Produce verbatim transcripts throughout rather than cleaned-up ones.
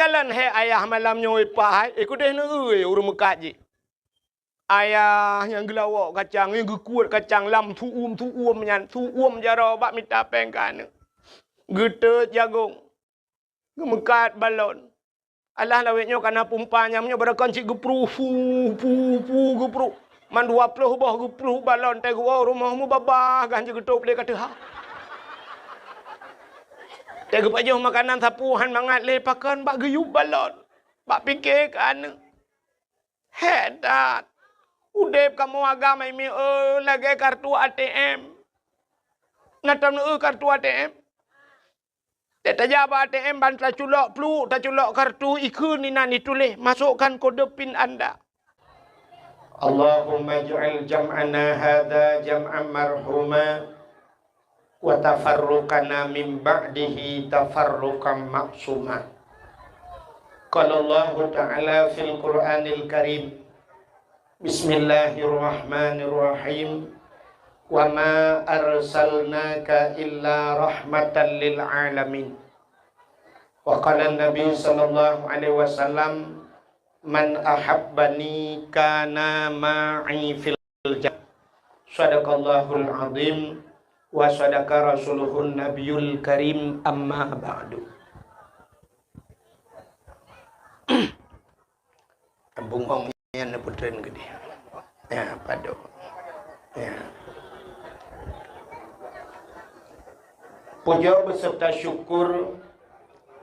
Jalan hai ayah malam nyoe ipah hai, eh, keudeh neueu ureuëng meukat jih. Ayah nyang geulawok kacang, nyang geukuet kacang lam su'uem-su'uem nyan, su'uem jaroe bak mita péng keu aneuk. Geuteut jagong, geumeukat balon. Alah lawét nyoe kana pumpa nyang nyoe barokon cit geupruh, pu, pu, pu, geupruh. Man dua ploh boh geupruh balon, teuh geuwoe rumoh mubabah gan jeuet geutôp lé ka teuha. Teuh geupajoh makanan sapeue han mangat lé pakon bak geuyueb balon. Bak pike keu aneuk. Hék that! Udeb kamoe agam hai mié, lagée kartu A T M. Na tam neueu kartu A T M? Teuh tajak bak A T M ban taculok pluek, taculok kartu, ikheun inan ituléh, "Masukkan kode pin Anda." Allahumma ij'al jam'ana hadza jam'an marhuma, wa tafarruqana min ba'dihi tafarruqan ma'suma. Qala Allahu ta'ala fil Qur'anil Karim, bismillahirrahmanirrahim, "Wa ma arsalnaka illa rahmatan lil alamin." Wa qala Nabi sallallahu alaihi wasallam, "Man ahabbani kana ma'i fil jannah." Sadaqallahul azim wa sadaqa rasuluhun nabiyul karim, amma ba'du. Bungong nyan neupeutrön keudeh. Ya, padum. Ya. Pujoe beserta syukur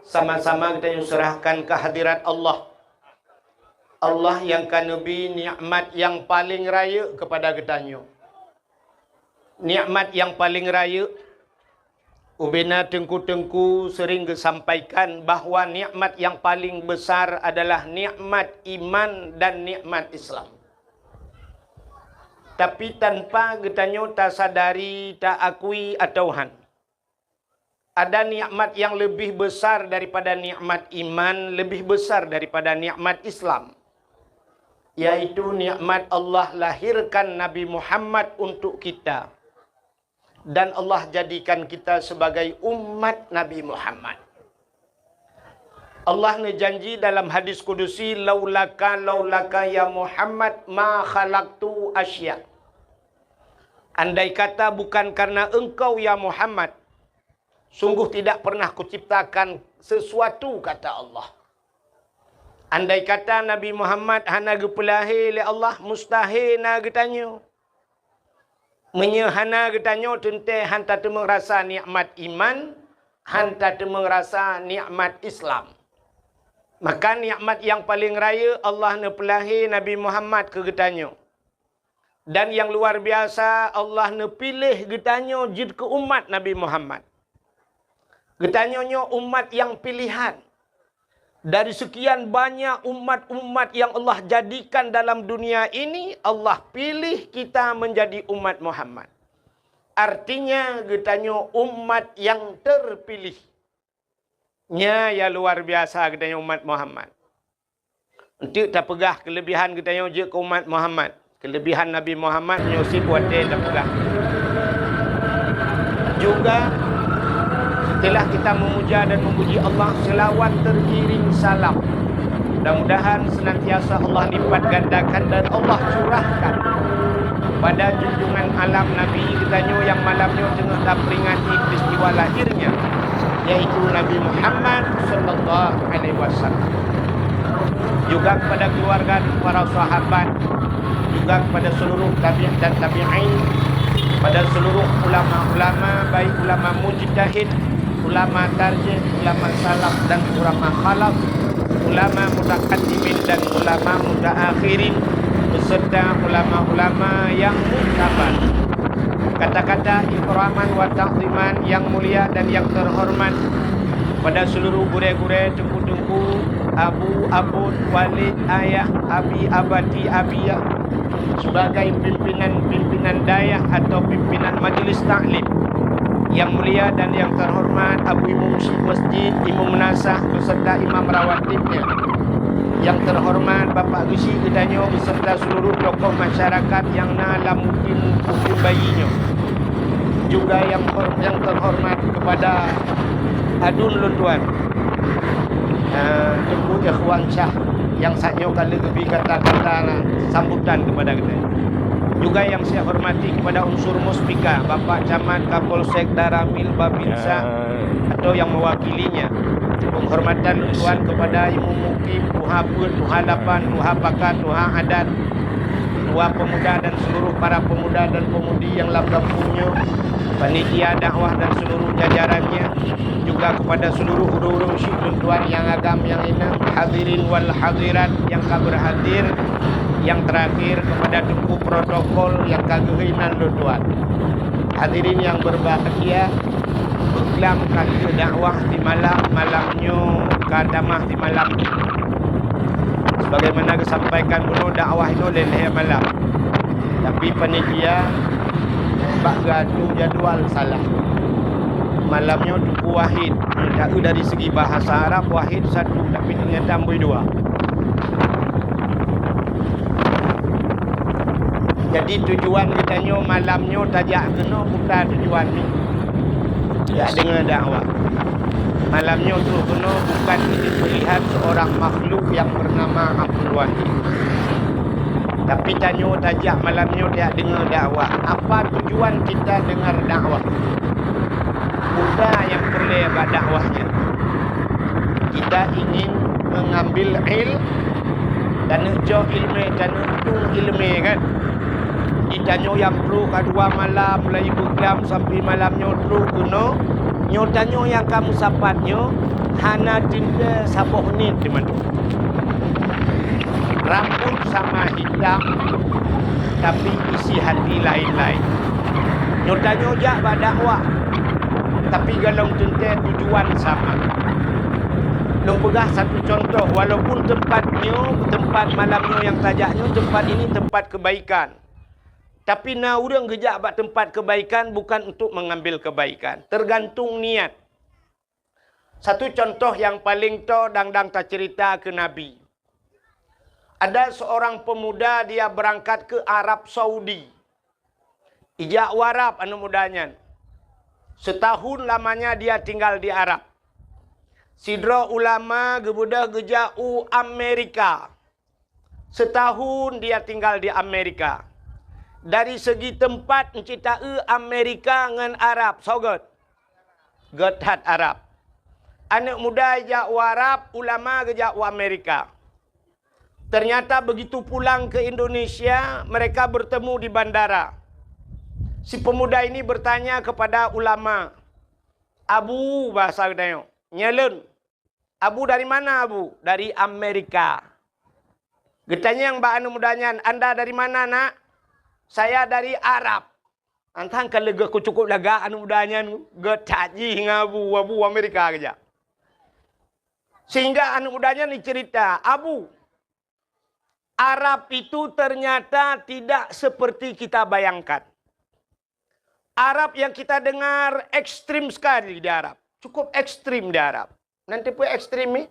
sama-sama geutanyoe serahkan keu hadirat Allah. Allah nyang ka neubri nikmat nyang paleng rayeuk keupada geutanyoe. Nikmat nyang paleng rayeuk, ubena teungku-teungku seuring geusampaikan bahwa nikmat nyang paleng besar adalah nikmat iman dan nikmat Islam. Tapi tanpa geutanyoe tasadari, taakui atawa han, ada nikmat nyang leubeh besar daripada nikmat iman, leubeh besar daripada nikmat Islam, yaitu nikmat Allah lahirkan Nabi Muhammad untuk kita, dan Allah jadikan kita sebagai umat Nabi Muhammad. Allah neujanji dalam hadis kudusi, "Laulaka, laulaka ya Muhammad, ma khalaqtu asya." Andai kata bukan karena engkau, ya Muhammad, sungguh tidak pernah kuciptakan sesuatu, kata Allah. Andai kata Nabi Muhammad hana geupeulahé lé Allah, mustahé na geutanyoe. Meunyoe hana geutanyoe, teuntée han tateumeung rasa nikmat iman, han tateumeung rasa nikmat Islam. Maka nikmat nyang paleng rayeuk, Allah neupeulahé Nabi Muhammad keu geutanyoe. Dan nyang luar biasa, Allah neupiléh geutanyoe jeuet keu umat Nabi Muhammad. Geutanyoe nyoe umat nyang pilihan. Dari sekian banyak umat-umat yang Allah jadikan dalam dunia ini, Allah pilih kita menjadi umat Muhammad. Artinya, geutanyoe umat yang terpilih. Nya, ya luar biasa geutanyoe umat Muhammad. Untuk tapeugah kelebihan geutanyoe jeuet keu umat Muhammad. Kelebihan Nabi Muhammad nyoe sit watée tapeugah. Juga, setelah kita memuja dan memuji Allah, selawat teriring salam. Mudah-mudahan senantiasa Allah lipat gandakan dan Allah curahkan pada junjungan alam Nabi geutanyoe nyang malam nyoe teungoh taperingati peristiwa lahirnya, yaitu Nabi Muhammad sallallahu alaihi wasallam. Juga kepada keluarga dan para sahabat, juga kepada seluruh tabi'in dan tabi'in, kepada seluruh ulama-ulama, baik ulama mujtahid, ulama tarjih, ulama salaf dan ulama khalaf, ulama mutaqaddimin dan ulama mutaakhirin, beserta ulama-ulama yang muktabar. Kata-kata ikraman wa ta'ziman yang mulia dan yang terhormat pada seluruh gurée-gurée, teungku-teungku, abu, abon, walid, ayah, abi, abati, abiyah, sebagai pimpinan-pimpinan dayah atau pimpinan majlis taklim. Yang mulia dan yang terhormat Abu Imum Masjid, Imum Nasah beserta imam rawatibnya. Yang terhormat Bapak Geuchik geutanyoe beserta seluruh tokoh masyarakat yang na lam mukim-mukim bayi nyoe. Juga yang hor-, yang terhormat kepada adun lôn tuan. Ah, Ikhwan Syah nyang saat nyoe ka lheueh geubri kata-kata sambutan keupada geutanyoe. Juga nyang saya hormati kepada unsur Muspika, Bapak Camat, Kapolsek, Danramil, Babinsa, atau yang mewakilinya. Penghormatan lôn tuan kepada Imum Mukim, Tuha Peuet, Tuha Lapan, Tuha Pakat, Tuha Adat, Tuha Pemuda dan seluruh para pemuda dan pemudi yang lam gampông nyoe, panitia dakwah dan seluruh jajarannya, juga kepada seluruh ureuëng-ureuëng syik lôn tuan nyang agam nyang inong, hadirin wal hadirat nyang ka berhadir, yang terakhir kepada teungku protokol nyang ka geuhôi nan lôn tuan. Hadirin yang berbahagia, beuglam ka lheueh dakwah di malam, malam nyoe ka tamah di malam. Sebagaimana geusampaikan bunoe, dakwah inoe lhée-lhée malam. Tapi panitia bak geuatu jadwal salah. Malam nyoe Teungku Wahid, taeu dari segi bahasa Arab Wahid satu, tapi ternyata amboi dua. Jadi tujuan geutanyoe malam nyoe tajak keunoe buta tujuan ni. Ya, deungoe dakwah. Malam nyoe troh keunoe bukan ingin melihat seorang makhluk yang bernama Abdul Wahid. Tapi tanyoe tajak malam nyoe tajak deungoe dakwah. Apa tujuan kita dengar dakwah? Peue nyang peureulée bak dakwah nyan? Kita ingin mengambil il-, taneuk cok iéleumé, taneuk tueng iéleumé, kan? Di tanyoe nyang troh ka dua malam, mulai beuglam sampai malam nyoe troh keunoe, nyoe tanyoe nyang ka meusapat nyoe hana teuntée saboh niet teuma. Rambut sama hitam, tapi isi hati lain-lain. Nyoe tanyoe jak bak dakwah, tapi golom teuntée tujuan sama. Lôn peugah satu contoh, walaupun tempat nyoe, tempat malam nyoe nyang tajak nyoe, tempat ini tempat kebaikan. Tapi na ureuëng geujak bak tempat kebaikan bukan untuk mengambil kebaikan, tergantung niat. Satu contoh nyang paleng toe dang-dang taceurita keu Nabi. Ada seorang pemuda, dia berangkat ke Arab Saudi. Ijak u Arab aneuëk muda nyan. Setahun lamanya dia tinggal di Arab. Sidroe ulama geubeudôh geujak u Amerika. Setahun dia tinggal di Amerika. Dari segi tempat, euncit taeu Amerika ngon Arab, soe gét? Gét that Arab. Aneuëk muda jak u Arab, ulama geujak u Amerika. Ternyata begitu pulang ke Indonesia, mereka bertemu di bandara. Si pemuda ini bertanya kepada ulama, "Abu," bahasa geutanyoe, "Nyoe lôn." "Abu dari mana, Abu?" "Dari Amerika." Geutanyong bak aneuëk muda nyan, "Anda dari mana, Nak?" "Saya dari Arab." Antang ka leuga ku cukup lagak aneuëk muda nyan, geutat jih ngon Abu, Abu Amerika geujak. Sehingga aneuëk muda nyan dicerita, "Abu, Arab itu ternyata tidak seperti kita bayangkan. Arab yang kita dengar ekstrim sekali di Arab. Cukup ekstrim di Arab." Nanti pun ekstrim ni.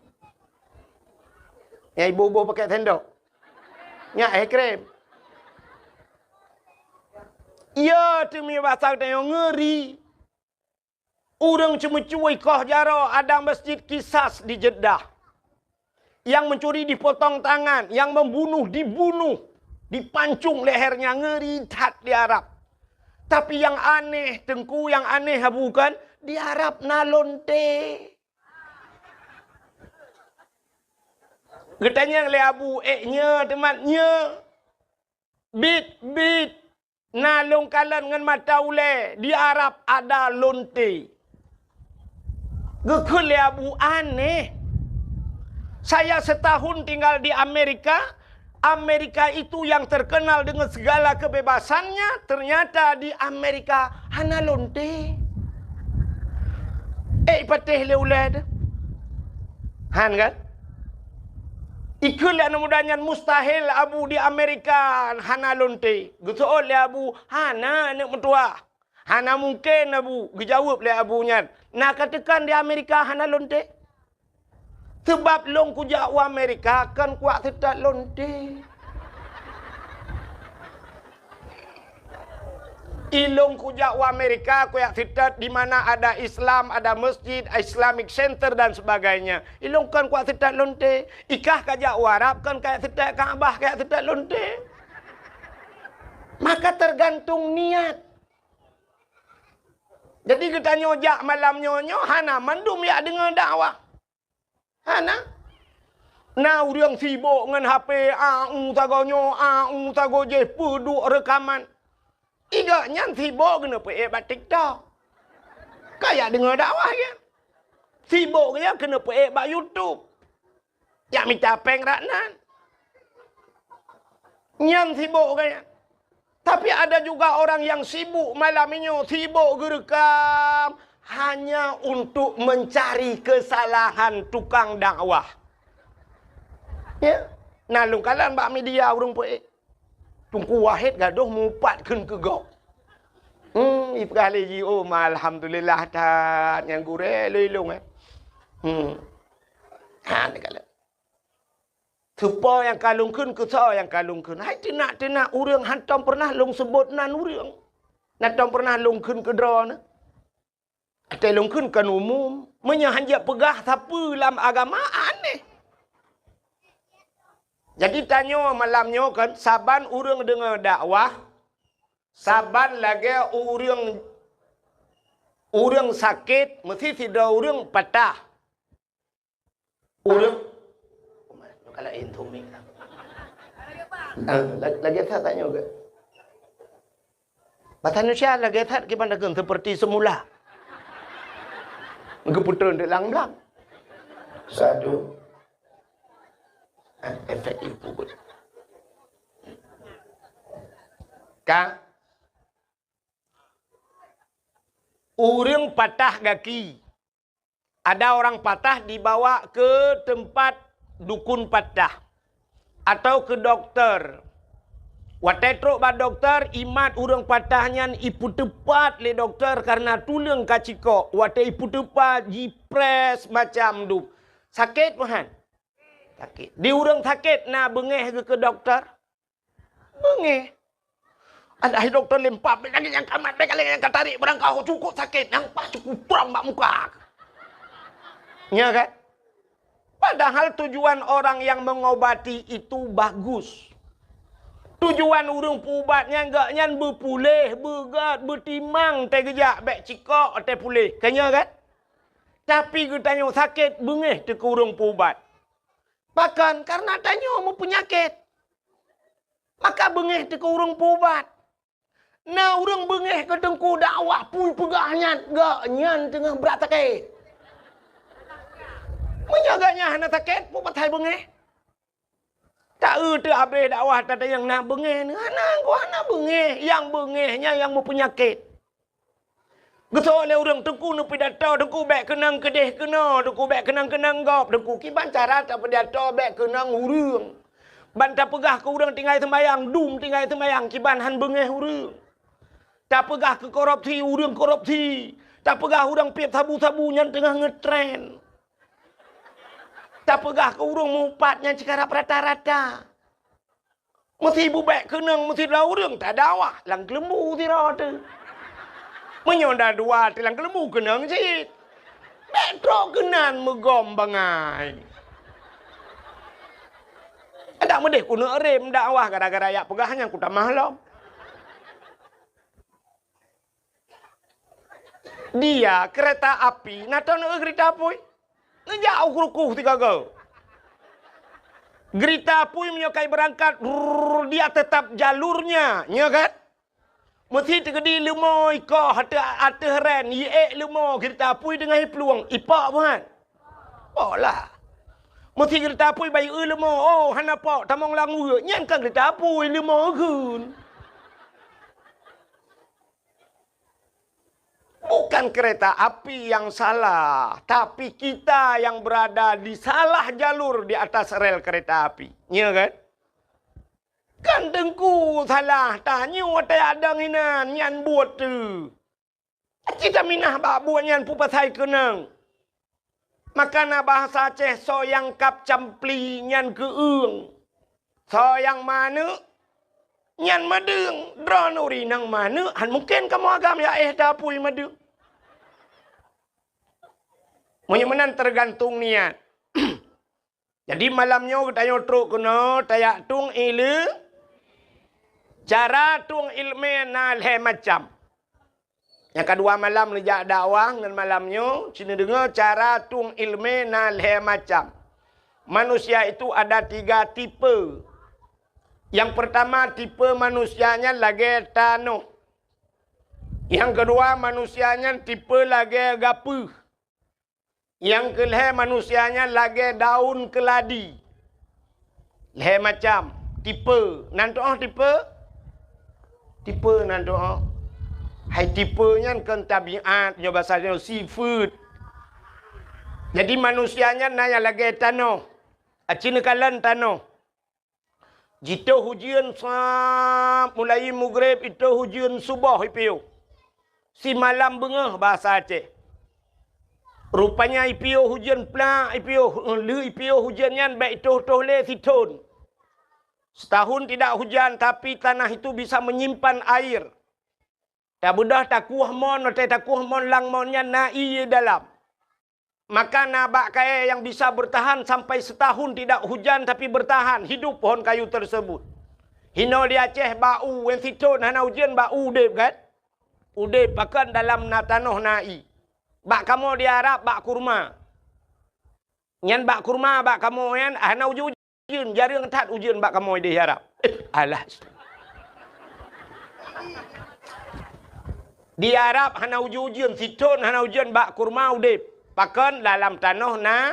Yang ibu-ibu pakai sendok. Nyak ekstrim. Ya, tu mi bahasa kita yang ngeri. Ureuëng ceumeucue koh jaroe ada Masjid Qisas di Jeddah. Yang mencuri dipotong tangan, yang membunuh dibunuh, dipancung lehernya, ngeri that di Arab. Tapi yang aneh, Teungku, yang aneh bukan di Arab na lonte. Geutanyong lé Abu, "Eh, nyoe teumat nyoe?" "Bit, bit." Na lôn kalon ngon mata ulée, di Arab ada lonte. Geukheun lé Abu, "Aneh. Saya setahun tinggal di Amerika, Amerika itu yang terkenal dengan segala kebebasannya, ternyata di Amerika hana lonte." Eh, patéh lé ulée teuh. Han kan? Ikheun lé aneuëk muda nyan, "Mustahil, Abu, di Amerika hana lonte." Geuseuôt lé Abu, "Hana, aneuëk meutuwah. Hana mungken, Abu," geujaweueb lé Abu nyan. "Na ka teukan di Amerika hana lonte? Seubab lôn kujak u Amerika kon kuwak seutôt lonte." Ilong kujak u Amerika, kujak seutôt di mana ada Islam, ada masjid, Islamic Center dan sebagainya. Ilong kon kujak seutôt lonte. Ikah kajak u Arab kon kajak seutôt Ka'bah, kajak seutôt lonte. Maka tergantung niat. Jadi geutanyoe jak malam nyoe, nyoe hana mandum jak deungoe dakwah. Hana. Na ureuëng sibok ngon H P, a u sagoe nyoe, a u sagoe jih, peuduek reukaman. Igak nyan sibok keuneuk peuék bak TikTok. Kajak deungoe dakwah nyan. Sibok nyan keuneuk peuék bak YouTube. Jak mita péng rak nan. Nyan sibok gaya. Tapi ada juga orang yang sibuk malam nyoe, sibok geureukam hanya untuk mencari kesalahan tukang dakwah. Ya, na lôn kalon bak media ureuëng peuék. Teungku Wahid gadoh mupat kheun keu gob. Hmm, ipeugah lé jih, "Oh, ma alhamdulillah that nyang gurée lé ilong, eh." Hmm. Ha, neukalon. Soe nyang ka lôn kheun, keu soe nyang ka lôn kheun. Hai teunak-teunak ureuëng hántom peureunah lôn seubot nan ureuëng. Hántom peureunah lôn kheun keu droeneuh. Até lôn kheun kon umum. Meunyoe hán jak peugah sapeue lam agama, aneh. Jadi tanyoe malam nyoe kon, saban ureuëng deungoe dakwah, saban lagée ureuëng, ureuëng sakét, meusti sidroe ureuëng patah. Ureuëng, kalau intu mik lah. Ah, la-, lagée that tanyoe geuh. Bahasa Indonesia lagée that kiban dakeun seperti semula. Geupeutrön dek lang-lang. Satu. Ah, efek ibu. Ka. Ureuëng patah gaki. Ada orang patah dibawa ke tempat dukun patah atau ke doktor. Watée trok bak doktor, imat ureuëng patah nyan ipeuteupat lé doktor karena tuleueng ka cikok. Watée ipeuteupat, jipres macam dup. Sakét meuhan? Sakét. Di ureuëng sakét na beungéh geuh keu doktor? Beungéh. Alah, hai doktor lempap, bèk lagée nyang ka mat, bèk lagée nyang ka tarék, barangkaho cukôp sakét, nyang paih cukôp prang bak muka. Nya kan? Padahal tujuan orang yang mengobati itu bagus. Tujuan ureuëng peuubat nyan, gobnyan beupuléh, beugét, beutimang, teugeujak bèk cikok, teupuléh. Ka nya kan? Tapi geutanyoe sakét, beungéh teuh keu ureuëng peuubat. Pakon? Karena tanyoe meupeunyakét. Maka beungéh teuh keu ureuëng peuubat. Na ureuëng beungéh keu teungku dakwah, peue peugah nyan, gobnyan teungoh brat sakét. Meunyoe gobnyan hana sakét, peue pasai beungéh? Ta-eu teuh abéh dakwah tatanyong na beungéh, hana, hana beungéh. Nyang beungéh nyan nyang meupeunyakét. Geusoe lé ureuëng teungku neupidato, teungku bèk keunong keudeh keunoe, teungku bèk keunong keunong gob, teungku kiban cara tapidato bèk keunong ureuëng. Ban tapeugah keu ureuëng tinggai seumayang, dum tinggai seumayang, kiban hán beungéh ureuëng. Tapeugah keu korupsi, ureuëng korupsi. Tapeugah ureuëng piep sabu-sabu nyan teungoh ngeutren. Tapeugah keu ureuëng mupat nyan sikarab rata-rata. Meusi bubek keunong meusidroe ureuëng tadakwah lam keuleumbu sidroe teuh. Meunyoe na dua teuh lam keuleumbu keunong cit. Bèk trok keunan meugom bangai. Adak meudeh keuneuk rem dakwah gara-gara jak peugah nyan kutamah lom. Dia kereta api, na teuh neu geurita apui. Neujak u krukuh sigaga. Geurita apui meunyoe ka ibeurangkat, rrrr, dia tetap jalurnya, nya kan? Meusi teukeudi leumo ikoh ateueh, ateueh ren, iék leumo geurita apui deungon iplueng, ipok buhan. Pok lah. Meusi geurita apui bayeue leumo, oh, hana pok, tamong lam ueue, nyan ka geurita apui leumo geun. Bukan kereta api yang salah, tapi kita yang berada di salah jalur di atas rel kereta api. Nya kan? Kan teungku salah, tanyoe watée adong inan nyan buet teuh. Aci taminah bak buet nyan peue pasai keunong. Maka na bahasa Aceh soe nyang kab campli nyan keu-eueng. Soe nyang manök, Nyan madeueng, droeneuh ureueng inong manök, han mungken kamoe agam jak éh tapui madeueng. Meunyoe meunan teugantung niat. Jadi malam nyoe geutanyoe trok keunoe tajak tueng ileumèe. Cara tueng ileumèe na lhèe macam. Nyang kadua malam neujak dakwah ngon malam nyoe, ci neudeungoe cara tueng ileumèe na lhèe macam. Manusia itu ada tiga tipe. Nyang peurtama tipe manusia nyan lagèe tanoh. Nyang keudua manusia nyan tipe lagèe gapeuh. Nyang keulhèe manusia nyan lagèe daun keuladi. Lhèe macam tipe. Nan tu'oh tipe? Tipe nan tu'oh. Hai tipe nyan kon tabiat, nyoe basa nyoe sifeuet. Jadi manusia nyan na nyang lagèe tanoh. Aci neukalon tanoh. Jitoh ujeuen sa-, mulai mugreb itoh ujeuen suboh ipiôh. Simalam beungoh basa Aceh. Rupanya ipiôh ujeuen plak, ipiôh, lheueh ipiôh ujeuen nyan bèk itoh-toh lé sithon. Setahun tidak hujan, tapi tanah itu bisa menyimpan air. Tabeudôh takueh mon, watèe takueh mon lam mon nyan na ié dalam. Maka na bak kayèe nyang bisa bertahan sampai setahun tidak hujan tapi bertahan hidup pohon kayu tersebut. Hinoe di Aceh bak u, wèn sithon hana ujeuen bak u udeb kan? Udeb pakon dalam na tanoh na ié. Bak kamoe di Arab bak kurma. Nyan bak kurma bak kamoe nyan hana ujeuen. Ujeuen, jareueng that ujeuen bak kamoe di Arab. Eh, alah. Di Arab hana ujeuen-ujeuen, sithon hana ujeuen bak kurma udeb. Pakon dalam tanoh na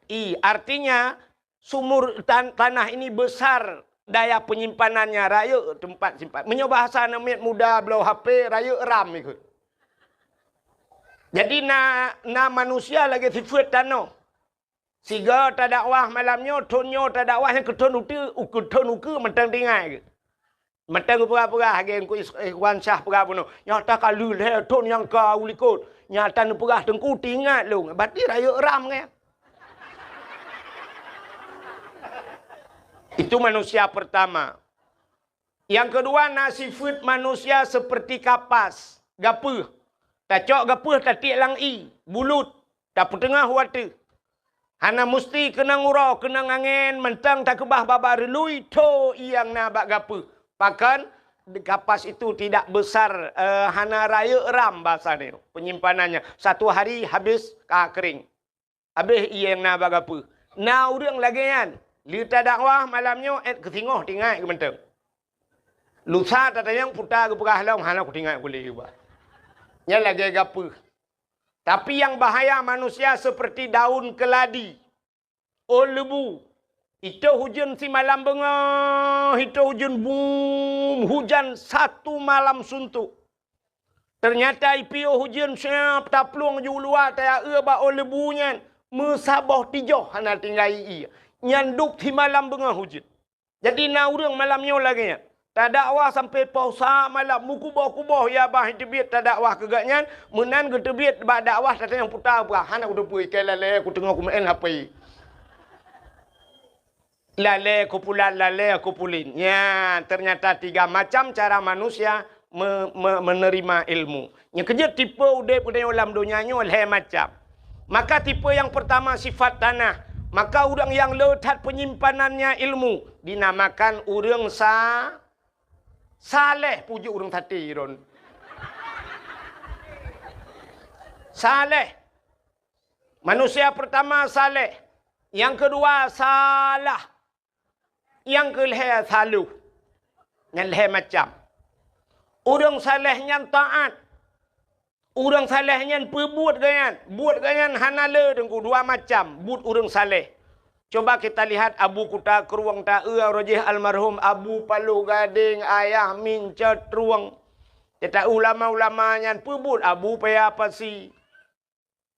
ié. Artinya, sumur tan-, tanah ini besar daya penyimpanannya, rayeuk tempat simpan. Meunyoe bahasa aneuk miet muda bloe H P, rayeuk RAM ikôt. Jadi na, na manusia lagèe sifeuet tanoh. Sigoe tadakwah malam nyoe, thon nyoe tadakwah nyang keu thon ukeue, keu thon ukeue mantong tinggai geuh. Mantong geupeugah-peugah lagèe Teungku Is-, Ikhwan Syah peugah bunoe. Nyata ka lheueh lhèe thon nyang ka u likôt. Nyata neupeugah Teungku teuingat lôn. Berarti rayeuk RAM nyan. Itu manusia pertama. Nyang keudua na sifeuet manusia seperti kapas, gapeuh. Tacok gapeuh tatiek lam ié, bulut, tapeuteungoh u ateueh. Hana musti keunong uroe, keunong angèn, mantong takeubah babah reului, tho ié nyang na bak gapeuh. Pakon, kapas itu tidak besar, eh, hana rayeuk RAM basa nyoe, penyimpanannya. Satu hari habis ka kering. Habéh ié nyang na bak gapeuh. Na ureueng lagèe nyan. Lheueh tadakwah malam nyoe, èt keu singoh teuingat geuh mantong. Lusa tatanyong peue ta geupeugah lom, hana kuteuingat kulét geuh bah. Nyan lagèe gapeuh. Tapi nyang bahaya manusia seperti daun keladi. Ôn leubu. Itoh ujeuen simalam beungoh, itoh ujeuen bum, hujan satu malam suntuk. Teunyata ipiôh ujeuen siab taplueng ju luwa taeu bak ôn leubu nyan, meusaboh tijoh hana tinggai ié. Nyan dub simalam beungoh ujeuen. Jadi na ureueng malam nyoe lagèe nyan. Tadakwah sampoe poh sa malam, meukuboh-kuboh ya bah teubiet tadakwah keu gobnyan, meunan geuteubiet bak dakwah tatanyong peue ta peugah, hana kuteupeue, keu lalée kuteungoh kumeu'en H P. Lalée kupulan, lalée kupulin. Nyan, ternyata tiga macam cara manusia me-, me-, menerima ilmu. Nyang keujeuet tipe udeb geutanyoe lam donya nyoe lhée macam. Maka tipe nyang peurtama sifat tanah. Maka ureuëng nyang le that peunyimpanan ilmu dinamakan ureuëng sa-, saleh, puji ureuëng saté ron. Saleh. Manusia peurtama saleh, nyang keudua salah, nyang keulhée saloh. Nyan lhée macam. Ureuëng saleh nyan taát. Ureuëng saleh nyan peubuet gobnyan. Buet gobnyan hana le teungku, dua macam buet ureuëng saleh. Coba kita lihat Abu Kuta Krueng taeu roh jih almarhum Abu Paloh Gadeng, Ayah Mincot Trueng. Kita ulama-ulama nyan peubuet Abu Paya Pasi.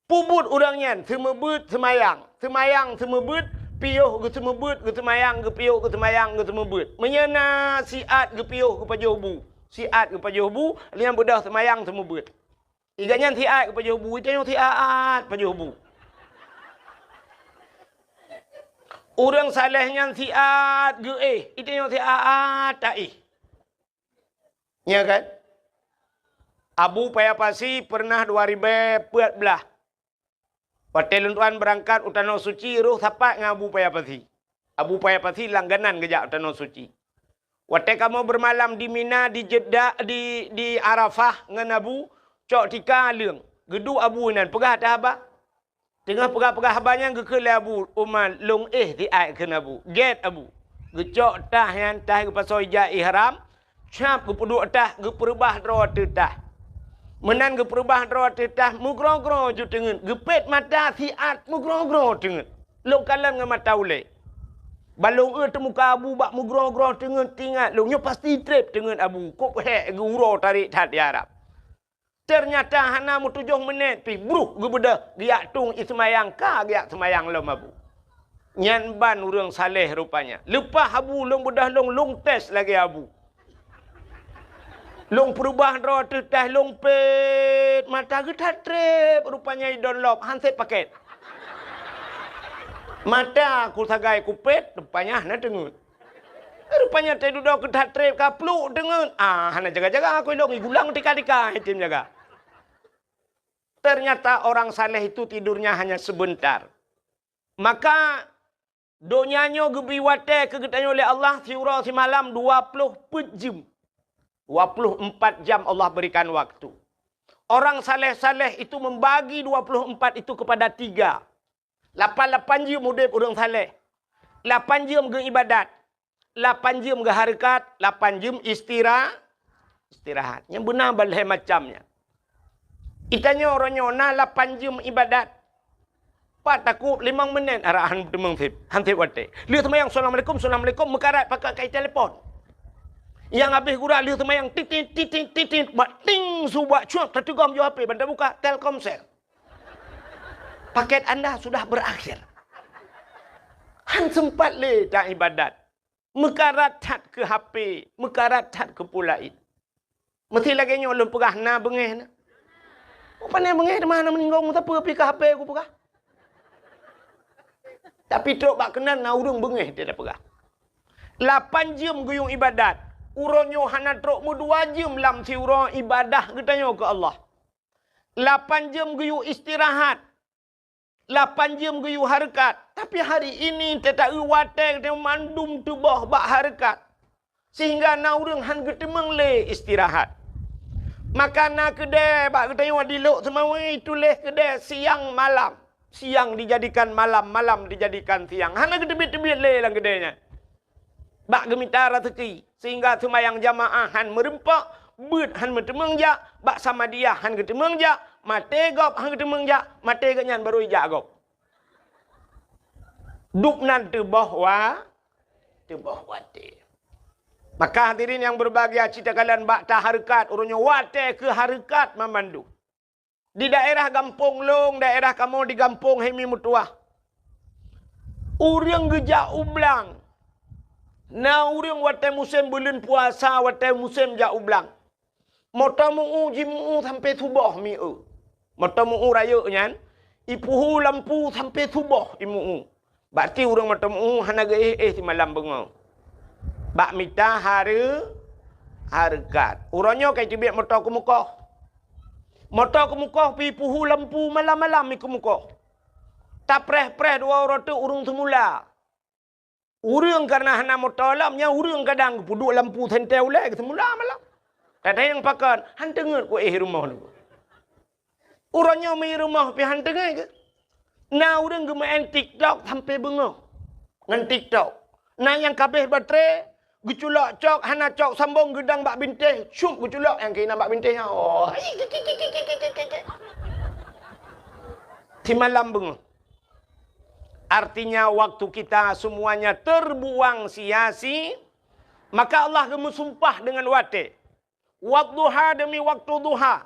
Peubuet ureuëng nyan seumeubeuet seumayang, seumayang seumeubeuet, piôh geuseumeubeuet, geuseumayang, geupiôh, geuseumayang, geuseumeubeuet. Meunyoe na siat geupiôh geupajoh bu, siat geupajoh bu, lheueh nyan beudôh seumayang seumeubeuet. Iga nyan siat geupajoh bu, itanyoe siat pajoh bu. Ureuëng saleh nyan siat geuéh, itanyoe siat taéh. Nya kan? Abu Paya Pasi pernah dua ribèe peuet blah. Watèe lôn tuan beurangkat u Tanoh Suci, rôh sapat ngon Abu Paya Pasi. Abu Paya Pasi langganan geujak u Tanoh Suci. Watèe kamoe beumalam di Mina, di Jeddah, di, di Arafah ngon Abu, cok tika leueng. Geuduek Abu inan, peugah teuh haba. Teungoh peugah-peugah haba nyan geukheun lé Abu Umar, "Lôn éh siat," kheun Abu. Gèt Abu. Geucok tah nyan, tah geupasoe ija ihram, cap geupeuduek tah, geupeureubah droe ateueh tah. Meunan geupeureubah droe ateueh tah, meugroe-groe ju teungeut. Geupet mata siat, meugroe-groe teungeut. Lôn kalon ngon mata ulèe. Ban lôn eu teumuka Abu bak meugroe-groe teungeut, teuingat lôn nyoe pasti trép teungeut Abu. Kôp hék geu-uroe tarek that di Arab. Teunyata hana meutujoh meunét pih, bruh geubeudôh geujak tueng i seumayang, ka geujak seumayang lom Abu. Nyan ban ureueng saleh rupanya. Leupah Abu lôn beudôh lôn, lôn tes lagèe Abu. Lôn peureubah droe ateueh tah, lôn pet, mata geuthat trép, rupanya idon lop, han sép pakèt. Mata kusagai kupet, rupanya hana teungeut. Rupanya teududoe geuthat trép ka pluek teungeut. Ah, hana jaga-jaga aku ilong, igulang tika-tika item jaga. Ternyata orang saleh itu tidurnya hanya sebentar. Maka donya nyoe geubri watèe keu geutanyoe lé Allah siuroe simalam dua ploh peuet jeuem. Dua puluh empat jam Allah berikan waktu. Orang saleh-saleh itu membagi dua puluh empat itu kepada tiga. Lapan-lapan jeuem udép ureueng saleh. Lapan jeuem geuibadat. Lapan jeuem geuhareukat, lapan jeuem istira-, istirahat. Nyang beuna ban lhèe macam nyan. Geutanyoe uroe nyoe na lapan jeuem ibadat. Pat takot limong meunét arahan teumeung sép, han sép watèe. Lheueh seumayang, "Assalamualaikum, assalamualaikum," meukarat pakat kai telepon. Nyang habéh gura lheueh seumayang, titit, titit, titit, bak ting su bak cuak, tateugom ju H P, ban tabuka, Telkomsel. Paket anda sudah berakhir. Han sempat lé ta ibadat. Meukarat that keu H P, meukarat that keu peue laén. Meusti lagèe nyoe lôn peugah na beungéh na. Pane beungéh teuma hana meuninggoe meusapeue pih keu H P kupeugah. Tapi trok bak keunan na ureueng beungéh teuh tapeugah. Lapan jeuem geuyue ibadat. Uroe nyoe hana trok meudua jeuem lam siuroe ibadah geutanyoe keu Allah. Lapan jeuem geuyue istirahat. Lapan jeuem geuyue hareukat. Tapi hari ini teuta eu watèe geutanyoe mandum teuboh bak hareukat. Sehingga na ureueng han geuteumeung lé istirahat. Maka na keudè bak geutanyoe di Lhokseumawe tuléh keudè siang malam. Siang dijadikan malam, malam dijadikan siang. Hana geuteubiet-teubiet lé lam keudè nyan. Bak geumita raseuki, sehingga seumayang jamaah han meureumpok, beuet han meuteumeung jak, bak samadiyah han geuteumeung jak, maté gob han geuteumeung jak, maté geuh nyan barô ijak gob. Dub nan teuboh wa-, teuboh watèe. Maka hadirin nyang berbahagia, cit takalon bak tahareukat, uroe nyoe watèe keu hareukat mamandum. Di daerah gampông lôn, daerah kamoe di gampông Hemi Meutuah. Ureueng geujak u blang. Na ureueng watèe musém buleuen puasa, watèe musém jak u blang. Moto meu-u, jimeu-u sampoe suboh mi-eu. Moto meu-u rayeuk nyan, ipeuhu lampu sampoe suboh imeu-u. Bak ti ureueng mantong meu-u hana geuéh-éh simalam beungoh. Bak mita hareu-, hareukat. Uroe nyoe ka iteubiet moto keumukoh. Moto keumukoh pih ipeuhu lampu malam-malam mi keumukoh. Tapreh-preh dua uroe teuk ureueng seumula. Ureueng kareuna hana moto lom, nyan ureueng kadang geupeuduek lampu sentée ulée geuseumula malam. Kadang nyang pakon, han teungeut ku éh rumoh nyoe. Uroe nyoe mi rumoh pih han teungeut keu. Na ureueng geumeu'en TikTok sampoe beungoh ngon TikTok. Na nyang ka abéh baterai, geuculok cok, hana cok sambong geudang bak bintéh, cup geuculok nyang keunan bak bintéh nyan. Oh. Simalam beungoh. Artinya waktu kita semuanya terbuang sia-si, maka Allah geumeusumpah dengan watée. Wadduha demi waktu duha.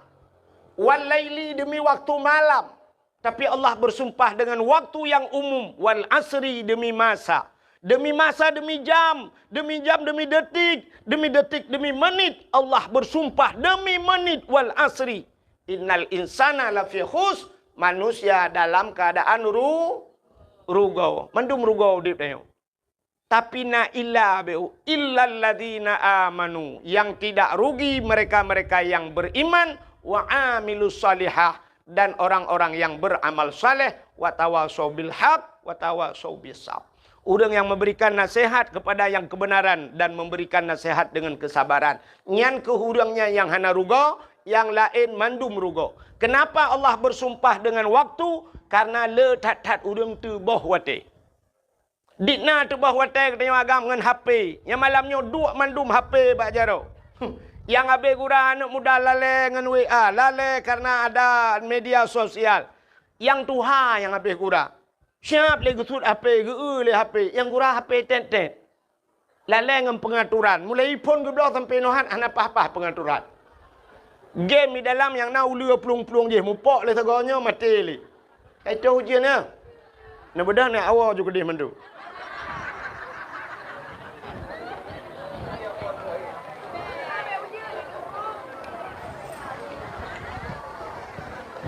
Wal laili demi waktu malam. Tapi Allah bersumpah dengan waktu yang umum. Wal asri demi masa. Demi masa, demi jam. Demi jam, demi detik. Demi detik, demi menit. Allah bersumpah demi menit. Wal asri. Innal insana lafi khus. Manusia dalam keadaan ru-, rugoe. Mandum rugoe udeb tanyoe. Tapi na illa beu, illalladzina amanu, yang tidak rugi mereka-mereka yang beriman, wa amilus salihah, dan orang-orang yang beramal saleh, wa tawasau bil haq, wa tawasau bis sabr. Ureuëng yang memberikan nasihat kepada yang kebenaran dan memberikan nasihat dengan kesabaran. Nyan keuh ureuëng nyan nyang hana rugoe, nyang laén mandum rugoe. Kenapa Allah bersumpah dengan waktu? Karena le that-that ureuëng teuboh watée. Dikna teuboh watée geutanyoe agam ngon H P. Nyang malam nyoe duek mandum H P bak jaroe. Nyang habéh gura aneuëk muda lalée ngon W A, lalée karena ada media sosial. Nyang tuha nyang habéh gura. Siab lé geusuet H P, geu-eu lé H P, nyang gura H P tét-tét. Lalée ngon peungaturan, mulai iphon geubloe sampoe nohat hana paih-paih peungaturan. Game di dalam nyang na uleue plueng-plueng jih, mupok lé sagoe nyoe maté lé. Ka itoh ujeuen nyan. Neubeudôh nyan awoe ju keudeh mandum.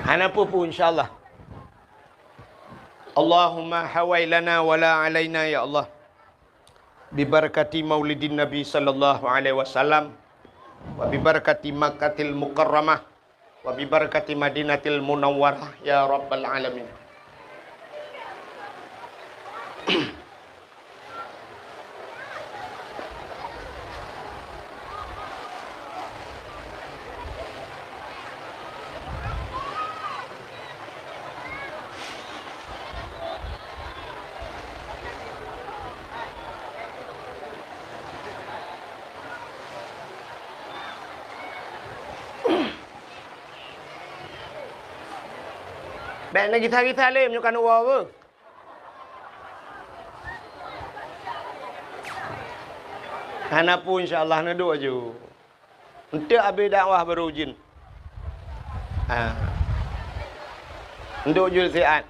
Hana peue-peue, insya Allah. Allahumma hawai lana wala alaina, ya Allah. Bibarakati maulidin Nabi sallallahu alaihi wasallam, wa bibarakati Makkatil Mukarramah, wa bibarakati Madinatil Munawwarah, ya Rabbal Alamin. Bék neugisa-gisa lé meunyoe ka neuwoe beuh. Hana peue, insya Allah, neuduek aju. Eunteuk abéh dakwah barô ujeuen. Ha. Eunteuk jeuet siat.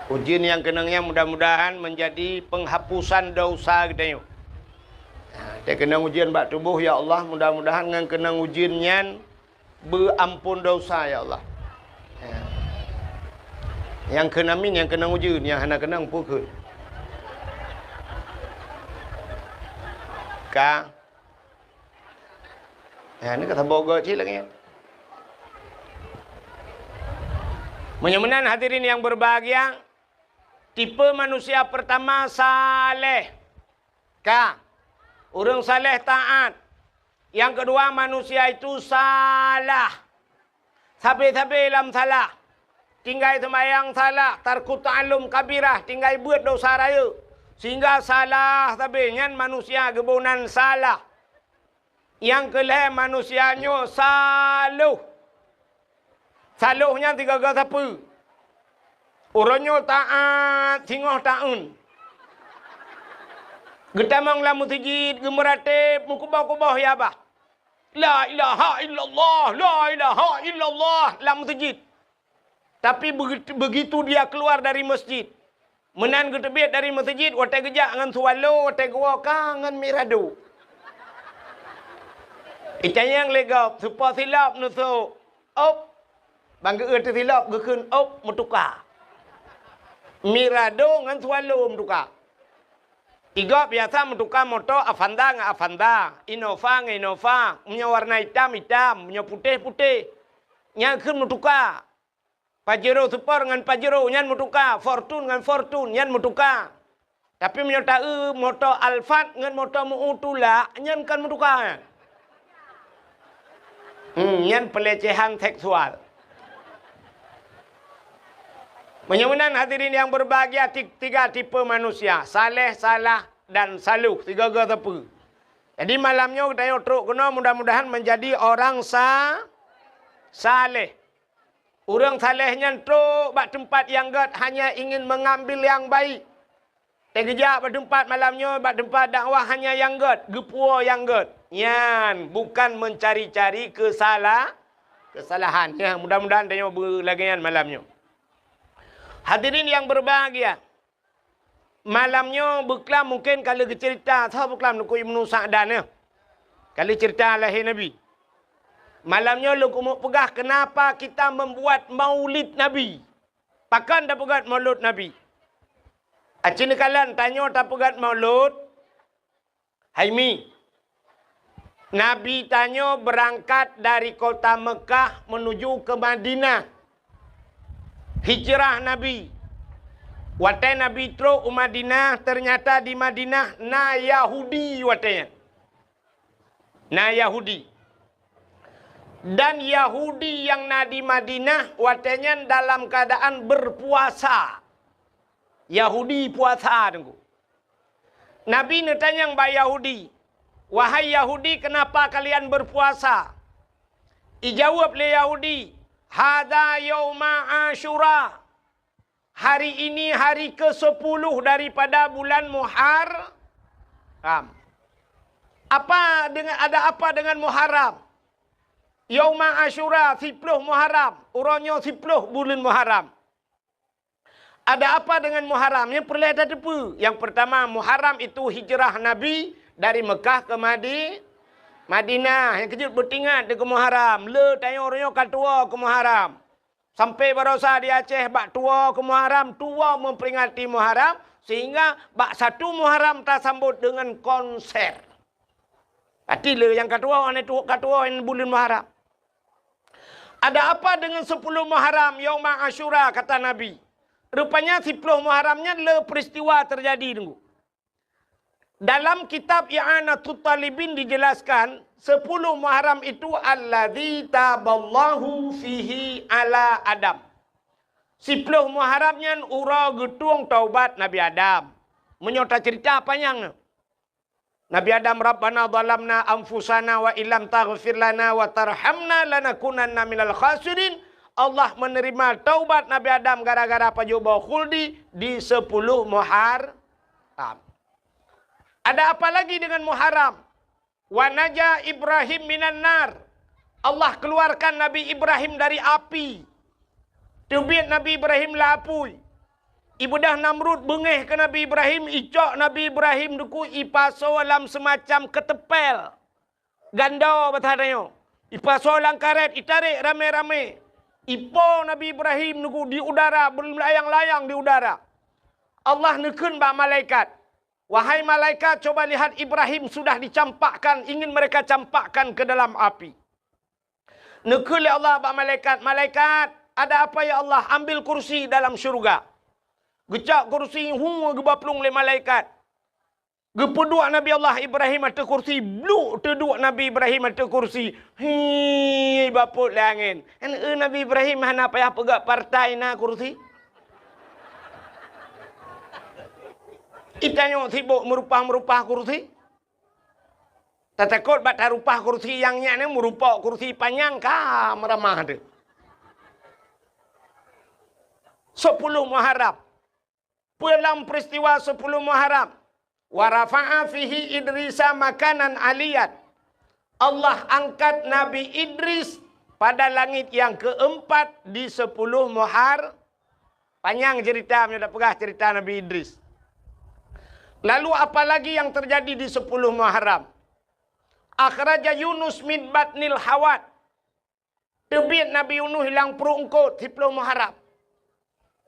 Ujeuen nyang keunong nyan mudah-mudahan menjadi penghapusan dosa geutanyoe. Ha, teukeunong ujeuen bak tuboh, ya Allah, mudah-mudahan ngon keunong ujeuen nyan beuamphon dosa, ya Allah. Ya. Nyang kheun amin, nyang keunong ujeuen, nyang hana keunong peue kheun. Ka. Ya, ni ka saboh goe cit lagée nyan. Meunyoe meunan hadirin yang berbahagia, tipe manusia pertama saleh. Ka. Ureuëng saleh taat. Nyang keudua, manusia itu salah. Sabe-sabe lam salah. Tinggai seumayang salah, tarku ta'allum kabirah, tinggai beuet dosa rayeuk. Sehingga salah sabe nyan manusia geuboh nan salah. Nyang keulhée manusia nyoe saloh. Saloh nyan sigoe-goe sapeue. Uroe nyoe taát singoh taeun. Geutamong lam meuseujid geumeuratéb meukuboh-kuboh ya bah. La ilaha illallah, la ilaha illallah lam meuseujid. Tapi begitu, begitu dia keluar dari masjid, meunan geuteubiet dari meuseujid, watée geujak ngon swallow, watée geuwoe ka ngon mirado. Itanyong lé gob, soe po silop neusok, op. Ban geu-eu teusilop geukheun op meutuka. Mirado ngon swallow meutuka. Igob biasa meutuka moto Avanza ngon Avanza, Innova ngon Innova, meunyoe warna itam, itam, meunyoe putéh, putéh. Nyan kheun meutuka. Pajero Sport ngon Pajero nyan meutuka, Fortuner ngon Fortuner nyan meutuka. Tapi meunyoe taeu moto Alphard ngon moto meu tulak, nyan kon meutuka nyan. Hmm, nyan pelecehan seksual. Meunyoe meunan hadirin yang berbahagia, ti-, tiga tipe manusia, saleh, salah, dan saloh, sigoe-goe sapeue. Jadi malam nyoe geutanyoe trok keunoe mudah-mudahan menjadi orang sa-, saleh. Ureuëng saleh nyan trok bak teumpat nyang gét hanya ingin mengambil yang baik. Teugeujak bak teumpat malam nyoe, bak teumpat dakwah hanya nyang gét, geupuwoe nyang gét. Nyan bukan mencari-cari kesala-, kesalahan. Ya, mudah-mudahan tanyoe beulagée nyan malam nyoe. Hadirin yang berbahagia, malam nyoe beuklam mungken ka lheueh geuceurita, soe beuklam Teungku Ibnu Sa'dan nyoe. Ka lheueh ceurita lahé Nabi. Malam nyoe lôn keumeung peugah kenapa kita membuat maulid Nabi. Pakon tapeugét maulid Nabi? Aci neukalon tanyoe tapeugét Maulud, hai mi. Nabi tanyoe beurangkat dari kota Meukah meunuju keu Madinah. Hijrah Nabi. Watée Nabi trok u Madinah, teunyata di Madinah na Yahudi watée nyan. Na Yahudi. Dan Yahudi nyang na di Madinah watée nyan dalam keuadaan beurpuasa. Yahudi puasa, Teungku. Nabi neutanyong bak Yahudi, "Wahai Yahudi, kenapa kalian berpuasa?" Ijaweueb lé Yahudi, "Hadza yauma Asyura." Hari ini hari kesepuluh daripada bulan Muharram. Apa dengan, ada apa dengan Muharram? Yauma Asyura, siploh Muharram. Uroe nyoe siploh buleuen Muharram. Ada apa dengan Muharram? Nyang peureulée tateupeue. Nyang peurtama, Muharram itu hijrah Nabi dari Meukah ke Madi-, Madinah. Nyang keujeuet beutingat di keu Muharram. Le tanyoe uroe nyoe ka tuwoe keu Muharram. Sampai barosa di Aceh bak tuwoe keu Muharram, tuwoe memperingati Muharram, sehingga bak satu Muharram tasambot dengan konser. Pati le nyang ka tuwoe, aneuk tuwoe ka tuwoe buleuen Muharram. Ada apa dengan sepuluh Muharram, Yauma Asyura, kata Nabi. Rupanya siploh Muharram nyan le peristiwa terjadi, Teungku. Dalam kitab I'anatut Talibin dijelaskan, sepuluh Muharram itu alladzi taballahu fihi ala Adam. Siploh Muharram nyan uroe geutueng taubat Nabi Adam. Meunyoe tacerita panyang. Nabi Adam, "Rabbana zalamna anfusana wa illam taghfir lana wa tarhamna lanakunanna minal khasirin." Allah menerima taubat Nabi Adam gara-gara pajoh boh khuldi di sepuluh Muharram. Ada apa lagi dengan Muharram? "Wa naja Ibrahim minan nar." Allah keluarkan Nabi Ibrahim dari api. Teubiet Nabi Ibrahim lam apui. Ibeudôh Namrud beungéh keu Nabi Ibrahim, icok Nabi Ibrahim, Teungku, ipasoe lam seumacam keuteumpél. Gandô basa tanyoe. Ipasoe lam karét, itarek ramé-ramé. Ipo Nabi Ibrahim, Teungku, di udara, beulayang-layang di udara. Allah neukheun bak malaikat, "Wahai malaikat, coba lihat, Ibrahim sudah dicampakkan, ingin mereka campakkan ke dalam api." Neukheun lé Allah bak malaikat, "Malaikat, ada apa ya Allah? Ambil kursi dalam syurga." Geucok kursi, hu, geuba plueng lé malaikat. Geupeuduek Nabi Allah Ibrahim ateueh kursi, bluk teuduek Nabi Ibrahim ateueh kursi. Hi, bapot lé angén. Kan, eh, Nabi Ibrahim hana payah peugah partai na kursi. Itanyoe sibok meurupah-meurupah kursi. Tatakot bak tarupah kursi nyang nyan, meurupok kursi panyang ka meuramah teuh. Sepuluh Muharram. Peue lam peristiwa sepuluh Muharram? "Wa rafa'a fihi Idrisa makanan aliyan." Allah angkat Nabi Idris pada langit yang keempat di sepuluh Muhar-, panyang cerita, meunyoe tapeugah cerita Nabi Idris. Lalu apa lagi yang terjadi di sepuluh Muharram? "Akhraja Yunus min batnil hawat." Teubiet Nabi Yunus lam pruet eungkot, siploh Muharram.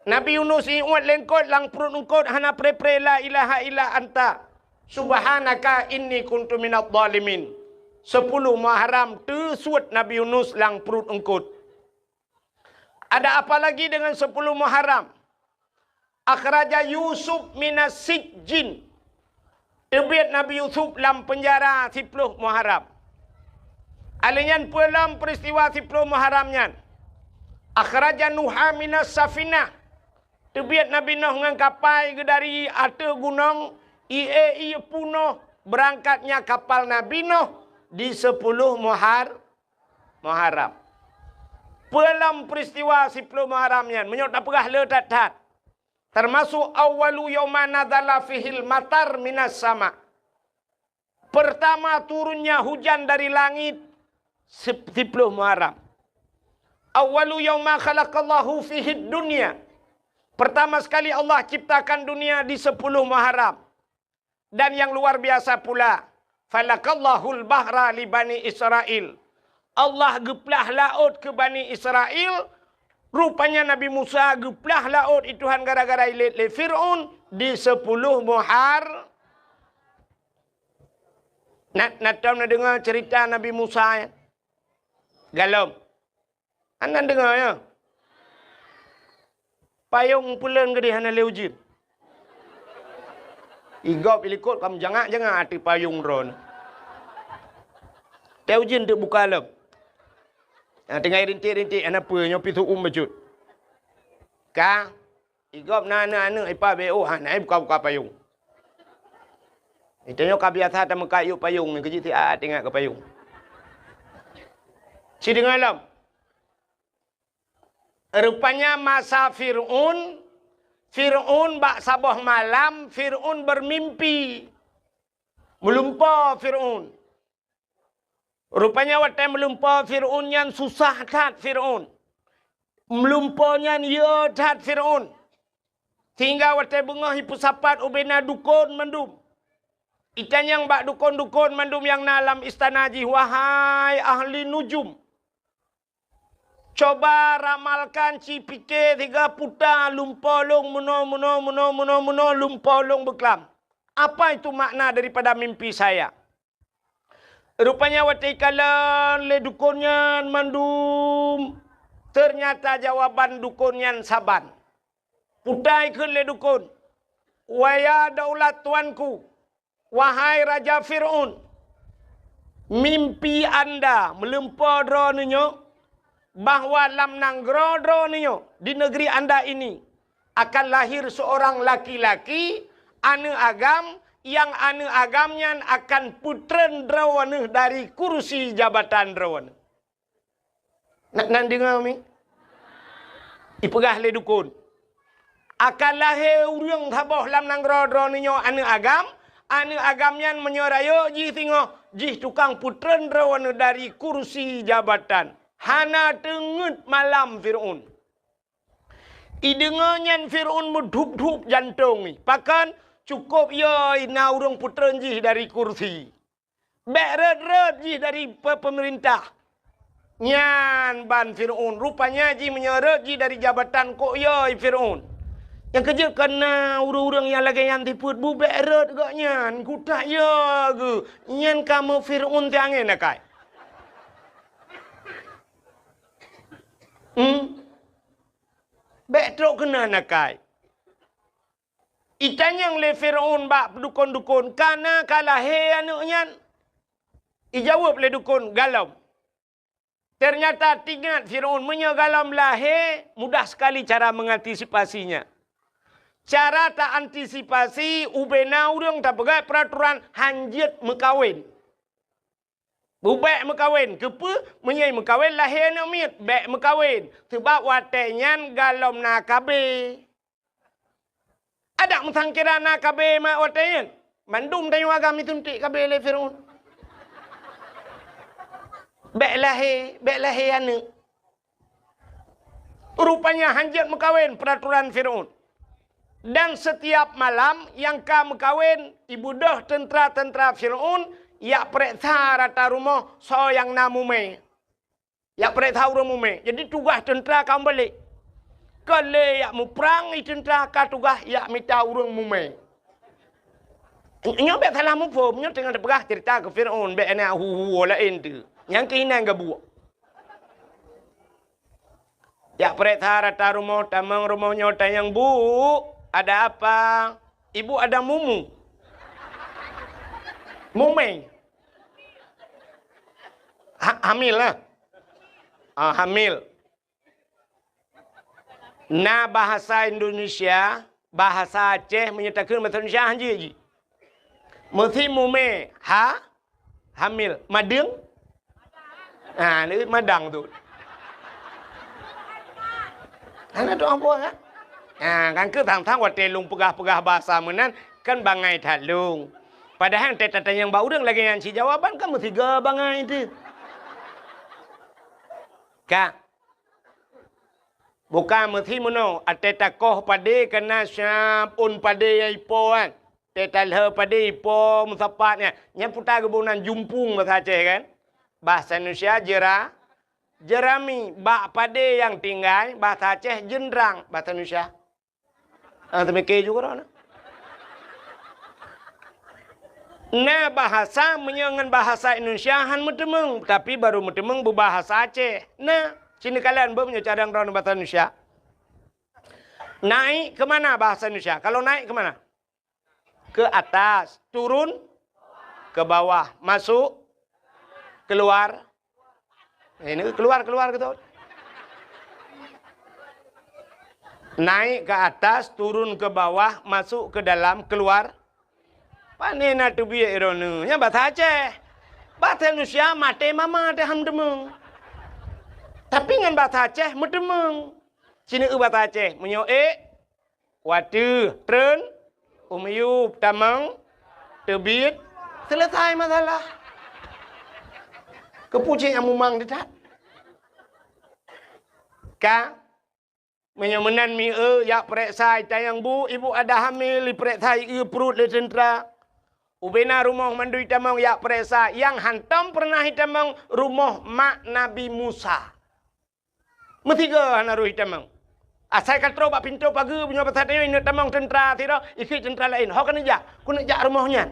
Nabi Yunus iuet lé eungkot lam pruet eungkot, hana pre-pre, "La ilaha illa anta, subhanaka inni kuntu minadh dhalimin." Sepuluh Muharram teusuet Nabi Yunus lam pruet eungkot. Ada apa lagi dengan sepuluh Muharram? "Akhraja Yusuf minas sijjin." Teubiet Nabi Yusuf lam peunjara siploh Muharram. Alèh nyan peue lom peuristiwa siploh Muharram nyan? "Akhraja Nuha minas safinah." Teubiet Nabi Nuh ngon kapai geuh dari ateueh gunong, ié-ié punoh beurangkatnya kapal Nabi Nuh di siploh Muhar-, Muharram. Peue lom peuristiwa siploh Muharram nyan? Meunyoe tapeugah le that-that. Teumasok awwalu yauma nazala fihil matar minas sama. Pertama turunnya hujan dari langit sip-, siploh Muharram. Awwalu yauma khalaqallahu fihid dunya. Pertama sekali Allah ciptakan dunia di siploh Muharram. Dan yang luar biasa pula, falakallahul bahra li Bani Israil. Allah geuplah laôt keu Bani Israil Rupanya Nabi Musa geuplah laôt i Tuhan gara-gara ilét lé Fir'aun di sepuluh Muhar. Na, na tom na deungoe cerita Nabi Musa nyan? Galom. Hana deungoe, ya? Payong puleuen geudeh hana lé ujeuen. Igop ilikot ka meujangak-jangak ateueh payong droeneuh. Teuh ujeuen teuk buka lom. Nyang tinggai rintik-rintik, hana peue, nyoe pih su'um bacut. Ka, igop na aneuk-aneuk ipa B O, hana buka-buka payong. Itanyoe ka biasa tameukat yub payong, keujeuet siat ingat keu payong. Ci deungoe lom. Rupanya masa Fir'aun, Fir'aun bak saboh malam, Fir'aun beumimpi. Meulumpoe Fir'aun. Rupanya watée meulumpoe Fir'aun nyan susah that Fir'aun. Meulumpoe nyan yö that Fir'aun. Sehingga watée beungoh jipeusapat ubena dukon mandum. Itanyong bak dukon-dukon mandum nyang na lam istana jih, "Wahai ahli nujum, coba ramalkan, ci pike siga puta lumpoe lôn meunoe, meunoe, meunoe, meunoe, meunoe lumpoe lôn beuklam. Apa itu makna daripada mimpi saya?" Rupanya watée ikalon lé dukon nyan mandum, teunyata jawaban dukon nyan saban. Puta ikheun lé dukon, "Waya daulat tuanku, wahai Raja Fir'aun, mimpi anda meulumpoe droeneuh nyoe bahwa lam nanggroe droeneuh nyoe, di negeri anda ini, akan lahir seorang laki-laki, aneuk agam, nyang aneuk agam nyan akan peutreun droeneuh dari kursi jabatan droeneuh." Na, na deungoe mi? Ipeugah lé dukon, "Akan lahé ureuëng saboh lam nanggroe droeneuh nyoe aneuk agam, aneuk agam nyan meunyoe rayeuk jih singoh, jih tukang peutreun droeneuh dari kursi jabatan." Hana teungeut malam Fir'aun. Ideungoe nyan Fir'aun meudhup-dhup jantong jih. Pakon? Cukôp yö na ureuëng peutreun jih dari kursi. Bék rhot-rhot jih dari pe-, peumeurintah. Nyan ban Fir'aun. Rupanya jih meunyoe rhot jih dari jabatan kok yö Fir'aun. Nyang keujeuet keu na ureuëng-ureuëng nyang lagée nyan sifeuet bu bék rhot gobnyan. Kutak yö geuh. Nyan kamoe Fir'aun teuh angén akai. Hmm? Bék trok keunan akai. Itanyong lé Fir'aun bak dukon-dukon, "Ka na ka lahé aneuk nyan?" Ijaweueb lé dukon, "Galom." Teunyata teuingat Fir'aun, meunyoe galom lahé, mudah sekali cara mengantisipasinya. Cara ta-antisipasi, ubena ureuëng tapeugah peuraturan hanjeuet meukawen. Bubék meukawen, keupeue? Meunyoe meukawen lahé aneuk miet, bék meukawen. Sabab watée nyan galom na K B. Adak meusangkira na K B mak watée nyan. Mandum tanyoe agam isuntik K B lé Fir'aun. Bék lahé, bék lahé aneuk. Rupanya hanjeuet meukawen peuraturan Fir'aun. Dan setiap malam nyang ka meukawen, ibeudôh teuntra-teuntra Fir'aun yak peureksa rata rumoh soe nyang na mumé. Yak peureksa ureuëng mumé. Jadi tugaih teuntra ka meubalek. Ka lé yak muprang i teuntra ka tugaih yak mita ureuëng mumé. Nyoe bék salah muphom, nyoe teungoh teupeugah cerita keu Fir'aun, bék na hu-hu laén tu. Nyang keuinan gabuek. Jak peureksa rata rumoh, tamong rumoh nyoe tanyong, "Bu, ada apa?" "Ibu ada mumu." Mumé. Ha, hamil lah. Ah, hamil. Na bahasa Indonesia, bahasa Aceh, meunyoe takheun bahasa Indonesia hanjeuet jih. Meusi mumé, ha? Hamil. Madeueng? Ha, ni madang tu. Hana tu ambo kan? Ha, kan keu thang-thang watée lôn peugah-peugah bahasa meunan, kan bangai that lôn. Padahai teutatanyong bak ureuëng lagée nyan cit jawaban kan meusiga bangai tu. Ka. Bukan meusi meunoe, até takoh padé kana siab ôn padé nyang ipo kan. Até talheu padé ipo meusapat nyan. Nyan puta geuboh nan jumpung bahasa Aceh kan. Bahasa Indonesia jera, jerami, bak padé nyang tinggai, bahasa Aceh jeundrang, bahasa Indonesia. Ah, teumike juga dah. Na bahasa meunyoe ngon bahasa Indonesia han meuteumeung, tapi baru meuteumeung beubahasa Aceh. Na, sini kalian beu meunyoe cadang droeneuh bahasa Indonesia. Naik ke mana bahasa Indonesia? Kalau naik ke mana? Ke atas, turun ke bawah, masuk, keluar. Eh, ini keluar, keluar gitu. Naik ke atas, turun ke bawah, masuk ke dalam, keluar. Pane na teubiet droeneuh? Nyan bahasa Aceh. Bahasa Indonesia maté mama teuh han meuteumeung. Tapi ngon bahasa Aceh meuteumeung. Sini eu bahasa Aceh, meunyoe ék, wateuh, treun, u miyueb, tamong, teubiet, selesai masalah. Keupeue cit nyang mumang teutat? Ka, meunyoe meunan mieu jak peuriksa i tayang bu, ibu ada hamil, ipeuriksa ié pruet lé teuntra. Ubena rumoh mandum itamong jak peuriksa, nyang hantom peureunah itamong rumoh mak Nabi Musa. Meusigoe hana roh itamong. Asai ka troh bak pintoe pageue, meunyoe basa tanyoe ineuk tamong teuntra sidroe, ikheun teuntra laén, "Ho keuneuk jak, keuneuk jak rumoh nyan."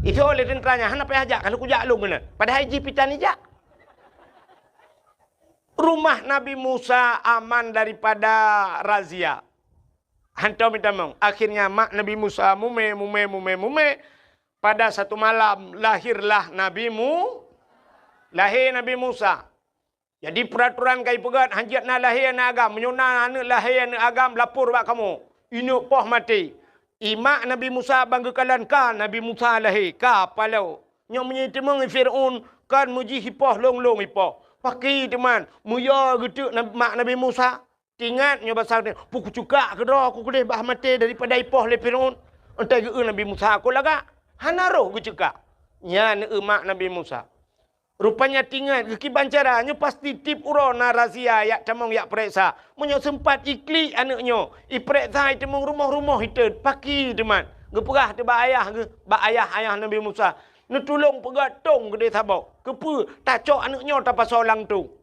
Isoe lé teuntra nyan, "Hana payah jak, ka lheueh kujak lôn keunan." Padahai jih pih tan ijak. Rumah Nabi Musa aman daripada razia. Hantom itamong. Akhirnya mak Nabi Musa mumè, mumè, mumè, mumè. Pada satu malam lahirlah Nabi Mu-, lahé Nabi Musa. Jadi, peuratoran ka ipeugét, hanjeuet na lahé aneuk agam. Meunyoe na aneuk lahé aneuk agam, lapor bak kamoe. Ineuk poh maté. I mak Nabi Musa ban geukalon ka Nabi Musa lahé, ka paloe. Nyoe meunyoe iteumeung i Fir'aun, kon meujih ipoh lôn-lôn ipoh. Pakri teuma, meuyue geuteuk na-, mak Nabi Musa. Teuingat nyoe basa, "Peue kuceukak keudroe ku keudeh bah maté daripada ipoh lé Fir'aun." Enteuk geu-eu Nabi Musa, "Kon lagak, hana roh geuceukak." Nyan eu mak Nabi Musa. Rupanya teuingat geukiban cara, nyoe pasti tiep uroe na razia jak tamong jak peuriksa. Meunyoe seumpat iklik aneuk nyoe, ipeuriksa iteumeung rumoh-rumoh itot, pakri teuma. Geupeugah teuh bak ayah geuh, bak ayah-ayah Nabi Musa, "Neutulông peugét tông keudeh saboh. Keupeue? Tacok aneuk nyoe tapasoe lam tông."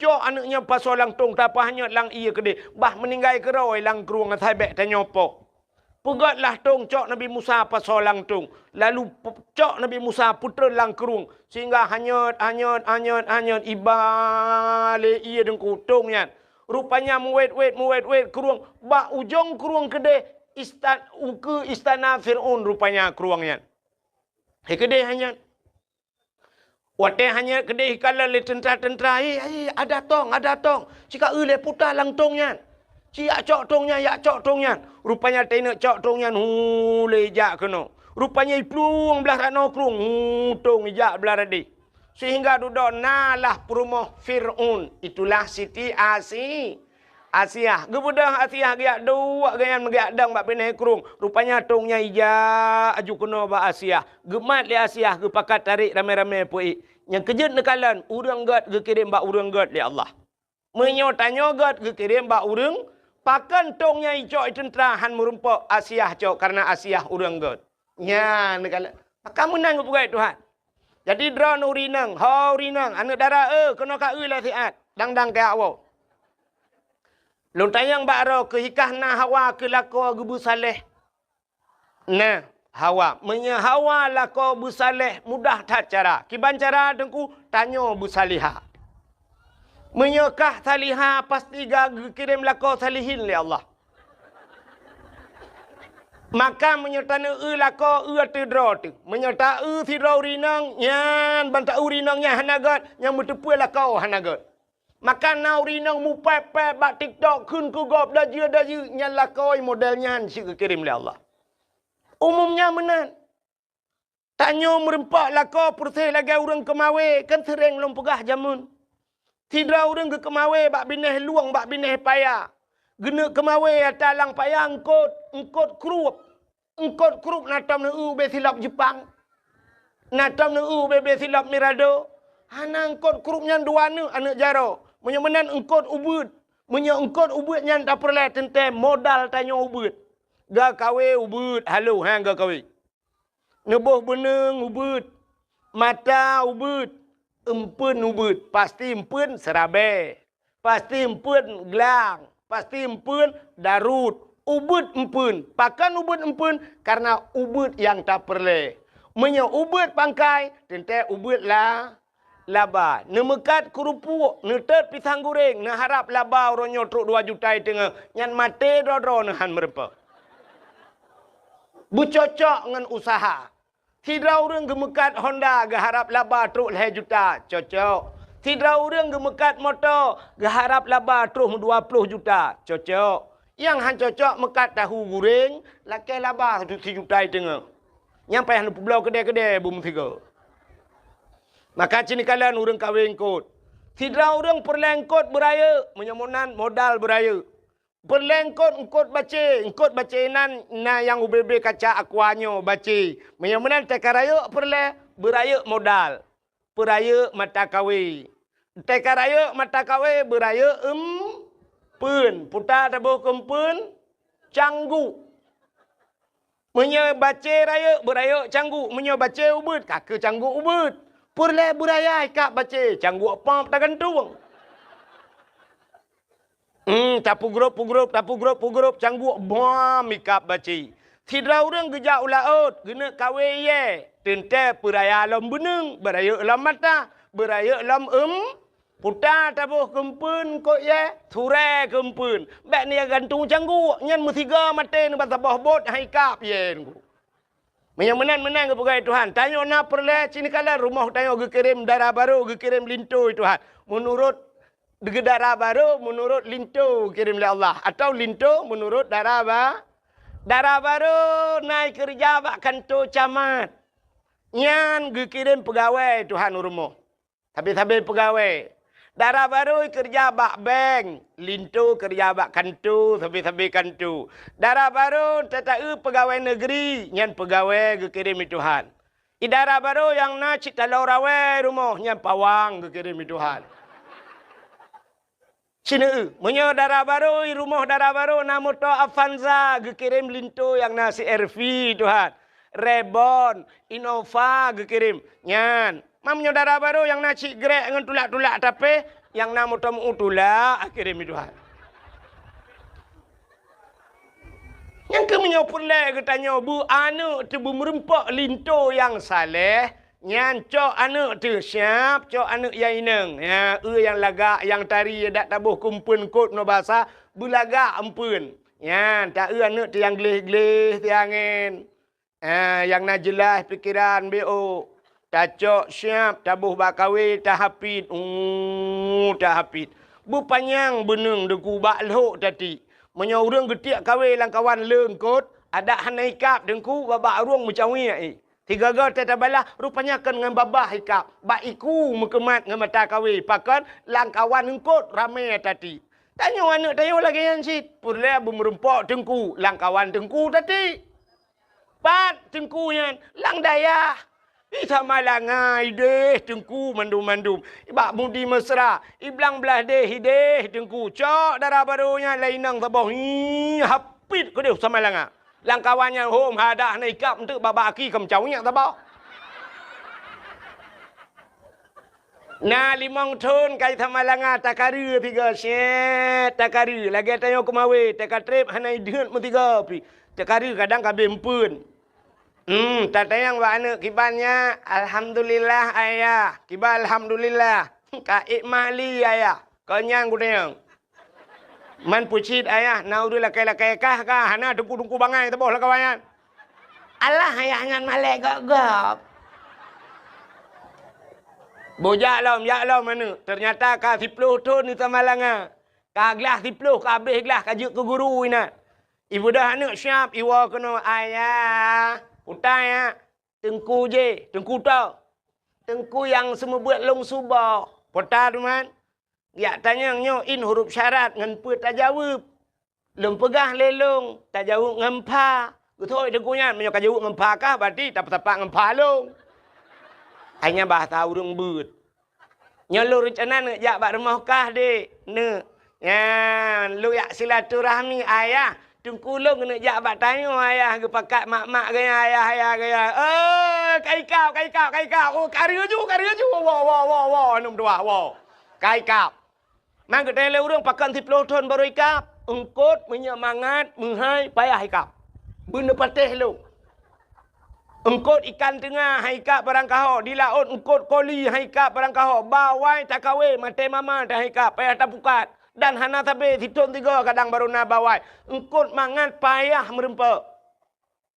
Cok aneuk nyan pasoe lam tông, tapeuhanyot lam ié keudeh, bah meuninggai keudroe lam krueng asai bék tanyoe poh. Peugét lah tông, cok Nabi Musa pasoe lam tông. Lalu pe-, cok Nabi Musa peutreun lam krueng, sehingga hanyot, hanyot, hanyot, hanyot, iba lé ié deungku tông nyan. Rupanya meuwét-wét, meuwét-wét krueng, bak ujong krueng keudeh istan-, ukeue istana Fir'aun rupanya krueng nyan. Hai keudeh hanyot. Watée hanyot keudeh ikalon lé teuntra-teuntra, "Hei, hei, ada tông, ada tông! Cika eu lé puta lam tông nyan! Ci jak cok tông nyan, jak cok tông nyan!" Rupanya teuinok cok tông nyan, hu, lé jak keunoe. Rupanya iplueng blaih ranoe krueng, hu, tông ijak blaih radeh. Sehingga dudoe na lah peurumoh Fir'aun, itulah Siti Asi-, Asiah. Geubeudôh Asiah geujak duek gobnyan meugeuyak dong bak binéh krueng. Rupanya tông nyan ijak aju keunoe bak Asiah. Geumat lé Asiah, geupakat tarek ramé-ramé peuék. Nyang keujeuet neukalon, ureuëng gét geukirém bak ureuëng gét lé Allah. Meunyoe tanyoe gét geukirém bak ureuëng, pakon tông nyan icok i teuntra han meurumpok Asiah cok, kareuna Asiah ureuëng gét. Nyan neukalon. Maka meunan geupeugah Tuhan. Jadi droeneuh ureuëng inong, ho ureuëng inong, aneuëk dara, eh, keunoe ka eu lé siat, dang-dang keu awak. Lôn tanyong bak droe keuh, hikah na Hawa keu lakoe geubeusaléh? Nah, Hawa. Meunyoe Hawa lakoe beusaléh, mudah that cara. Kiban cara teungku, tanyoe beusaléha. Meunyoe kah saléha, pasti ka geukirém lakoe salihin lé Allah. Maka meunyoe taneueu lakoe, eu ateueh droe teuh. Meunyoe ta-eu sidroe ureuëng inong, nyan ban ta-eu ureuëng inong nyan hana gét, nyang meuteupeue lakoe hana gét. Maka na ureuëng inong mupéb-péb bak TikTok kheun keu gob dajeu-dajeu, nyan lakoe model nyan cit geukirém lé Allah. Umum nyan meunan. Tanyoe meurumpok lakoe peureuseh lagée ureuëng keumawé, kan seuréng lôn peugah jameun. Sidroe ureuëng geukeumawé bak binéh lueng, bak binéh paya. Geuneuk keumawé ata lam paya eungkot, eungkot krueb. Eungkot krueb na tom neueu ubé silop Jepang. Na tom neueu ubé-bé silop Mirado. Hana eungkot krueb nyan dua neuk aneuëk jaroe. Meunyoe meunan eungkot ubeuet. Meunyoe eungkot ubeuet nyan tapeureulée teuntée modal tanyoe ubeuet. Geukawé ubeuet halo, ha, geukawé. Neuboh beuneueng ubeuet, mata ubeuet, Eumpeuen ubeuet, pasti eumpeuen seurabée, pasti eumpeuen glang, pasti eumpeuen daruet. Ubeuet eumpeuen. Pakon ubeuet eumpeuen? Kareuna ubeuet nyang tapeureulée. Meunyoe ubeuet pangkai, teuntée ubeuet la, laba. Neumeukat keurupuek, neutot pisang goreng, neuharab laba uroe nyoe trok dua juta i teungoh, nyan maté droe-droe neuhan meurumpok. Beucocok ngon useuha. Sidroe ureuëng geumeukat Honda geuharab laba trok lhée juta, cocok. Sidroe ureuëng geumeukat moto geuharab laba troh dua ploh juta, cocok. Nyang han cocok meukat tahu gureng, lakée laba sijuta i teungoh. Nyang payah neupeubloe keudée-keudée beumeusigoe. Maka cit neukalon ureuëng kawé eungkot. Sidroe ureuëng peureulée eungkot beurayeuk, meunyoe meunan modal beurayeuk. Peureulée eungkot, eungkot bacée. Eungkot bacée nan na nyang ubé-bé kaca aqua nyoe bacée. Meunyoe meunan teuka rayeuk peureulée, beurayeuk modal, peurayeuk mata kawé. Teuka rayeuk mata kawé, beurayeuk eumpeuen. Puta taboh keu eumpeuen, cangguek. Meunyoe bacée rayeuk, beurayeuk cangguek. Meunyoe bacée ubeuet, ka keu cangguek ubeuet. Peureulée beuraya ikab bacée, cangguek pop tagantung. Hmm, tapeugrôp-peugrôp, tapeugrôp-peugrôp, cangguek bom ikab bacée. Sidroe ureuëng geujak u laôt, geuneuk kawé iyée, teuntée peuraya lom beuneung, beurayeuk lom mata, beurayeuk lom eum, puta taboh keu eumpeuen eungkot iyée, surée keu eumpeuen. Bék neugantung cangguek, nyan meusigoe maté neuba saboh bot han ikab iyée nunggu. Meunyoe meunan-meunan geupeugah Tuhan, tanyoe na peureulée cit neukalon rumoh tanyoe geukirém dara barô, geukirém linto Tuhan. Meunurot dara barô, meunurot linto geukirém lé Allah, atawa linto meunurot dara ba-, dara barô na keureuja bak kanto camat. Nyan geukirém peugawée Tuhan u rumoh. Sabe-sabe peugawée. Dara barô keureuja bak bank, linto keureuja bak kanto, sabe-sabe kanto. Dara barô tata-eu peugawée neugri, nyan peugawée geukirém lé Tuhan. I dara barô nyang na cit taloe rawée rumoh, nyan pawang geukirém lé Tuhan. Sineuk, meunyoe dara barô, i rumoh dara barô na moto Avanza, geukirém linto nyang na C R V Tuhan. Reborn, Innova geukirém. Nyan, ma meunyoe dara barô nyang na cit grek ngon tulak-tulak tapéh, nyang na moto meu tulak, geukirém lé Tuhan. Nyang keu meunyoe peureulée geutanyoe beu aneuëk teuh beumeurumpok linto nyang saleh, nyan cok aneuëk teuh siab, cok aneuëk nyang inong. Ya, eu nyang lagak, nyang tari, dak taboh keu eumpeuen eungkot nyoe basa, beulagak eumpeuen. Nyan, ta eu aneuëk teuh nyang gleh-gleh siangén. Ah, nyang na jeulaih pikeran B O. Tacok siab, taboh bak kawé, tahapit. Uh, tahapit. Beupanyang beuneung teungku bak lhok tati. Meunyoe ureuëng geutiek kawé lam kawan lé eungkot, adak hana ikab teungku, babah arung meucawiek i. Sigoe-goe teuh tabalah, rupanya kon ngon babah ikab, bak iku meukeumat ngon mata kawé, pakon lam kawan eungkot ramé tati. Tanyoe aneuëk tanyoe lagée nyan cit, peureulée beumeurumpok teungku, lam kawan teungku tati. Pat teungku nyan, lam dayah. I Samalanga ideh teungku mandum-mandum. I bak Mudi Mesra, i blang blaih deh ideh teungku. Cok dara barô nyan lam inong saboh, hi, hapit keudeh Samalanga. Lam kawan nyan hom hadah na ikab eunteuk babah aki ka meucawiek saboh. Na limong thon ka i Samalanga takareu sigoe, syet takareu. Lagée tanyoe keumawé, teuka treb hana ideuet meusigoe pih. Takareu kadang ka abéh eumpeuen. Hmm, tatanyong bak aneuëk kiban nyak, "Alhamdulillah, Ayah." Kiban alhamdulillah. "Ka ék mah li, Ayah?" Kon nyan kutanyong. Man peucit, Ayah, na ureuëng lakée-lakée kah ka, hana teungku-teungku bangai saboh lam kawan nyan. Alah, Ayah nyan malée gob-gob. Boh jak lom, jak lom aneuëk. Teunyata ka siploh thon i Samalanga. Ka glah siploh, ka abéh glah, ka jeuet keu guru inan. Ibeudôh aneuëk siab, iwoe keunoe, "Ayah, utai, ya." "Teungku jih, teungku toh?" "Teungku nyang seumeubeuet lôn suboh." "Peue teuma?" "Jak tanyong nyoe in huruf syarat ngon peue tajaweueb." "Lôn peugah lé lôn, tajaweueb ngon pha." "Geuthôi teungku nyan, meunyoe ka jaweueb ngon pha kah, berarti tapeusapat ngon pha lôn." Hai nyan bahasa ureuëng beuet. "Nyoe lôn reuncana neuk jak bak rumoh kah, Dek?" "Neuk." "Nyan, lôn jak silaturahmi, Ayah. Teungku lôn keuneuk jak bak tanyoe, Ayah, geupakat mak-mak gaya, Ayah, Ayah gaya." Oh! "Ka ikab, ka ikab, ka ikab." Oh, ka reuju, ka reuju. Woe, woe, woe, woe, aneuk meutuah, woe. Ka ikab. Maka geutanyong lé ureuëng, "Pakon siplôh thon barô ikab?" "Eungkôt meunyoe mangat meuhai payah ikab. Beuneupatéh lôn. Eungkôt ikan teunga han ikab barangkaho, di laôt eungkôt koli han ikab barangkaho, bawai takawe maté mama han ikab, payah tapukat. Dan hana sabe sithon sigoe kadang barô na bawai. Eungkôt mangat payah meurumpok."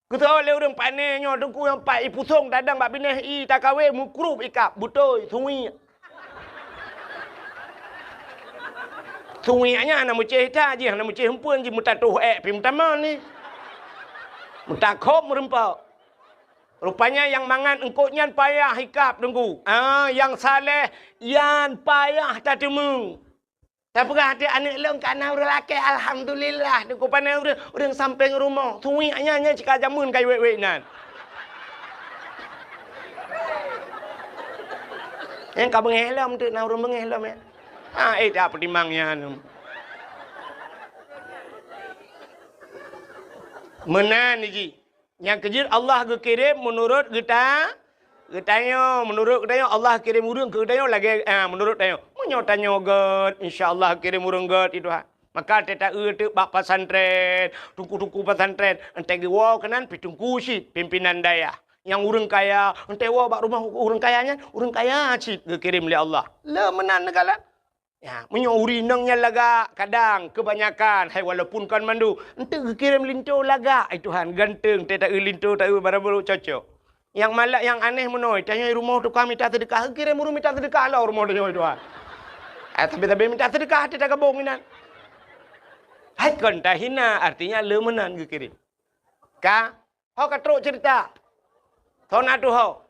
Geutanyong lé ureuëng, "Pane nyoe Teungku nyang pat ipusong tadong bak binéh i takawe mukrup ikab?" "Beutôi, suwiek." Suwiek nyan hana meucéh that jih, hana meucéh eumpeuen jih, meutatôh ék pih meutamong ni. Meutakhob meurumpok. Rupanya nyang mangat eungkôt nyan payah ikab Teungku. Ah, nyang saleh nyan payah tateumé. Tapeugah até aneuk lôn ka na ureuëng lakée, alhamdulillah. Teungku, pane ureuëng, ureuëng sampéng rumoh. Suwiek nyan, nyan cit ka jameun ka iwék-wék nan. Nyang ka beungéh lom teuk na ureuëng beungéh lom, ya. Ah, eh, tak peutimang nyan. Meunan jih. Nyang keujeuet Allah geukirém meunurot geuta-, geutanyoe. Meunurot geutanyoe, Allah kirém ureuëng keu geutanyoe lagée, ah, meunurot tanyoe. Meunyoe tanyoe gét, insya Allah kirém ureuëng gét, ya Tuhan. Maka teuta-eu teuk bak pesantren, teungku-teungku pesantren, entée geuwoe keunan pih teungku cit, pimpinan dayah. Nyang ureuëng kaya, entée woe bak rumoh ureuëng kaya nyan, ureuëng kaya cit geukirém lé Allah. Le meunan neukalon. Ya, meunyoe ureuëng inong nyan lagak, kadang keubanyakan, hai walaupun kon mandum, eunteuk geukirém linto lagak, ai Tuhan, ganteng, teuta-eu linto, ta-eu barabara cocok. Nyang malak, nyang aneh meunoe, tanyoe rumoh tukang mita seudeukah, geukirém ureuëng mita seudeukah lom rumoh tanyoe, ai Tuhan. Eh, tapi-tapi mita seudeukah, teuta gabong inan. Hai kon tahina, artinya le meunan geukirém. Ka Ho ka trok cerita. Soe na tuho?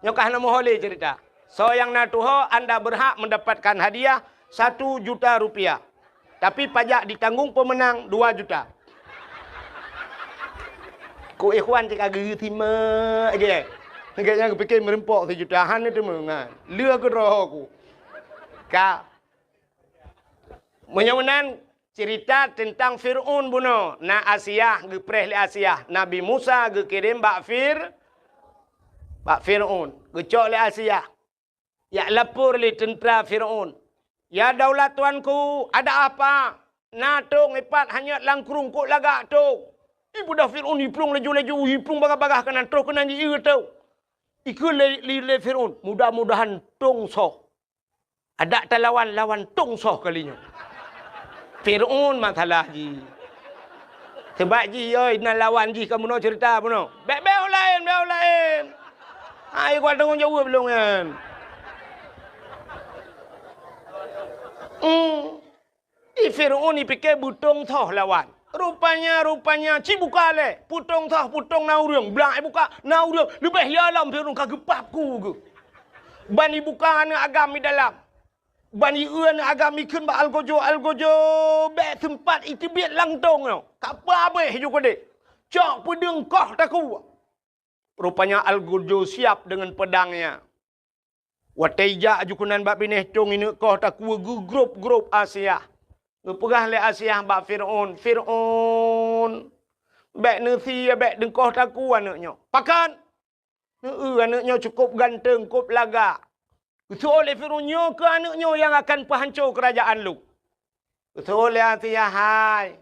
Nyoe ka hana muho lé cerita. Soe nyang na tuho, anda berhak mendapatkan hadiah satu juta rupiah. Tapi pajak ditanggung pemenang dua juta. Ku ikhwan cit ka geusimak lagée nyan. Lagée nyan geupike meureumpok sijuta, hana teumeungan. Lheueh keudroe ku. Ka. Meunyoe meunan, cerita teuntang Fir'aun bunoe, na Asiah, geupreh lé Asiah. Nabi Musa geukirém bak Fir-, bak Fir'aun. Geucok lé Asiah. Jak lapor lé teuntra Fir'aun. "Ya daulat tuanku, ada apa? Na tong ipat hanyot lam krueng, kok lagak tong." Ibeudôh Fir'aun, iplueng laju-laju, iplueng bagah-bagah keunan, troh keunan jieu tong. Ikheun lé, lé, lé Fir'aun, "Mudah-mudahan tong soh." Adak talawan, lawan tong soh kali nyoe. Fir'aun masalah jih. Sebab jih, yoi, na lawan jih ka bunoe cerita bunoe. Bék, bék u laén, bék u laén. Hai, kuat tanggong jaweueb lôn nyan. Hmm. Di Fir'aun ipike beutong soh lawan. Rupanya, rupanya, ci buka lé. Peutong soh, peutong na ureuëng. Blang ibuka, na ureuëng. Leubeh ya lom Fir'aun ka geupap ku geuh. Ban ibuka aneuk agam di dalam. Ban ieu aneuk agam ikheun bak algojo, algojo bék seumpat iteubiet lam tong nyoe. Ka peuhabéh ju keudeh. Cok peudeueng koh takue. Rupanya algojo siap deungon peudangnya. Watée ijak aju keunan bak binéh tong ineuk koh takue geugrôp-grôp Asiah. Geupeugah lé Asiah bak Fir'aun, "Fir'aun, bék neusie, bék deueng koh takue aneuk nyoe." "Pakon?" "Neu-eu aneuk nyoe cukôp ganteng, kôp lagak." Geuseuôt lé Fir'aun, "Nyoe keuh aneuk nyoe nyang akan peuhanco keurajeuen lôn." Geuseuôt lé Asiah, "Hai,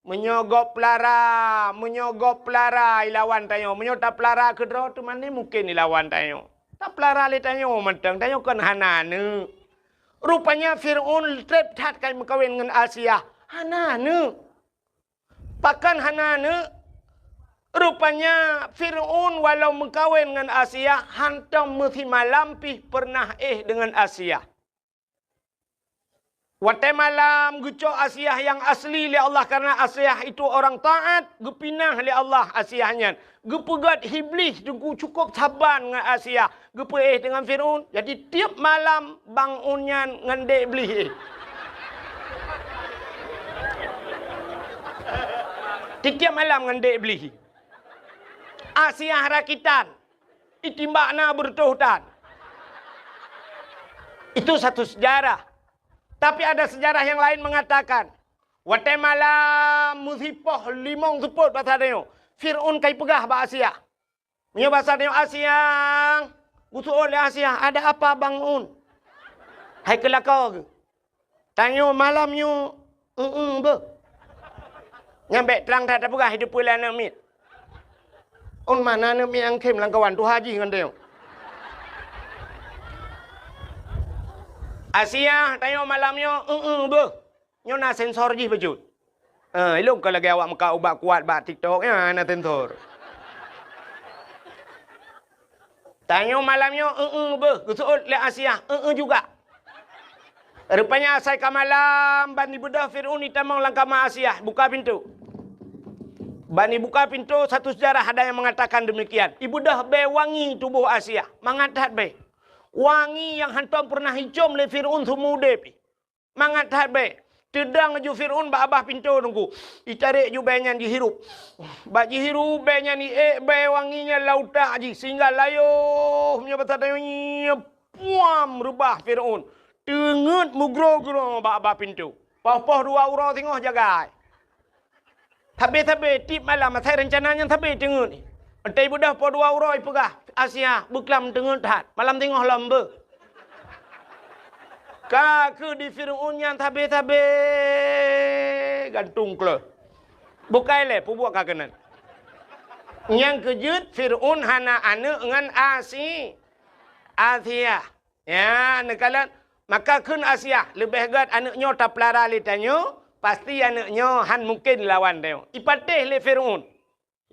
meunyoe gob peulara, meunyoe gob peulara ilawan tanyoe, meunyoe tapeulara keudroe, teuma mungken ilawan tanyoe. Tapeulara lé tanyoe mantong, tanyoe kon hana aneuk." Rupanya Fir'aun treb that ka meukawen ngon Asiah, hana aneuk. Pakon hana aneuk? Rupanya Fir'aun walau meukawen ngon Asiah, hantom meusimalam pih peureunah éh deungon Asiah. Watée malam geucok Asiah nyang asli lé Allah, karena Asiah itu orang taat, geupinah lé Allah Asiah nyan. Geupeugét Iblih teungku cukôp saban ngon Asiah, geupeuéh deungon Fir'aun. Jadi tieb malam bangun nyan ngon dék Iblih éh. Tieb malam ngon dék Iblih. Asiah rakitan. Itimbak na beureutoh tan. Itu satu sejarah. Tapi ada sejarah yang lain mengatakan, watée malam meusipoh limong seupôt basa tanyoe, Fir'aun ka ipeugah bak Asiah, Meunyoe basa tanyoe Asiah, geuseuôt lé Asiah, "Ada apa, Bang Un?" Hai keu lakoe geuh. Tanyoe malam nyoe, "Eng-eng beuh." Nyan bèk trang that tapeugah, hideue peue lé aneuk miet. Un, mana aneuk miet nyang khém lam kawan tuha jih ngon tanyoe. "Asiah, tanyoe malam nyoe, eng-eng beuh." Nyoe na sensor jih bacut. Eh, ilôn ka lagèe awak meukat ubat kuat bak TikTok, nyan na sensor. Tanyoe malam nyoe, "Eng-eng beuh," geuseuôt lé Asiah, "Eng-eng juga." Rupanya asai ka malam, ban ibeudôh Fir'aun itamong lam kama Asiah, buka pintoe. Ban ibuka pintoe, satu sejarah ada yang mengatakan demikian. Ibeudôh bèe wangi tuboh Asiah, mangat that bèe. Wangi nyang hántom peureunah icôm lé Fir'aun seumeu udép. Mangat that bèe. Teudong ju Fir'aun bak babah pintoe teungku. Itarek ju bèe nyan jihirup. Bak jihirup bèe nyan, iék bèe wangi nyan lam utak jih sehingga layoh meunyoe basa tanyoe nyoe puam reubah Fir'aun. Teungeut meugroe-groe bak babah pintoe. Poh-poh dua uroe singoh jagai. Sabe-sabe tiep malam asai reuncana nyan sabe teungeut. Watèe ibeudôh poh dua uroe ipeugah, "Asiah, beuklam teungeut that, malam singoh lom beuh." Ka keuh di Fir'aun nyan sabe-sabe gantung kleuh. Bukai lé peubuet ka keunan. Nyang keujeuet Fir'aun hana aneuk ngon Asi-, Asiah. Ya, neukalon. Maka kheun Asiah, leubeh gèt aneuk nyoe tapeulara lé tanyoe, pasti aneuk nyoe hán mungken lawan tanyoe. Ipatéh lé Fir'aun.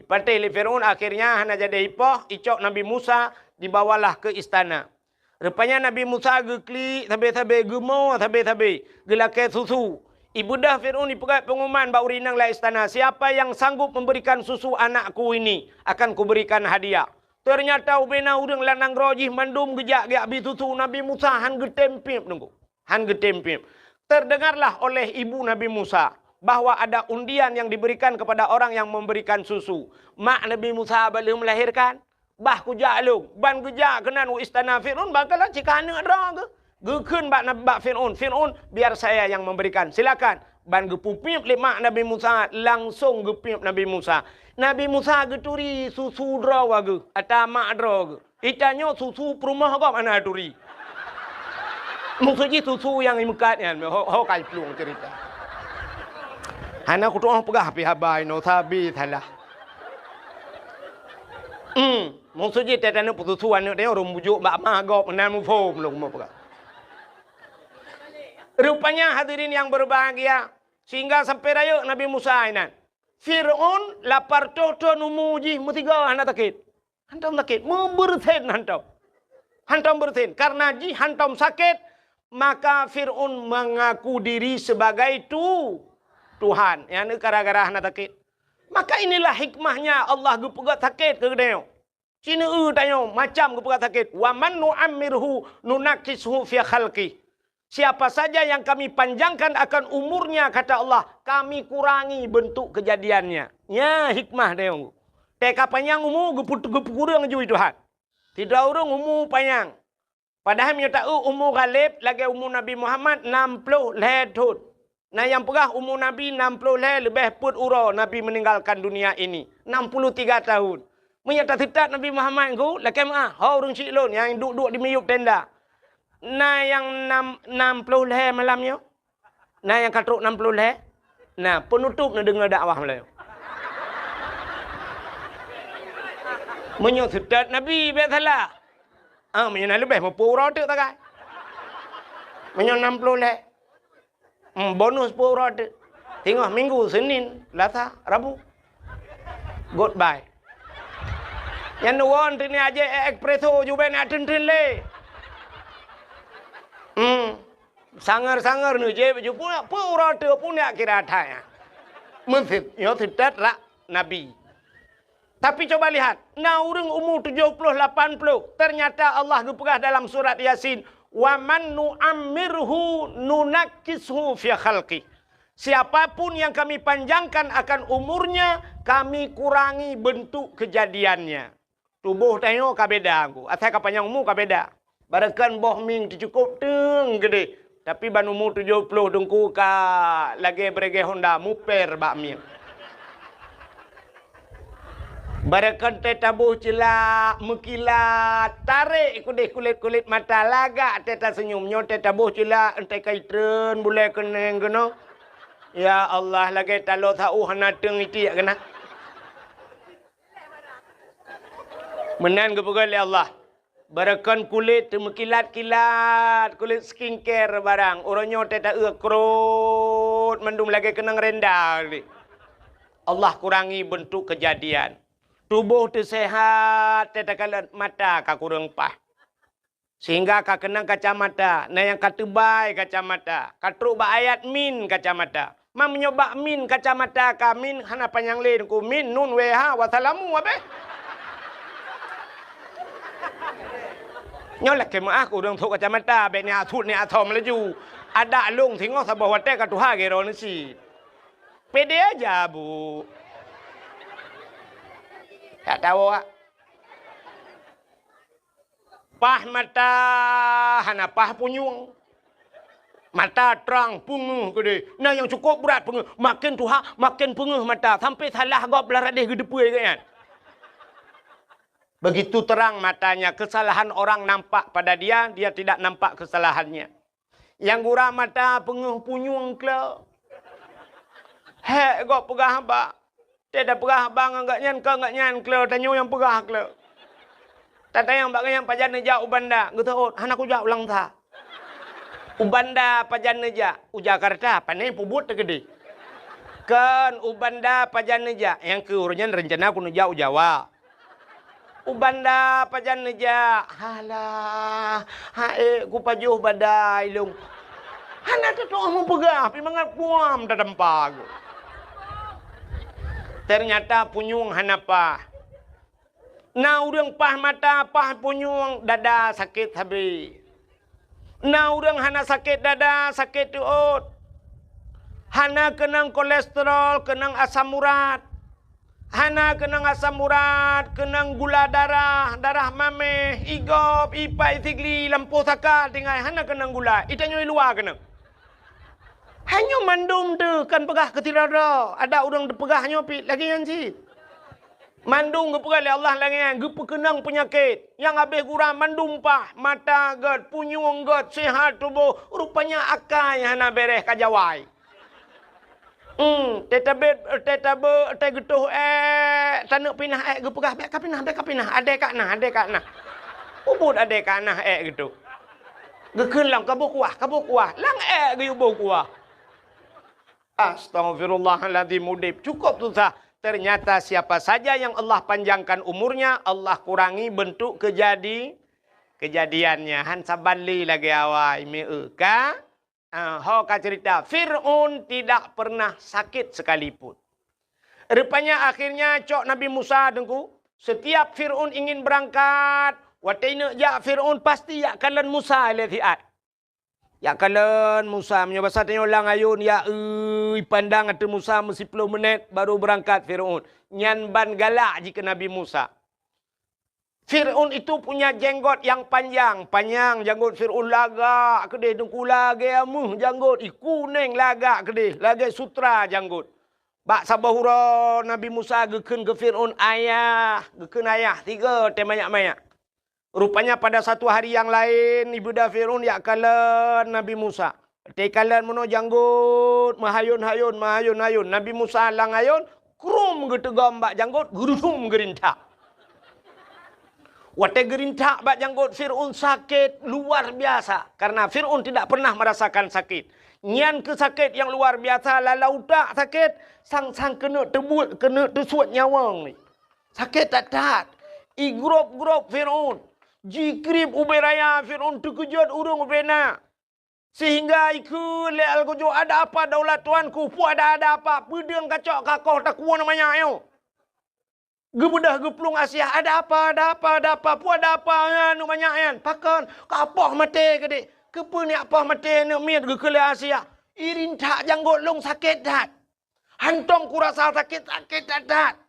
Ipatéh lé Fir'aun, akhirnya hana jadi ipoh, icok Nabi Musa, dibawalah ke istana. Rupanya Nabi Musa geuklik sabe-sabe, geumo sabe-sabe, geulakèe susu. Ibeudôh Fir'aun ipeugèt pengumuman bak ureueng inong lam istana, "Siapa yang sanggup memberikan susu anakku ini, akan kuberikan hadiah." Teunyata ubena ureueng lam nanggroe jih mandum geujak geubri susu, Nabi Musa hán geutem piep teungku. Hán geutem piep. Terdengarlah oleh ibu Nabi Musa bahwa ada undian yang diberikan kepada orang yang memberikan susu. Mak Nabi Musa bah lheueh melahirkan, bah kujak lôn, ban geujak keunan u istana Fir'aun, bah kalon cit ka aneuk droe geuh. Geukheun bak, bak Fir'aun, "Fir'aun, biar saya yang memberikan, silakan." Ban geupeupiep lé mak Nabi Musa, langsong geupiep Nabi Musa. Nabi Musa geuturi susu droe geuh, ata mak droe geuh. Itanyoe susu peurumoh gob hana turi. Maksud jih susu nyang imeukat nyan, ho, ho ka iplueng cerita. Hana kutu'oh peugah pih haba inoe, sabe salah. Hmm, maksud jih teutanyoe peususu aneuk tanyoe rhom bujok bak ma gob, meunan muphom lôn meupeugah. Rupanya hadirin yang berbahagia, sehingga sampai rayeuk Nabi Musa inan. Fir'aun lapan reutôh thon umu jih meusigoe hana sakét. Hántom sakét, meubeureusen hántom. Hántom beureusen, karena jih hántom sakét, maka Fir'aun mengaku diri sebagai tu-, Tuhan. Nyang gara-gara hana sakét. Maka inilah hikmahnya Allah geupeugah sakét keu geutanyoe. Sineue tanyoe macam geupeugah sakét, "Wa man nu'ammirhu nunakkishu fi khalqih." Siapa saja yang Kami panjangkan akan umurnya, kata Allah, Kami kurangi bentuk kejadiannya. Nya hikmah tanyoe. Teuka panyang umu geupeu-, geupeukureueng ju Tuhan. Sidroe ureueng umu panyang. Padahai meunyoe ta-eu umu ghaleb lagèe umu Nabi Muhammad nam ploh lhèe thon. Na nyang peugah umu Nabi nam ploh lhèe leubeh peuet uroe Nabi meninggalkan dunia ini, enam puluh tiga tahun. Meunyoe taseutôt Nabi Muhammad nyan, lakèe meu'ah, ho ureueng syiek lôn nyang duek-duek di miyueb tenda. Na nyang nam, nam ploh lhèe malam nyoe? Na nyang ka trok nam ploh lhèe? Na, peunutôb neudeungoe dakwah malam nyoe. Meunyoe seutôt Nabi, bèk salah. Ah, meunyoe na leubeh, meupeu uroe teuk tagai. Meunyoe nam ploh lhèe. Hmm, bonus peuet uroe teuk. Singoh Minggu, Senin, Selasa, Rabu. Goodbye. Nyan neuwoe teuk ni aje espresso jubèn ateunteunt lé. Hmm. Sanger-sanger neujép ju peuet uroe teuk pun jak kira that nyan. Meuseut, nyoe seutôt rak Nabi. Tapi coba lihat, na ureueng umu tujoh ploh, lapan ploh, ternyata Allah geupeugah dalam surat Yasin, "Wa man nu'ammirhu nunakkishu fi khalqih." Siapa pun yang Kami panjangkan akan umurnya, Kami kurangi bentuk kejadiannya. Tuboh tanyoe ka beda, asai ka panyang umu ka beda. Barangkan boh mieng teucukôp teueng keudeh, tapi ban umu tujoh ploh teungku ka lagèe bregèe honda muper bak mieng. Pareukon teuh taboh ceulak, meukilat, tarek keudeh kulét-kulét mata, lagak teuh taseunyum. Nyoe teuh taboh ceulak, entée ka itreun bulée keuneng keunoe. Ya Allah, lagée taloe sa-ueh hana teung itiek keunan. Meunan geupeugah lé Allah. Bareukon kulét teumeukilat-kilat, kulét skincare barang. Uroe nyoe teuh taeu krot mandum lagée keunong renda. Allah kurangi beuntuk keujadian. Tuboh teuh seuhat, teuh takalon mata ka kureueng paih. Sehingga ka keunong kacamata, na nyang ka teubai kacamata, ka trok bak ayat min kacamata. Ma meunyoe bak min kacamata ka min hana panyang lé Teungku, min, nun, wee, ha, wassalamu, abéh. Nyoe lakée meuáh keu ureuëng sôk kacamata, bék ni asut ni asom laju. Adak lông singoh saboh watée ka tuha geuroe neusi. Pede aja, Bu. Tak tahu, Wak. Paih mata hana paih punyueng. Mata trang, peungeuh keudeh. Na nyang cukôp brat peungeuh. Maken tuha, maken peungeuh mata. Sampai salah gob lam radeh geuteupeue geuh nyan. Begitu terang matanya, kesalahan orang nampak pada dia, dia tidak nampak kesalahannya. Nyang gura mata peungeuh punyueng kle. Hék gob peugah haba. Teuh tapeugah haba ngon gobnyan, kon gobnyan kle, tanyoe nyang peugah kle. Tatanyong bak gobnyan, "Pajan neujak u Banda?" Geuteuôt, "Hana kujak u Langsa." "U Banda pajan neujak?" "U Jakarta, pane peubuet teukeudeh." "Kon, u Banda pajan neujak?" "Nyang keu uroe nyan reuncana kuneuk jak u Jawa." "U Banda pajan neujak?" "Halah, ha'ék kupajoh badai lôn." Hana teutuoh meupeugah, pih mangat puam tatampa geuh. Ternyata punyueng hana paih. Na ureuëng paih mata, paih punyueng, dada sakét sabe. Na ureuëng hana sakét dada, sakét teuôt. Hana keunong kolesterol, keunong asam urat. Hana keunong asam urat, keunong gula darah, darah maméh, igob, ipai sigli, lampôh saka tinggai, hana keunong gula. Itanyoe luwa keunong. Hanyoe mandum teuh kan peugah keu sidroe-droe. Ada ureuëng teupeugah nyoe pih lagée nyan cit. Mandum geupeugah lé Allah lagée nyan, geupeukeunong peunyakét. Nyang habéh gura mandum paih, mata gét, punyueng gét, seuhat tuboh, rupanya akai hana béréh ka jawai. Hmm, teutabét, teutabé, teugeutôh ék, taneuk pinah ék geupeugah, "Bék kapinah, bék kapinah, adée ka na, adée ka na." Ubit adée ka na ék geutôh. Geukheun lom, "Kaboh kuah, kaboh kuah." Lam ék geuyue boh kuah. Astaghfirullahaladzim, udeb cukôp susah. Ternyata siapa saja yang Allah panjangkan umurnya, Allah kurangi bentuk kejadi-, kejadiannya. Han saban lé lagée awai meu ka. Ah, ho ka cerita, Fir'aun tidak pernah sakit sekalipun. Rupanya akhirnya cok Nabi Musa Teungku, setiap Fir'aun ingin berangkat, watée neuk jak Fir'aun pasti jak kalon Musa lé siat. Jak kalon Musa, meunyoe basa tanyoe lam ayôn, ya, ui, pandang ateueh Musa meusiploh menit baru berangkat Fir'aun. Nyan ban galak jih keu Nabi Musa. Fir'aun itu punya jenggot yang panjang, panyang janggot Fir'aun lagak keudeh, dengkula lagée ameuh janggot, i kuneng lagak keudeh, lagée sutra janggot. Bak saboh uroe Nabi Musa geukheun keu Fir'aun, "Ayah," geukheun ayah, tiga teuh manyak-manyak. Rupanya pada satu hari yang lain, ibeuda Fir'aun jak kalon Nabi Musa. Teukalon meunoe janggot, meuhayôn-hayôn, meuhayôn-hayôn. Nabi Musa lam ayôn, krum geuteugom bak janggot, geurudum geurintak. Watée geurintak bak janggot Fir'aun sakét luar biasa, karena Fir'aun tidak pernah merasakan sakit. Nyan keuh sakét nyang luar biasa, lam utak sakét, sang-sang keuneuk teubuet, keuneuk teusuet nyawöng ni. Sakét that-that. Igrôb-grôb Fir'aun. Jikrieb ubé raya Fir'aun teukeujot ureuëng ubé na. Sehingga ikheun lé algojo, "Ada apa daulat tuanku? Peue ada, ada apa? Peudeueng kacok kakoh takue na manyak nyoe?" Geubeudoh geuplueng Asiah, "Ada apa, ada apa, ada apa? Peue ada apa nyan, aneuk manyak nyan? Pakon? Ka poh maté keudeh?" "Keupeue neujak poh maté aneuk miet?" geukheun lé Asiah. "Irintak janggot lôn sakét that. Hantom kurasa sakét, sakét that-that."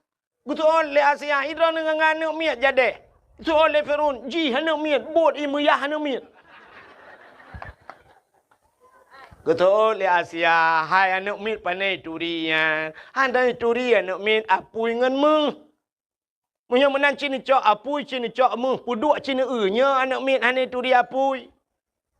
Geuseuôt lé Asiah, "Idroeneuh ngon aneuk miet jadeh?" Geuseuôt lé Fir'aun, "Jih aneuk miet, buet ie meuyah aneuk miet." Geuseuôt lé Asiah, "Hai aneuk miet, pane turi nyan?" "Hana turi aneuk miet, apui ngon méuh." Meunyoe meunan ci neucok apui, ci neucok méuh, peuduek ci neueu, nyoe aneuk miet hana turi apui.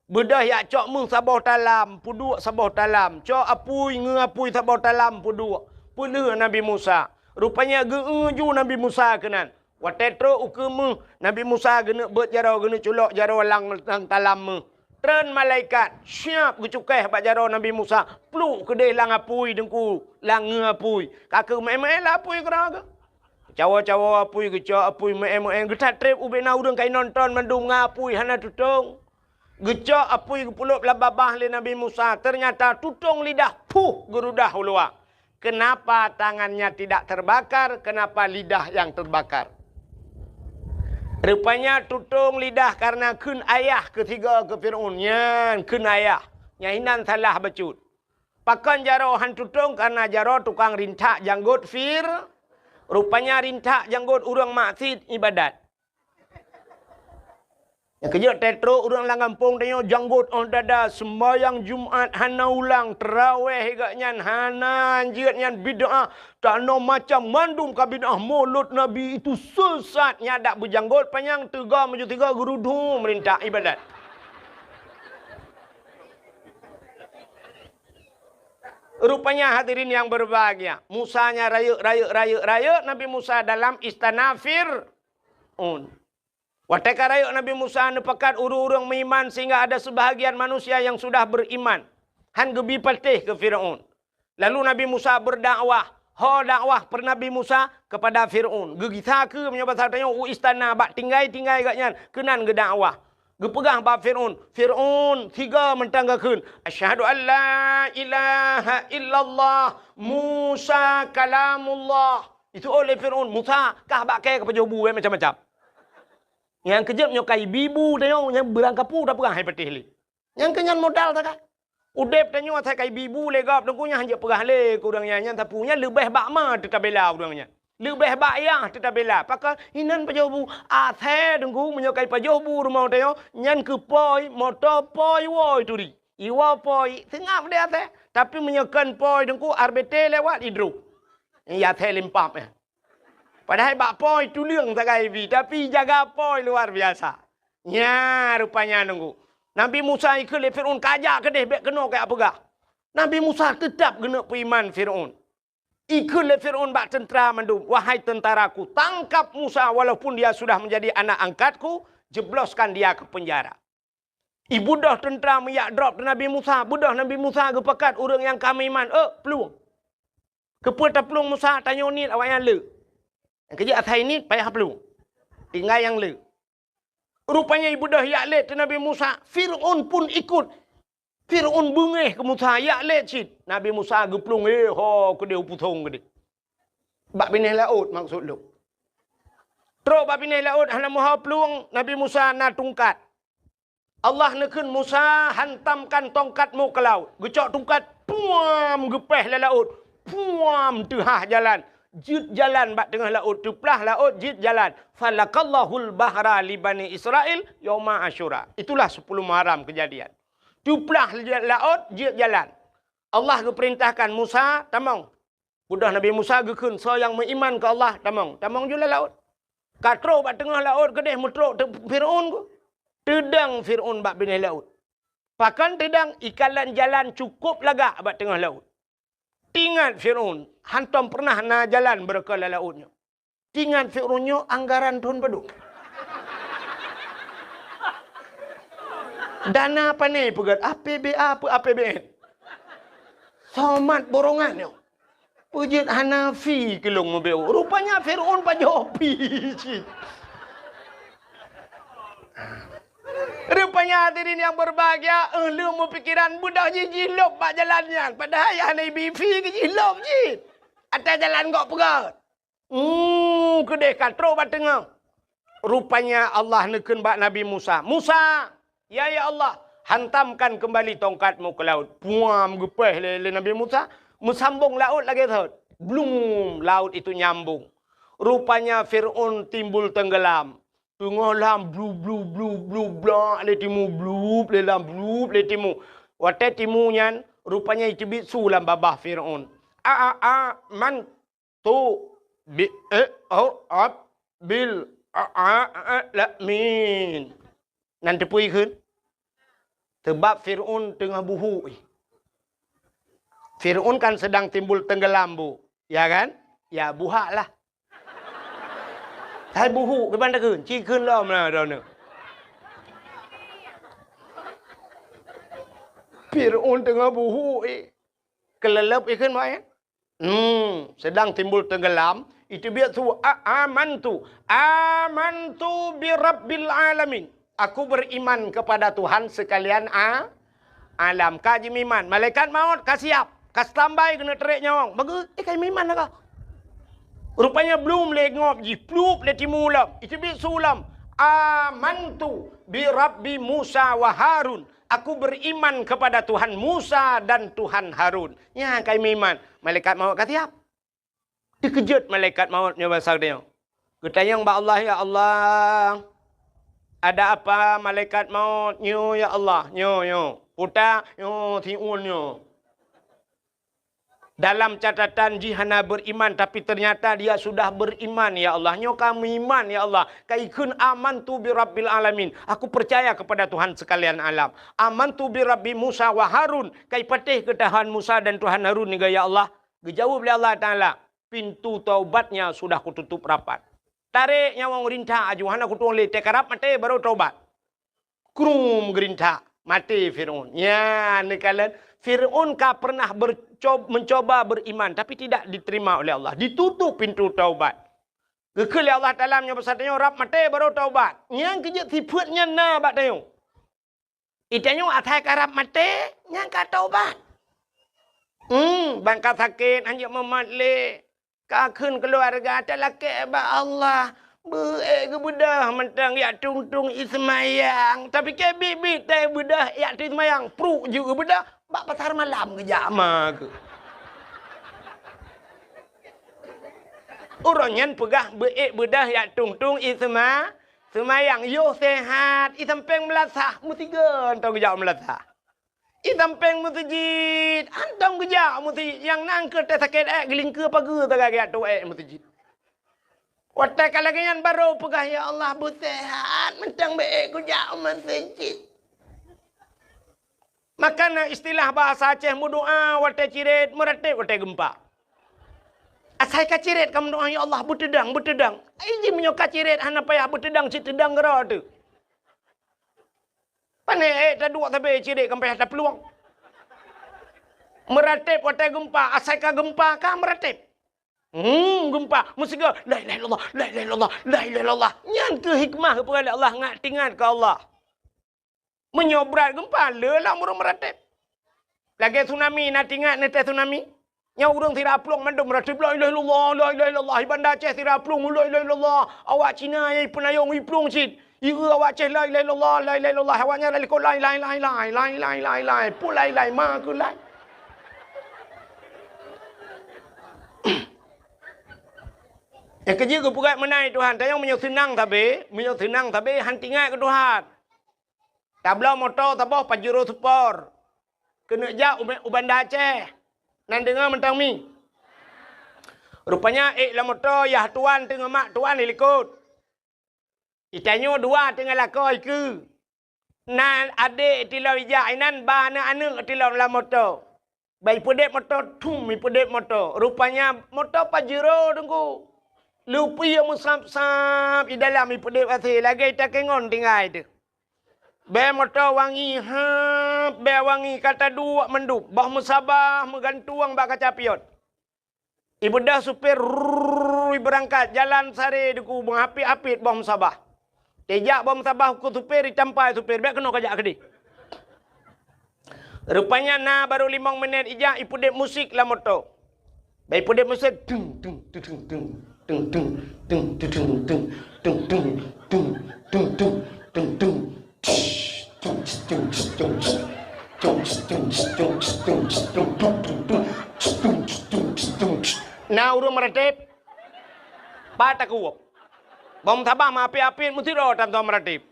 Beudôh jak cok méuh saboh talam, peuduek saboh talam, cok apui, ngeu apui saboh talam, peuduek. Peulheueh Nabi Musa. Rupanya geu-eu ju Nabi Musa keunan. Watée trok ukeue méuh, Nabi Musa geuneuk beuet jaroe, geuneuk culok jaroe lam, lam talam méuh. Treun malaikat, siab geucukéh bak jaroe Nabi Musa, pluek keudeh lam apui teungku, lam ngeu apui. Ka keuh meu'én-meu'én lam apui keudroe geuh. Cawoe-cawoe apui, geucok apui meu'én-meu'én, geutatreb ubena ureuëng ka inonton mandum ngon apui hana tutong. Geucok apui geupulop lam babah lé Nabi Musa, teunyata tutong lidah, puh geurudah u luwa. Kenapa tangannya tidak terbakar? Kenapa lidah yang terbakar? Rupanya tutong lidah karena kheun ayah keu sigoe keu Fir'aun. Nyan kheun ayah. Nyan inan salah bacut. Pakon jaroe han tutong karena jaroe tukang rintak janggot Fir. Rupanya rintak janggot ureuëng maksiet ibadat. Nyang keujeuet teutro ureuëng lam gampông tanyoe janggot óh dada, sembahyang Jumat hana ulang, teurawéh gak nyan hana, jeuet nyan bid'ah, tanoh macam mandum ka bid'ah, mulod Nabi itu sesat, nyan dak beujanggot panyang teuga meujeuet tiga geurudu meurintak ibadat. Rupanya hadirin yang berbahagia, Musa nya rayeuk, rayeuk, rayeuk, rayeuk Nabi Musa dalam istana Fir'aun. Watée ka rayeuk Nabi Musa neupakat ureuëng-ureuëng meuiman sehingga ada sebahagian manusia yang sudah beriman. Han geubi patéh keu Fir'aun. Lalu Nabi Musa berdakwah. Ho dakwah per Nabi Musa kepada Fir'aun. Geugisa keu meunyoe basa tanyoe u istana bak tinggai-tinggai gak nyan keunan geudakwah. Geupeugah bak Fir'aun, "Fir'aun, sigoe mantong gakheun, 'Asyhadu an la ilaha illallah, Musa kalamullah.'" Itu oleh Fir'aun, "Musa, kah bak kée ka pajoh bu, eh, macam-macam." Nyang keujeuet nyoe kai bibu tanyoe nyang beurangkapu tapeugah hai patéh lé. Nyang keu nyan modal takai. Udeb tanyoe asai kai bibu lé gob teungku nyan hanjeuet peugah lé keu ureuëng nyan, nyan sapeue nyan leubeh bak ma teutabela ureuëng nyan. Leubeh bak yah teutabela. Pakon inan pajoh bu asai teungku meunyoe kai pajoh bu rumoh tanyoe nyan keu poi, moto poi woi turi. Iwoe poi seungab deh asai. Tapi meunyoe kon poi teungku R B T lewat idrob. Ya asai limpap ya. Padahai bak poi tuleueng sagai bi, tapi jaga poi luar biasa. Nya rupanya nunggu. Nabi Musa ikheun lé Fir'aun, "Kajak keudeh bék keunoe kajak peugah." Nabi Musa teutab geuneuk peuiman Fir'aun. Ikheun lé Fir'aun bak teuntara mandum, "Wahai tentaraku, tangkap Musa walaupun dia sudah menjadi anak angkatku, jebloskan dia ke penjara." Ibeudôh teuntara meuyak drob teuh Nabi Musa, beudôh Nabi Musa geupakat ureuëng nyang ka meuiman, "Eh, plueng." Keupeue taplueng Musa, tanyoe niet awaknyan le. Nyang keujeuet asai niet payah plueng. Tinggai nyang le. Rupanya ibeudôh yak lét teuh Nabi Musa, Fir'aun pun ikut. Fir'aun beungéh keu Musa, yak lét cit. Nabi Musa geuplueng, eh, ho keudeh u pusong keudeh. Bak binéh laôt maksud lôn. Trok bak binéh laôt hana meuho plueng, Nabi Musa na tungkat. Allah neukheun Musa, "Hantamkan tongkatmu ke laut." Geucok tungkat, puam, geupéh lé laôt. Puam, teuhah jalan. Jeuet jalan bak teungoh laôt, teuplah laôt, jeuet jalan. "Falakallahul bahra li Bani Israil yauma Asyura." Itulah sepuluh Muharram kejadian. Teuplah laôt, jeuet jalan. Allah geupeurintahkan Musa, "Tamong." Beudôh Nabi Musa geukheun, "Soe nyang meuiman keu Allah, tamong." Tamong ju lam laôt. Ka trok bak teungoh laôt keudeh meutrok teu-, Fir'aun ku. Teudong Fir'aun bak binéh laôt. Pakon teudong, ikalon jalan cukôp lagak bak teungoh laôt. Teuingat Fir'aun, hantom peureunah na jalan beureukoh lam laôt nyoe. Teuingat Fir'aun nyoe anggaran thon padum. Dana pane peugét, A P B A peu A P B N. Somat borongan nyoe. Peujeuet hana fi keu lôn meubeuet. Rupanya Fir'aun pajoh fi cit. Rupanya hadirin yang berbahagia, eh, lôn meupikiran beudôh jih jilôb bak jalan nyan. Padahai hana ibi fi keu jilôb cit. Atas jalan gok peugét. Hmm, keudeh ka trok bak teungoh. Rupanya Allah neukheun bak Nabi Musa, "Musa, ya, ya Allah, hantamkan kembali tongkatmu ke laut." Puam, geupéh lé, lé Nabi Musa, meusambong laôt lagée thot. Blum, laut itu nyambung. Rupanya Fir'aun timbul tenggelam. Teungoh lam blu, blu, blu, blu, blak lé timu, blup lé lam, blup lé timu. Watée timu nyan, rupanya iteubiet su lam babah Fir'aun. A, a, a, man, tu, bi, eh, oh, ap, birabbil alamin. Nan teupeu kheun? Teubab Fir'aun teungoh buhuk. Fir'aun kan sedang timbul tenggelam, Bu. Ya kan? Ya, buhak lah. Hai buhuk, kiban takheun? Ci kheun lom lah droeneuh. Fir'aun teungoh buhuk, eh. Keuleuleub ikheun, Mak, ya? Hmm, sedang timbul tenggelam, iteubiet su, a-, amantu, amantu bi rabbil alamin. Aku beriman kepada Tuhan sekalian a-, alam. Ka jimeuiman, malaikat maut ka siap, ka standby keuneuk trek nyawöng. Bagus, eh, ka jimeuiman lah ka. Rupanya blum lé ngop jih, plup lé timu lom, iteubiet su lom. Amantu bi rabbi Musa wa Harun. Aku beriman kepada Tuhan Musa dan Tuhan Harun. Nyan ka jimeuiman, malaikat maut ka siap. Teukeujot malaikat maut nyoe basa geutanyoe. Geutanyong bak Allah, "Ya Allah, ada apa malaikat maut nyoe, ya Allah?" Nyoe, nyoe. Puta, nyoe, siun nyoe. Dalam catatan jih hana beriman, tapi ternyata dia sudah beriman, ya Allah. Nyoe ka meuiman, ya Allah. Ka ikheun, "Amantu bi rabbil alamin." Aku percaya kepada Tuhan sekalian alam. "Amantu bi rabbi Musa wa Harun." Ka ipatéh keu Tuhan Musa dan Tuhan Harun nyoe, ya Allah. Geujaweueb lé Allah Taala, "Pintu taubatnya sudah kututup rapat." Tarek nyawöng rintak aju, hana kutueng lé, teukarab maté baru taubat. Krum geurintak, maté Fir'aun. Nyan neukalon, Fir'aun ka pernah berco-, mencoba beriman, tapi tidak diterima oleh Allah. Ditutup pintu taubat. Geukheun lé Allah Taala meunyoe basa tanyoe rab maté baru taubat. Nyan keu jeuet sifeuet nyan na bak tanyoe. Itanyoe asai karab maté, nyan ka taubat. Hmm, ban ka sakét, hanjeuet mumat lé. Ka kheun keuluwarga, talakée bak Allah. Beu-ék geubeudôh mantong jak tueng-tueng i seumayang. Tapike biet-biet teuh beudôh jak tueng seumayang. Pruek jeuet geubeudôh, bak pasar malam geujak ma keuh. Uroe nyan peugah beu-ék beudôh jak tueng-tueng i seuma-, Seumayang yoh seuhat, i sampéng meulasah, meusigoe hantom geujak meulasah. I sampéng meuseujid, hantom geujak meuseujid, nyang na keuh teuh sakét ék, geulingkeue pageue sagai geujak tueng ék meuseujid. Watée ka lagée nyan barô peugah, "Ya Allah, beuseuhat, mantong beu-ék kujak meuseujid." Maka na istilah bahasa Aceh meudoá watée cirét, meuratéb watée geumpa. Asai ka cirét ka meudoá, "Ya Allah, beuteudang, beuteudang." Ai jih meunyoe ka cirét hana payah beuteudang, cit teudang keudroe teuh. Pane ék taduek sabe cirét ka payah taplueng. Meuratéb watée geumpa, asai ka geumpa ka meuratéb. Hmm, geumpa, meusigoe, "La ilaha illallah, la ilaha illallah, la ilaha illallah." Nyan keuh hikmah geupeugah lé Allah, ngat tingat keu Allah. Meunyoe brat geumpa, le lam ureuëng meuratéb. Lagée tsunami, na tingat neutée tsunami? Nyoe ureuëng sira plueng mandum meuratéb, "La ilaha illallah, la ilaha illallah." I Banda Aceh sira plueng, "La ilaha illallah." Awak Cina nyang ipeunayong iplueng cit. Ieu awak Aceh, "La ilaha illallah, la ilaha illallah." Awaknyan lalikot, "Lai, lai, lai, lai, lai, lai, lai, lai." Pue lai, lai, ma keuh lai. Nyang keujeuet geupeugah meunan Tuhan, tanyoe meunyoe seunang sabe, meunyoe seunang sabe, han tingat keu Tuhan. Tabloe moto saboh Pajero Sport. Keuneuk jak u, u Banda Aceh. Nan deungoe mantong mi. Rupanya ék lam moto yah tuan teungoh mak tuan di likot. Itanyoe dua teungoh lakoe ikeue. Na adék tilom ijak inan ba aneuëk-aneuëk tilom lam moto. Ba ipeudeb moto, thum, ipeudeb moto. Rupanya moto Pajero teungku. Lupie meusab-sab i dalam ipeudeb asée lagée takengon tinggai teuh. Bée moto wangi, hab, bée wangi ka taduek mandum, boh meusabah meugantueng bak kaca pion. Ibeudôh supir, rrrr, ibeurangkat, jalan sare deuku, meuhapit-hapit boh meusabah. Tejak boh meusabah keu supir, itampai supir, bék keunoe kajak keudeh. Rupanya na barô limong minét ijak ipeudeb musik lam moto. Bah ipeudeb musik, tung, tung, tung, tung, tung, tung, tung, tung, tung, tung, tung, tung, tung, tung, tung, tung, tung, tung, tung. Na ureuëng meuratéb, pat takuwob. Boh meusabah meuhapit-hapit meusidroe tan tom meuratéb.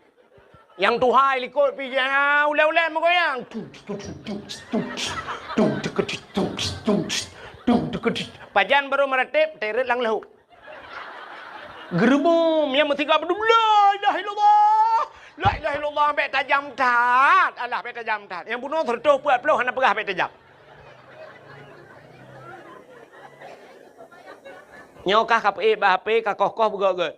Nyang tuha i likot pih jihnyan ulée-ulée meugoyang. Pajan barô meuratéb, teuret lam leuhok. Geureumeum nyang meusigoe beudôh, "La ilaha illallah! La ilaha illallah!" Bèk tajam that. Alah, bèk tajam that. Nyang bunoe sireutôh peuet ploh hana peugah bèk tajam. Nyoe kah ka peuék bak H P, ka koh-koh beugöt-göt.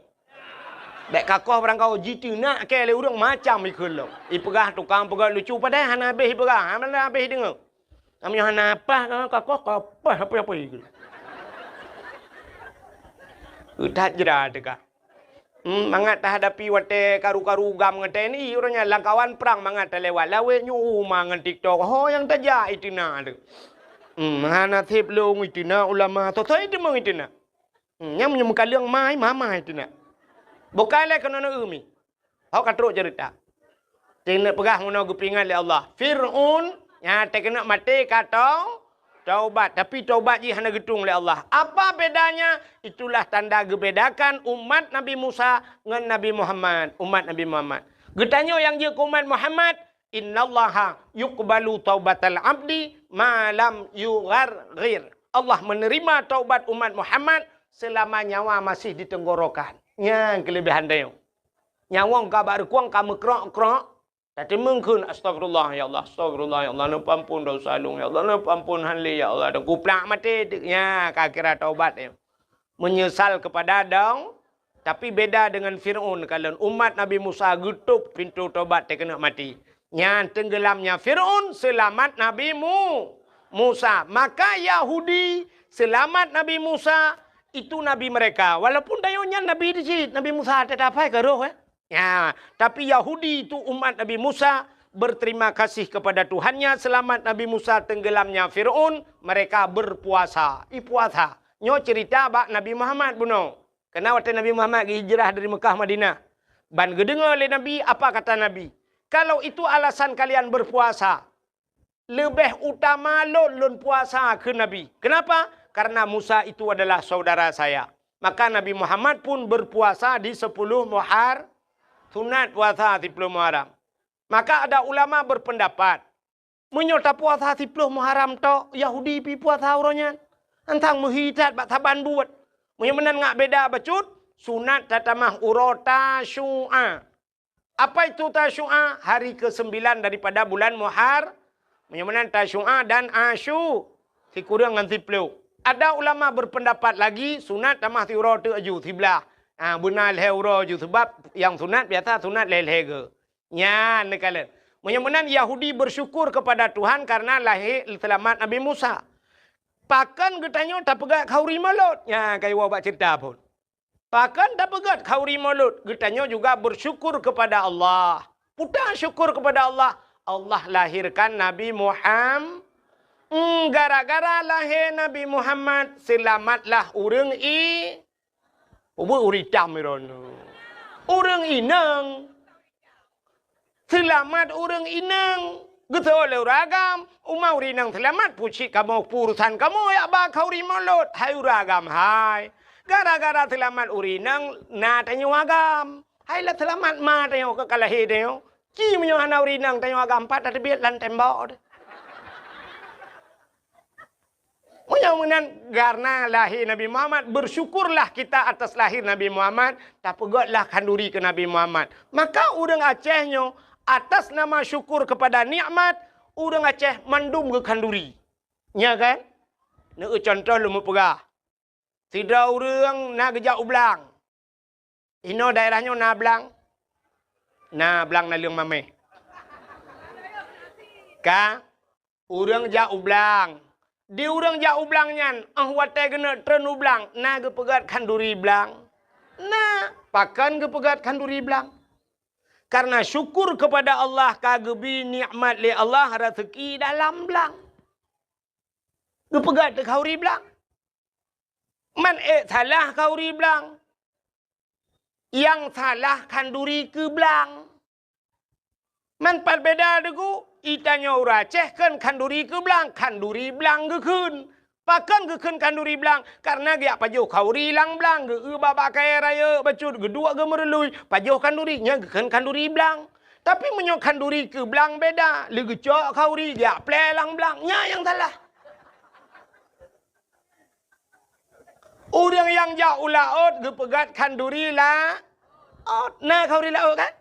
Bèk ka koh barangkaho jiteunak kèe lé ureueng macam ikheun lom. Ipeugah tukang peugöt lucu padahai hana habéh ipeugah, hana habéh ideungoe. Meunyoe hana paih ka koh, ka paih apa-apa ikheun. That jra teuka. Hmm, mangat tahadapi watèe karu-karu GAM ngon T N I, uroe nyan lam kawan prang mangat talewat. Lawét nyoe uma ngon TikTok. Ho nyang tajak iteunak teuh. Hmm, hana sép lôn iteunak ulama. Soe-soe iteumeung iteunak. Hmm, nyang meunyoe meukaleueng mai, mama iteunak. Bukai lé keunoe neu mi. Ho ka trok ceurita. Teuneuk peugah meunoe geupeuingat lé Allah. Fir'aun nyang teukeunok maté ka tau-, taubat, tapi taubat jih hana geutueng lé Allah. Apa bedanya? Itulah tanda geubedakan umat Nabi Musa ngon Nabi Muhammad, umat Nabi Muhammad. Geutanyoe nyang jeuet keu umat Muhammad, "Innallaha yuqbalu taubatal abdi ma lam yugharghir." Allah menerima taubat umat Muhammad selama nyawa masih di tenggorokan. Nyan keuleubèhan tanyoe. Nyawöng ka bak reukueng ka meukrok-krok, tateumeung kheun, "Astagfirullah, ya Allah, astagfirullah, ya Allah, neupeuampôn desya lôn, ya Allah, neupeuampôn hán lé, ya Allah," dan kuplak maté teuk, nya ka kira taubat nyoe. Meunyeusal keupada dong, tapi beda deungon Fir'aun, kalon umat Nabi Musa geutôp pintoe taubat teukeunok maté. Nyan teunggeulamnya Fir'aun, seulamat Nabi Mu-, Musa. Maka Yahudi seulamat Nabi Musa, itu nabi mereka. Walaupun tanyoe nyan nabi di cit, Nabi Musa teutab hai ka roh, eh. Ya, tapi Yahudi itu umat Nabi Musa, berterima kasih kepada Tuhannya, selamat Nabi Musa tenggelamnya Firaun, mereka berpuasa. Ipuasa. Nyoe cerita bak Nabi Muhammad bunoe. Karena watèe Nabi Muhammad geuhijrah dari Mekah Madinah, ban geudeungoe lé Nabi, apa kata Nabi? "Kalau itu alasan kalian berpuasa, leubeh utama lôn, lôn puasa," kheun Nabi. Kenapa? "Karena Musa itu adalah saudara saya." Maka Nabi Muhammad pun berpuasa di sepuluh Muhar-, sunat puasa siploh Muharram. Maka ada ulama berpendapat, meunyoe tapuasa siploh Muharram tok, Yahudi pi puasa uroe nyan, antang meuhi that bak saban buet. Meunyoe meunan ngat beda bacut, sunat tatamah uroe Tasyu'a. Apa itu Tasyu'a? Hari kesembilan daripada bulan Muhar-, meunyoe meunan Tasyu'a dan Asyu, sikureueng ngon siploh. Ada ulama berpendapat lagi, sunat tamah siuroe teuk aju, siblah. Ha, beuna lhèe uroe aju, sebab nyang sunat biasa sunat lhèe-lhèe geu. Nyan neukalon. Meunyoe meunan Yahudi bersyukur kepada Tuhan karena lahé seulamat Nabi Musa. Pakon geutanyoe tapeugöt khanduri mulod? Nyan ka iwoe bak ceurita phon. Pakon tapeugöt khanduri mulod? Geutanyoe juga bersyukur kepada Allah. Peue syukur kepada Allah? Allah lahirkan Nabi Muham-, hmm, gara-gara lahé Nabi Muhammad, seulamatlah ureueng i-, ubé ureueng itam droeneuh. Ureueng inong. Seulamat ureueng inong. Geutanyoe lé ureueng agam, uma ureueng inong seulamat, peue cit kamoe, peue urusan kamoe jak ba khanduri mulod, hai ureueng agam hai. Gara-gara seulamat ureueng inong na tanyoe agam. Hai lah seulamat ma tanyoe ka lahé tanyoe. Ci meunyoe hana ureueng inong tanyoe agam, pat tateubiet lam tembok. Meunyoe meunan, karena lahé Nabi Muhammad, bersyukurlah kita atas lahir Nabi Muhammad, tapeugötlah khanduri keu Nabi Muhammad. Maka ureueng Aceh nyoe, atas nama syukur kepada nikmat, ureueng Aceh mandum geukhanduri. Nya kan? Neueu contoh lôn meupeugah. Sidroe ureueng na geujak u blang. Inoe daerah nyoe na blang? Na blang naleueng mamèh. Ka, ureueng jak u blang. Di ureueng jak u blang nyan, 'oh watèe geuneuk treun u blang, na geupeugöt khanduri blang? Na, pakon geupeugöt khanduri blang? Karena syukur kepada Allah ka geubri nikmat lé Allah raseuki dalam blang. Geupeugöt khanduri blang. Man ék salah khanduri blang. Nyang salah khanduri keu blang. Man pat beda Teungku, geutanyoe ureueng Aceh kheun khanduri keu blang, khanduri blang geukheun. Pakon geukheun khanduri blang? Karena geujak pajoh khanduri lam blang, geueu bak-bak kayèe rayeuk bacut, geuduek geumeurului, pajoh khanduri, nyan geukheun khanduri blang. Tapi meunyoe khanduri keu blang beda, lé geucok khanduri, geujak plè lam blang, nyan nyang salah. Ureuëng nyang jak u laôt geupeugét khanduri laôt. Na khanduri laôt kan?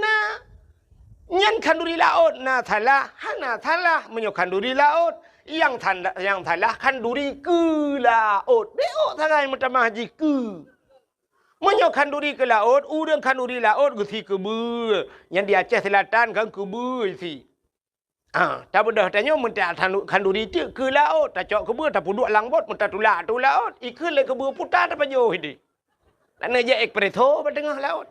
Na. Nyan khanduri laôt na salah, hana salah meunyoe khanduri laôt. Nyang sanda-, nyang salah khanduri keu laôt. Bék sagai meutamah jih keu. Meunyoe khanduri keu laôt, ureuëng khanduri laôt geusi keubeue. Nyan di Aceh Selatan kan keubeue isi. Ah, tabeudôh tanyoe meuntak khanduri teuk keu laôt, tacok keubeue tapeuduek lam bot, meutatulak ateueh laôt, ikheun lé keubeue puta tapajoh ideh. Laneuk jak espresso bak teungoh laôt.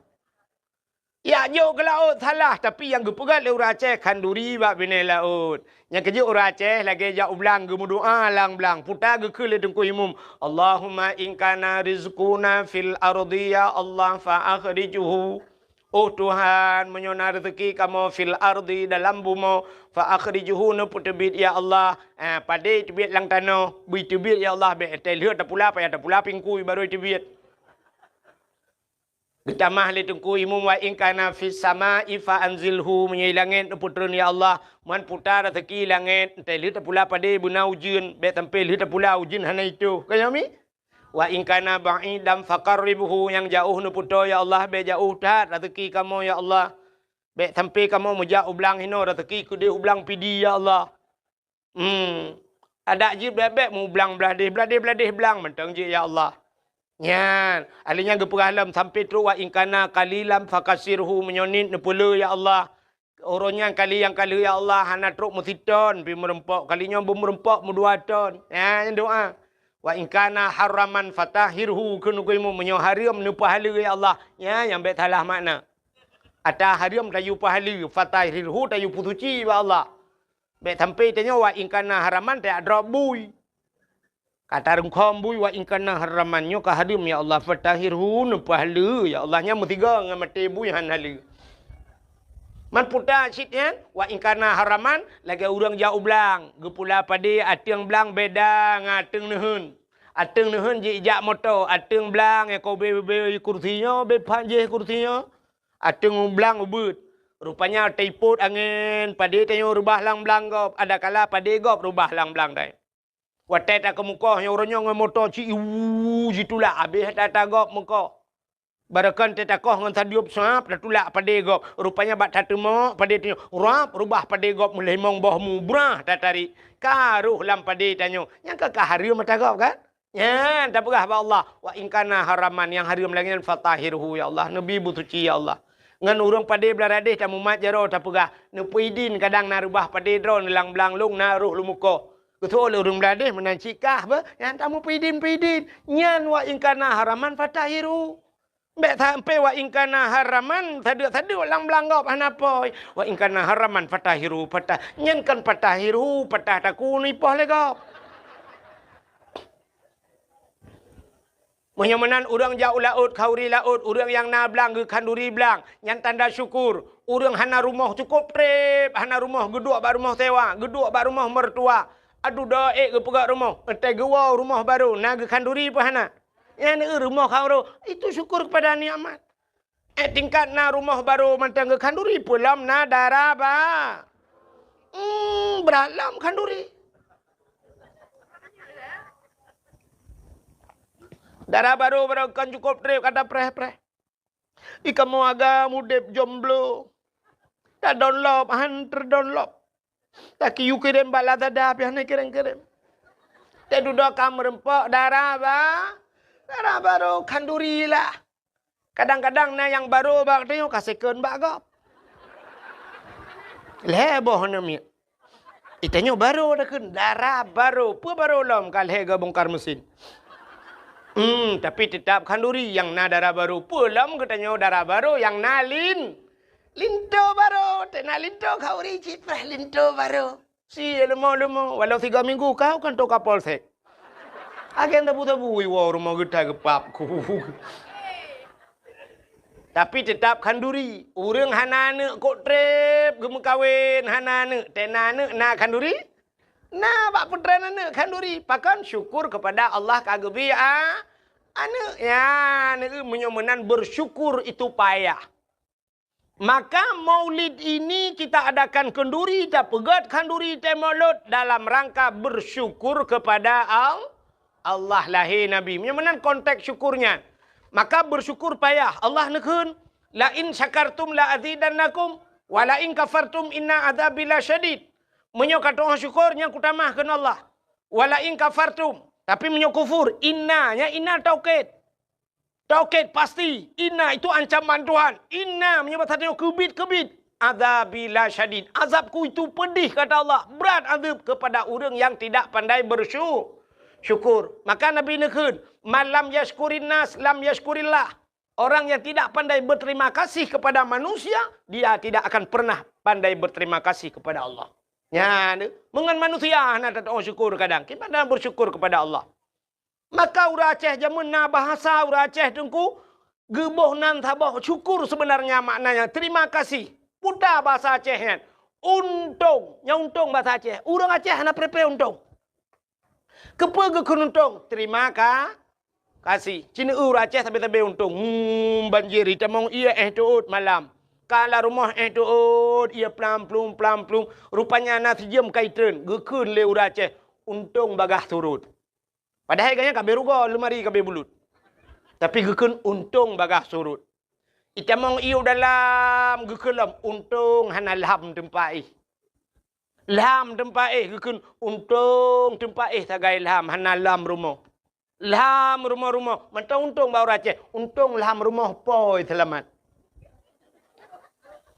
Yak jok keu laôt salah, tapi nyang geupeugét lé ureuëng Aceh khanduri bak binéh laôt. Nyang keujeuet ureuëng Aceh lagée jak u blang geumeudoá lam blang, puta geukheun lé Teungku Imum, "Allahumma in kana rizquna fil ardi ya Allah fa akhrijhu." Oh Tuhan, meunyoe na reuzeuki kamoe fil ardi dalam bumoe, fa akhrijhu neupeuteubiet ya Allah. Ah, padé teubiet lam tanoh, bui teubiet ya Allah, bék teuh lheueh tapula, payah tapula pingkui barô teubiet. Geutamah lé Teungku Imum, "Wa in kana fis sama'i fa anzilhu," meunyoe langét neupeutreun ya Allah, man puta reuzeuki langét, teuh lheueh tapula padé beuna ujeuen, bék sampai lheueh tapula ujeuen hana itoh. Ka nyoe mi? "Wa in kana ba'idan faqarribhu," nyang jaoh neupeutoe ya Allah, bék jaoh that reuzeuki kamoe ya Allah. Bék sampai kamoe meujak u blang hinoe reuzeuki keudeh u blang Pidie ya Allah. Hmm. Adak jih bék-bék meublang blah deh, blah deh, blah deh blang mantong jih ya Allah. Nyan, alèh nyan geupeugah lom sampai trok, "Wa in kana qalilan fakasirhu," meunyoe niet neupeulé ya Allah. Uroe nyan kali nyang ka lheueh ya Allah hana trok meusiton pih meureumpok, kali nyoe beumeureumpok meudua ton. Nyan doa. "Wa in kana haraman fatahhirhu," kheun Teungku Imum, meunyoe hareuem neupeuhaleue ya Allah. Nyan nyang bék salah makna. Ata hareuem tayue peuhaleue, fatahhirhu tayue peusuci bak Allah. Bék sampai tanyoe wa in kana haraman tajak drob bui. Ka tarungkhom bui wa in kana haraman nyoe ka hareuem ya Allah, fatahhirhu neupeuhaleue ya Allah, nyan meusigoe ngon maté bui han haleue. Man puta cit nyan, wa in kana haraman lagée ureuëng jak u blang, geupula padé ateueng blang beda ngon ateueng neuheun. Ateueng neuheun jijak moto, ateueng blang nyang ka ubé-ubé kursi nyoe, bé phan jih kursi nyoe. Ateueng u blang ubeuet. Rupanya teupot angén, padé tanyoe reubah lam blang gob, adakala padé gob reubah lam blang dai. Watée takeumukoh nyoe uroe nyoe ngon moto ci iwu jitulak habéh tata gob meukoh. Barokon teuh takoh ngon sadeueb sab tatulak padé gob. Rupanya bak tateumok padé tanyoe rab reubah padé gob meulimong boh mubrah tatarék. Ka roh lam padé tanyoe. Nyang ka, ka hareuem mata gob kan? Nyan tapeugah bak Allah, "Wa in kana haraman," nyang hareuem lagée nyan, "fatahhirhu ya Allah, neubi beusuci ya Allah." Ngon ureuëng padé Beuladeh tamumat jaroe tapeugah, "Neupeuidin kadang na reubah padé droe neulang blang lôn na roh lumukoh." Geuseuôt lé ureuëng Beuladeh meunan cit kah beh, nyan tameupeuidin-peuidin. Nyan "Wa in kana haraman fatahhirhu." Bék sampai "Wa in kana haraman" sadeuek-sadeuek lam blang gob hana poi. "Wa in kana haraman fatahhirhu," patah. Nyan kon "fatahhirhu," patah takue neuipoh lé gob. Meunyoe meunan ureuëng jak u laôt, khanduri laôt, ureuëng nyang na blang geukhanduri blang, nyan tanda syukur. Ureuëng hana rumoh cukôp treb, hana rumoh geuduek bak rumoh sewa, geuduek bak rumoh mertua. Aduh doa ék geupeugét rumoh, ék geuwoe rumoh barô, na geukhanduri peue hana? Nyan rumoh khanduri, itu syukur kepada nikmat. Eh, tingkat na rumoh barô mantong geukhanduri, peue lom na dara ba-, hmm, brat lom khanduri. Dara barô, barô kon cukôp treb ka tapreh-preh. Ih, kamoe agam udeb jomblo. Tadonlop, han teudonlop. Takiyue kirém bak Lazada, pih hana kirém-kirém. Teududoe ka meureumpok dara ba-, dara barô khanduri lah. Kadang-kadang na nyang barô bak tanyoe ka second bak gob. Lhée boh aneuk miet. Itanyoe barô takheun, dara barô. Peue barô lom ka lhée geubongkar mesin. Hmm, tapi teutap khanduri nyang na dara barô. Peue lom geutanyoe dara barô nyang na lin-, linto barô. Teuna linto khanduri cit preh linto barô. Si leumo-leumo, walau tiga minggu kau kan toka polsek. Agen tabu-tabu iwoe rumoh geuta geupap ku. Tapi teutap khanduri. Ureuëng hana aneuk kok treb geumeukawen, hana aneuk, teuna aneuk na khanduri? Na bak peutren aneuk khanduri. Pakon? Syukur kepada Allah ka geubri a-, aneuk. Ya, aneuk meunyoe meunan bersyukur itu payah. Maka maulid ini kita adakan khanduri, tapeugét khanduri teuh maulud dalam rangka bersyukur kepada Al-, Allah lahé Nabi. Meunyoe meunan konteks syukur nyan, maka beusyukur payah. Allah neukheun, "La in syakartum la azidannakum, wa la in kafartum inna adzabi lasyadid." Meunyoe ka tu'oh syukur, nyan kutamah kheun Allah. "Wa la in kafartum." Tapi meunyoe kufur, inna, nyan inna taukid. Taukid pasti, inna itu ancaman Tuhan. Inna meunyoe bahasa tanyoe keubiet-keubiet. Adzabi lasyadid. Azabku itu pedih, kata Allah. Berat azab kepada ureuëng yang tidak pandai bersyu-, syukur. Maka Nabi neukheun, "Man lam yashkurin nas, lam yashkurillah." Orang yang tidak pandai berterima kasih kepada manusia, dia tidak akan pernah pandai berterima kasih kepada Allah. Nyan, meungon manusia hana tatu'oh syukur kadang. Kiban bersyukur kepada Allah. Maka ureuëng Aceh jameun na bahasa ureuëng Aceh teungku, geuboh nan saboh syukur, sebenarnya maknanya terima kasih. Puta bahasa Aceh nyan. Untông, nyan untông bahasa Aceh. Ureuëng Aceh hana pré-pré untông. Keupeue geukheun untông? Terima ka-, kasih. Ci neu ureuëng Aceh sabe-sabe untông. Hmm, banjir itamong ié éh teuôt malam. Ka lam rumoh éh teuôt ié plam plum plam plum. Rupanya na sijeuem ka itreun. Geukheun lé ureuëng Aceh, untông bagaih surot. Padahai gobnyan ka abéh rugoe, leumari ka abéh bulut. Tapi geukheun untông bagaih surot. Itamong ié u dalam geukheun lom, untông hana lham teumpat éh. Lham teumpat éh geukheun, untông teumpat éh sagai lham, hana lham rumoh. Lham rumoh-rumoh, mantong untông bak ureuëng Aceh, untông lham rumoh pôi seulamat.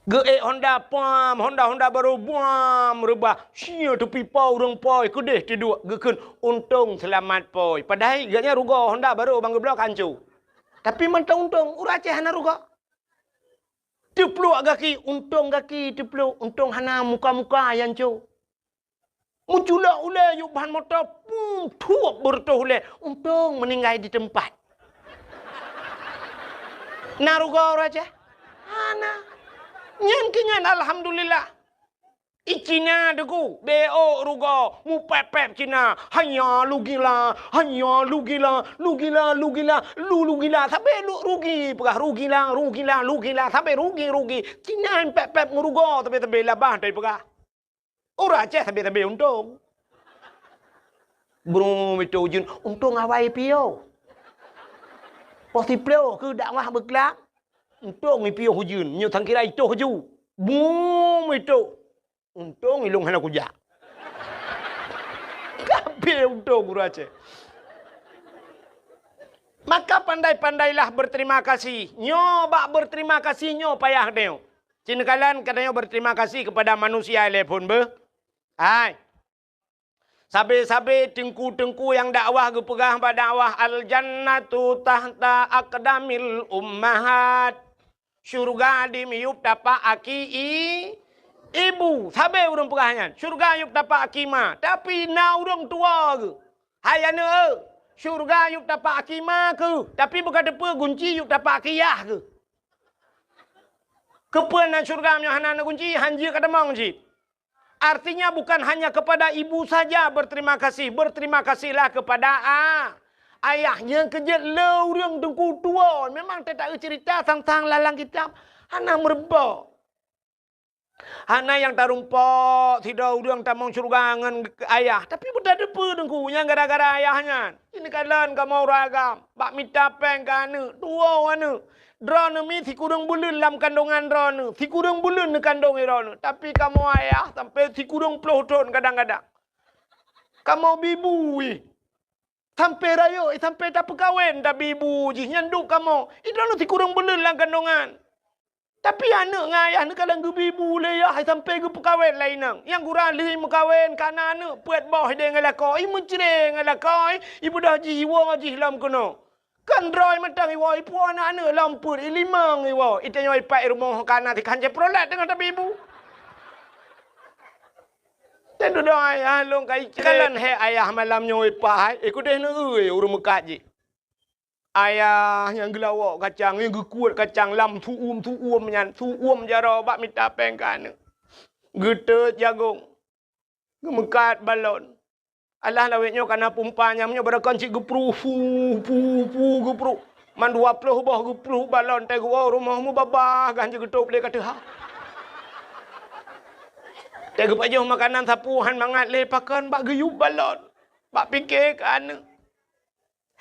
Geuék honda, pam, honda-honda barô, buam, reubah. Sia teupipa ureuëng pôi, keudeh teuduek, geukheun untông seulamat pôi. Padahai gobnyan rugoe honda barô ban geubloe ka hanco. Tapi mantong untông, ureuëng Aceh hana rugoe. Teupluek gaki, untông gaki teupluek, untông hana muka-muka nyang hanco. Meuculok ulée yub ban moto, pum, thuep beureutoh ulée, untông meuninggai di teumpat. Na rugoe ureuëng Aceh? Hana. Nyan keuh nyan, alhamdulillah. I Cina teungku, beu rugoe, mupép-pép Cina, hanya lugila, hanya lugila, lugila, lugila, lu lugila, sabe lu rugi, peugah rugila, rugila, lugila, sabe rugi, rugi. Cina pép-pép ngon rugoe, sabe-sabe labah, tai peugah. Ureuëng Aceh sabe-sabe untông. Brum itu ujeuen, untông awai piôh. Poh siplôh keu dakwah beuklam, untông ipiôh ujeuen, nyoe sangkira itoh ju. Brum itu, untông ilông hana kujak. Kabeh untông ureuëng Aceh. Maka pandai-pandailah berterima kasih. Nyoe bak berterima kasih nyoe payah deuh. Ci neukalon geutanyoe berterima kasih kepada manusia ilée phon beuh. Hai. Sabe-sabe teungku-teungku nyang dakwah geupeugah bak dakwah, "Al-jannatu tahta aqdamil ummahat." Syurga di miyueb tapak aki i-, ibu. Sabe ureuëng peugah nyan, syurga yueb tapak aki ma. Tapi na ureuëng tuwoe geuh. Hai aneuëk, syurga yueb tapak aki ma keuh. Tapi beuka teupeue gunci yueb tapak aki yah keuh. Keupeue na syurga meunyoe hana na gunci, hanjeuet ka tamong cit. Artinya bukan hanya kepada ibu saja berterima kasih, berterima kasihlah kepada a-, ayah. Nyang keujeuet le ureuëng teungku tuwoe. Memang teutak cerita sang-sang lalang kitab hana meureubok. Hana nyang tarumpok sidroe ureuëng tamong syeuruga ngon ayah, tapi beutateupeue teungku nyang gara-gara ayah nyan. Ini kalon kamoe ureuëng agam bak mita péng keu aneuëk, tuwoe aneuëk. Droeneuh mi sikureueng buleuen lam kandongan droeneuh, sikureueng buleuen neukandong droeneuh, tapi kamoe ayah sampai sikureueng ploh thon kadang-kadang. Kamoe bi bu ih. Sampai rayeuk, sampai tapeukawen tabi bu jih nyan duek kamoe. Droeneuh sikureueng buleuen lam kandongan. Tapi aneuëk ngon ayah neukalon geubi bu lé yah sampai geupeukawen lé inong. Nyang gura lheueh meukawen ka na aneuëk peuet boh idéh ngon lakoe, i meucre ngon lakoe, i beudôh jih iwoe jih lom keunoe. Kan droe mantong iwoe, ipuwoe aneuëk lom peuet, i limong iwoe, i tanyoe ipat i rumoh ka na tikhan jai peurolat teungoh tabi bu. Teududoe ayah lôn ka ikalon hé ayah malam nyoe ipat hai, i keudeh neueu ureuëng meukat jih. Ayah nyang geulawok kacang, nyang geukuet kacang lam su'um-su'um nyan, su'um jaroe bak mita péng keu aneuëk. Geutot jagong, geumeukat balon. Alah lawét nyoe ka na pumpa nyang nyoe barokon cit geupruh, pu, pu, pu, geupruh. Man dua ploh boh geupruh balon, teuh geuwoe rumoh mubabah gan jeugeutôb lé ka teuha. Teuh geupajoh makanan sapeue han mangat lé pakon bak geuyub balon. Bak pike keu aneuëk.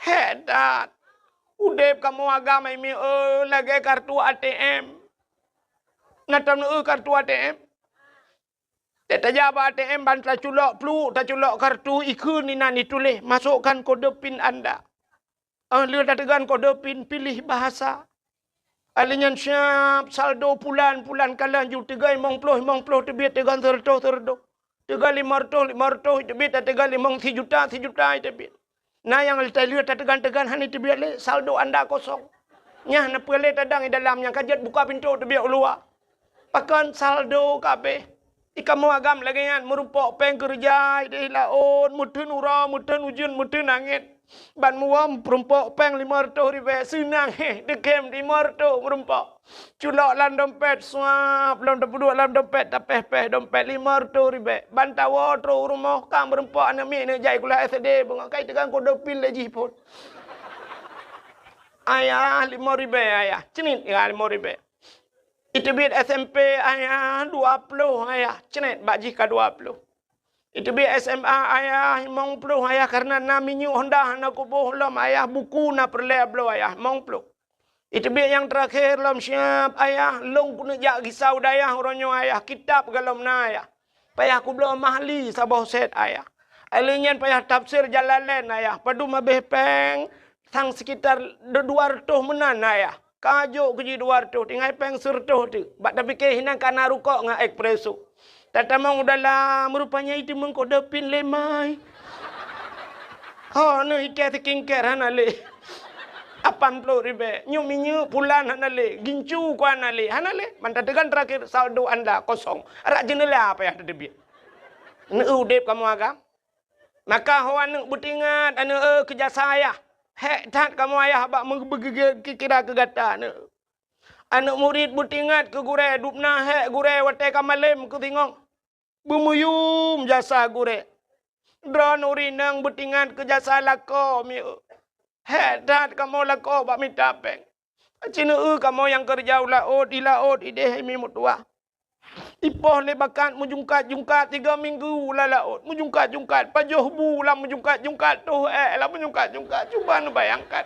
Hék that. Udeb kamoe agam ai mieu lagée kartu A T M. Na tam eu kartu A T M? Teuh tajak bak A T M ban taculok pluek, taculok kartu, ikheun inan ituléh, "Masukkan kode pin Anda." Ah, lheueh tateugan kode pin, piléh bahasa. Alèh nyan siab saldo pulan, pulan ka laju teuga limong ploh, limong ploh teubiet, teuga sireutôh, sireutôh. Teuga limong reutôh, limong reutôh teubiet, tateuga limong sijuta, sijuta teubiet. Na nyang lheueh tateugan-teugan hana teubiet lé, saldo anda kosong. Nyan na peue lé tadang i dalam nyang ka jeuet buka pintoe teubiet u luwa. Pakon saldo ka abéh. I kamoe agam lagée nyan, meurumpok péng keureuja idéh laôt, meuteun uroe, meuteun ujeuen, meuteun angén. Ban muwöm meurumpok péng limong reutôh ribée, seunang héh, deukem limong reutôh meurumpok. Culok lam dompet, suap, lom tapeuduek lam dompet, tapéh-péh dompet limong reutôh ribée. Ban tawoe trok u rumoh, ka meurumpok aneuk miet neuk jai sikula S D, beungoh ka iteugang kode pin lé jih phon. "Ayah, limong ribée, Ayah." "Cnit, ya, limong ribée." Iteubiet S M P, "Ayah, dua ploh, Ayah." Cnit, bak jih ka dua ploh. Iteubiet S M A, "Ayah, limong ploh, Ayah, karena na minyeuk Honda hana kuboh lom, Ayah, buku na peureulée bloe, Ayah, limong ploh." Iteubiet nyang teurakhé lom siab, "Ayah, lôn keuneuk jak gisa u dayah uroe nyoe, Ayah, kitab golom na, Ayah. Payah kubloe Mahli saboh set, Ayah. Alèh nyan payah tafsir Jalalain, Ayah. Padum abéh péng, sang sekitar dua reutôh meunan, Ayah." Ka jok keu jih dua reutôh, tinggai péng sireutôh teuk. Bak tapike hinan ka na rukok ngon espresso. Tatamong u dalam, rupanya iteumeung kode pin lé mai. Ho, neuh ikée skincare hana lé. Lapan ploh ribée. Nyoe minyeuk pulan hana lé. Gincu ku hana lé. Hana lé. Man tateugan teurakhé saldo anda kosong. Rot jeuneula payah tateubiet. Neu udeb kamoe agam. Maka ho aneuk, beutingat aneuk, eh, keu jasa ayah. Hék that kamoe ayah bak meubeugeugie kira keu gata aneuk. Aneuk murit, beutingat keu gurée, dubna hék gurée watée ka malém keu singoh. Beumuyum jasa gurée. Droeneuh ureueng inong, beutingat keu jasa lakoe mieu. Hék that kamoe lakoe bak mita péng. Aci neueu kamoe nyang keureuja u laôt, di laôt idéh hai mi meutuwah. Ipoh lé bakat meujungkat-jungkat tiga minggu lam laôt, meujungkat-jungkat, pajoh bu lam meujungkat-jungkat, toh ék lam meujungkat-jungkat. Cuba neubayangkan.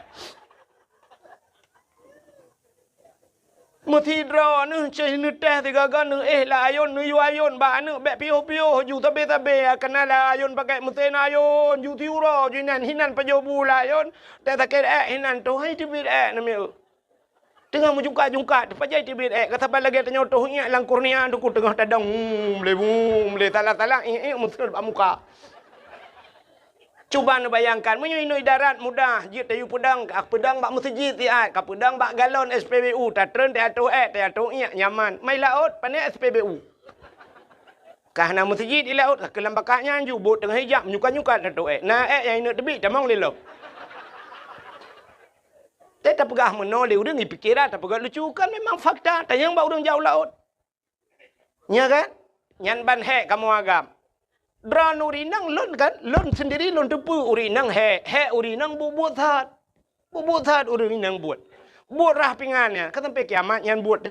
Meusidroe neuh ceh neutéh sigaga neuéh lam ayôn, neuyue ayôn bak aneuk bék piôh-piôh ju sabé-sabé, kana lam ayôn pakai meusén ayôn, ju siuroe ju inan, hinan pajoh bu lam ayôn, teuh sakét ék hinan, toh hai teubiet ék namiet. Teungoh meujungkat-jungkat, teupajoh teubiet ék, ka saban lagée tanyoe toh iék lam kornea, teungku teungoh tadong, hmm, lé, hmm, lé, salah-salah, iék-iék meuseuet bak muka. Cuba neubayangkan, meunyoe inoe idarat mudah, jeuet tayue peudong, ka peudong bak meuseujid siat, ka peudong bak galon S P B U, tatreun tayatoh ék, tayatoh iék, nyaman. Mai laôt, pané S P B U. Ka hana meuseujid di laôt, ka keu lam bakat nyan ju, bot teungoh ijak, menyukat-nyukat tatoh ék. Na ék nyang ineuk teubiet, tamong lé lom. Teuh tapeugah meunoe lé ureueng, ipike that tapeugah lucu, kan memang fakta, tanyong bak ureueng jak u laôt. Nya kan? Nyan ban hék kamoe agam. Droeneuh ureueng inong lôn kan, lôn seundiri lôn teupeue ureueng inong hék, hék ureueng inong buet-buet that. Buet-buet that ureueng inong buet. Buet rhah pingan nyan, ka sampai kiamat nyan buet.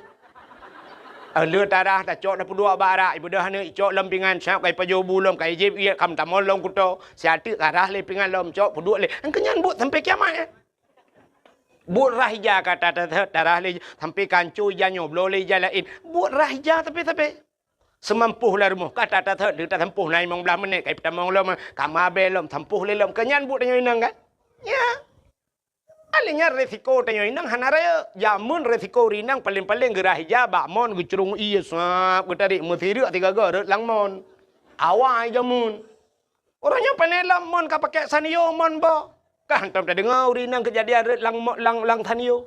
Eh, lheueh tarhah tacok tapeuduek bak arak, ibeudôh aneuk icok lom pingan, sab ka ipajoh bu lom, ka ijieb iék, ka meutamong lom kuto, siat teuk ka rhah lé pingan lom, cok peuduek lé. Nyang keu nyan buet sampai kiamat nyan. Buet rhah ija ka ta-, ta-, ta-, tarhah lé, sampai ka ancô ija nyoe, bloe lé ija laén. Buet rhah ija sabe-sabe. Seumampôh lam rumoh, ka ta-, ta-, ta-, tasampôh na limong blaih menit, ka ipeutamong lom, ka mabée lom, sampôh lé lom. Keu nyan buet tanyoe inong kan? Nya. Alèh nyan resiko tanyoe inong hana rayeuk. Jameun resiko ureueng inong paleng-paleng geurhah ija bak mon, geucurông ié, sab, geutarék, meusireuk sigaga rhot lam mon. Awai jameun. Uroe nyoe pane lom mon ka pakék Sanyo mon boh. Ka hantom tadeungoe ureueng inong keujadian rhot lam mo-, lam, lam Sanyo.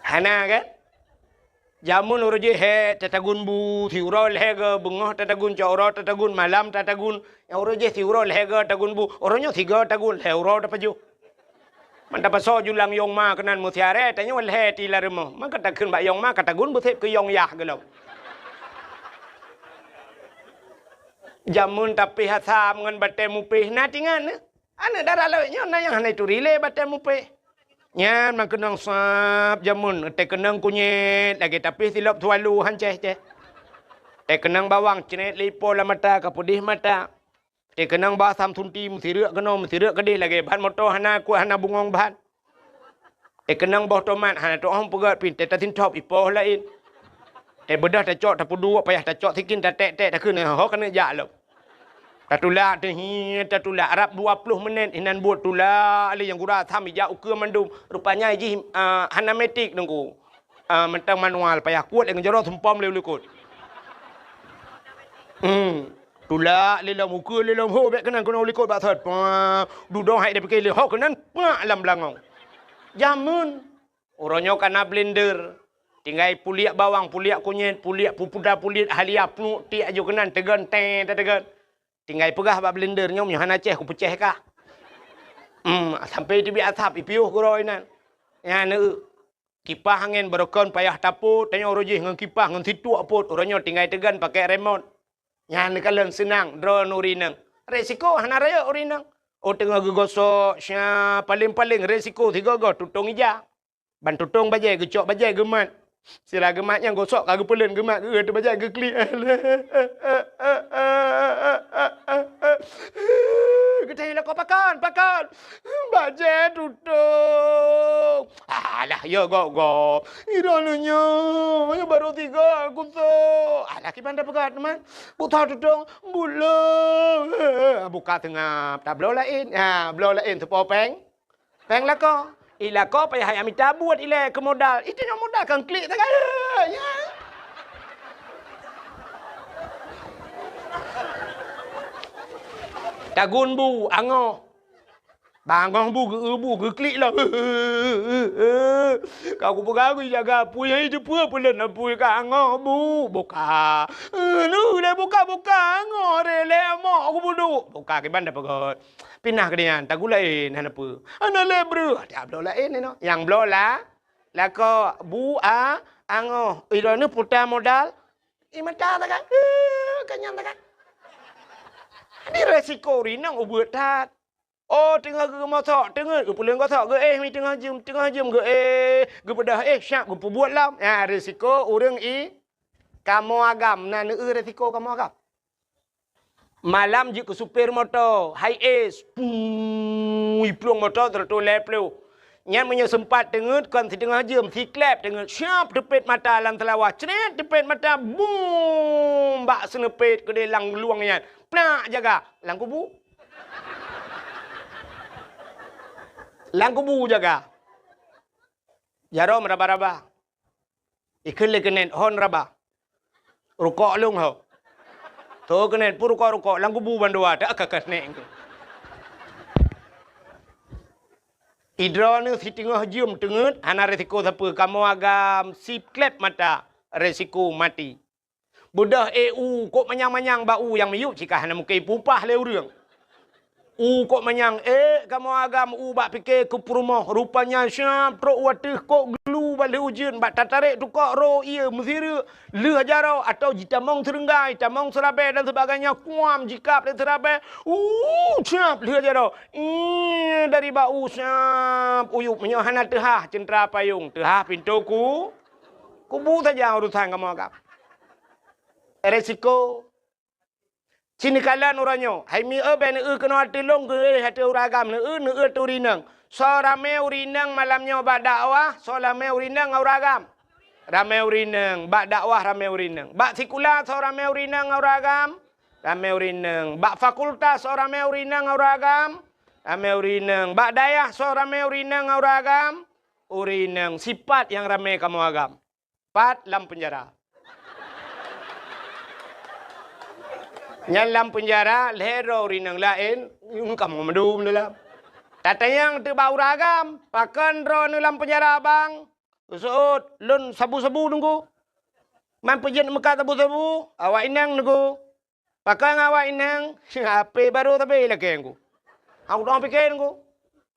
Hana kan? Jameun uroe jih hék tatagun bu, siuroe lhèe go, beungoh tatagun, cot uroe tatagun, malam tatagun. Nyang uroe jih siuroe lhèe go tagun bu, uroe nyoe sigo tagun, lhèe uroe tapajoh. Man tapasoe ju lam yong ma keunan meusiaré, tanyoe lhèe ti lam rumoh. Maka takheun bak yong ma, ka tagun beusép keu yong yah gohlom. Jameun tapéh asam ngon batée mupéh na tingan. Aneuk dara lawét nyoe na nyang hana ituri lé batée mupéh. Nyan man keunong sab jameun, teukeunong kunyét lagée tapéh silop sualu han céh-céh. Teukeunong bawang cret lé ipo lam mata, ka peudeh mata. Teukeunong bah Samsunti meusireuk keunoe meusireuk keudeh lagèe ban moto hana kuat hana bungong ban. Teukeunong boh tomat hana tu'oh peugöt pih teutasintop ipoh laén. Teubeudôh tacok tapeuduek payah tacok sikin tatek-tek takheun ho keuneuk jak lom. Tatulak teuh hi tatulak rab dua ploh menit inan buet tulak lé nyang gura tham ijak ukeue mandum. Rupanya jih, ah, hana metik Teungku. Ah, mantong manual payah kuet lé ngon jaroe sumpom lé u likot. Hmm. Tulak lé lom ukeue lé lom ho bèk keunan keunoe u likot bak sot. Pah, dudoe hai dipike lé ho keunan pak lam beulangong. Jameun. Uroe nyoe ka na blender. Tinggai puliek bawang, puliek kunyet, puliek pupuda, puliek halia, pluek tiek aju keunan teugon teng tateugon. Tinggai peugah bak blender nyoe meunyoe hana ceh kupeuceh kah. Hmm, sampai teubiet asap ipiôh geuroe inan. Nyan eu. Kipah angén barokon payah tapot, tanyoe uroe jih ngon kipah ngon situek pot, uroe nyoe tinggai teugon pakai remot. Nyan neukalon seunang droeneuh ureueng inong. Resiko hana rayeuk ureueng inong. Oh teungoh geugosok, sya, paleng-paleng resiko sigoe-goe tutong ija. Ban tutong bajèe geucok bajèe geumat. Sira geumat nyang gosok ka geupeuleuen geumat geuh teuh bajèe geuklik. Geutanyoe lakoe pakon, pakon. Bajèe tutong. Alah, ya gok-gok. Droeneuh nyoe, nyoe barô tiga kusok. Alah, kiban tapeugah teuma. Bukon tutong, buleuen. Buka seungab, tabloe laén. Ha, bloe laén teupo péng. Péng lakoe. I lakoe payah jak mita buet ilèe keu modal. Itu nyoe modal kan klik sagai. Ya. Tagun bu, angoh. Bangoh bu geu bu geuklik lah. Ka kupeugah kujaga apui hai teupeue peulon apui ka angoh bu buka. Lu lé buka-buka angoh re lé amok kubudu. Buka kiban dah peugöt. Pinah keu nyan tagulaén hana peue. Hana lé breuh. Dak bloe laén inoe. Nyang bloe la lakoe bu a angoh. Iroe nyoe puta modal. I mata takai. Kanyang takai. Di resiko rinong ubeut that. Oh, teungoh geumosok, teungeut geupuleuen gosok, geuéh mi teungoh jeuem, teungoh jeuem geuéh, geubeudôh éh, siap geupeubuet lom. Nyan risiko ureuëng i kamoe agam, na neueu risiko kamoe agam. Malam jeuet keu supir moto, high ace, pui plueng moto seratus lhèe ploh. Nyan meunyoe seumpat teungeut kon siteungoh jeuem, siklep teungeut, siap teupet mata lam seulawah, cret teupet mata, bum, bak seuneupet keudeh lam lueng nyan, plak jaga lam kubu. Lam kubu jaga. Jaroe meuraba-raba. Ikheun lé keuneuk hon raba. Rukok lôn ho. Tho keuneuk pun rukok-rukok lam kubu bandua teuka ka snek. Idroeneuh siteungoh jeuem teungeut hana resiko sapeue kamoe agam siklep mata resiko maté. Beudôh éh u kok manyang-manyang bak u nyang miyueb cit ka hana mungken ipupah lé ureuëng. U kok manyang ék kamoe agam u bak pike keu peurumoh, rupanya siap trok u ateueh kok glu bak lheueh ujeuen bak tatarek tukok ro ié meusireuk lheueh jaroe atau jitamong seureunggai, tamong seurabée dan sebagainya kuam jikab lé seurabée. U siap lheueh jaroe. Ih, dari bak u siap uyueb meunyoe hana teuhah ceuntra payong, teuhah pintoe ku. Kubu saja urusan kamoe agam. Resiko. Ci neukalon uroe nyoe, hai mi eu bèk neueu keunoe ateueh lôn geuéh ateueh ureuëng agam neueu, neueu ateueh ureuëng inong. Soe ramé ureuëng inong malam nyoe bak dakwah, soe ramé ureuëng inong ngon ureuëng agam. Ramé ureuëng inong, bak dakwah ramé ureuëng inong. Bak sikula soe ramé ureuëng inong ngon ureuëng agam. Ramé ureuëng inong. Bak fakultas soe ramé ureuëng inong ngon ureuëng agam. Ramé ureuëng inong. Bak dayah soe ramé ureuëng inong ngon ureuëng agam. Ureuëng inong sipat nyang ramé kamoe agam. Pat lam peunjara. Nyan lam peunjara lhèe droe ureuëng inong laén, ngon kamoe mandum dalam. Tatanyong teuk bak ureuëng agam, pakon droeneuh lam peunjara bang? Geuseuôt, lôn sabu-sabu Teungku. Man peujeuet meukat sabu-sabu, awak inong Teungku. Pakon awak inong, HP barô sabe ilakée Teungku. Aku dong pike Teungku.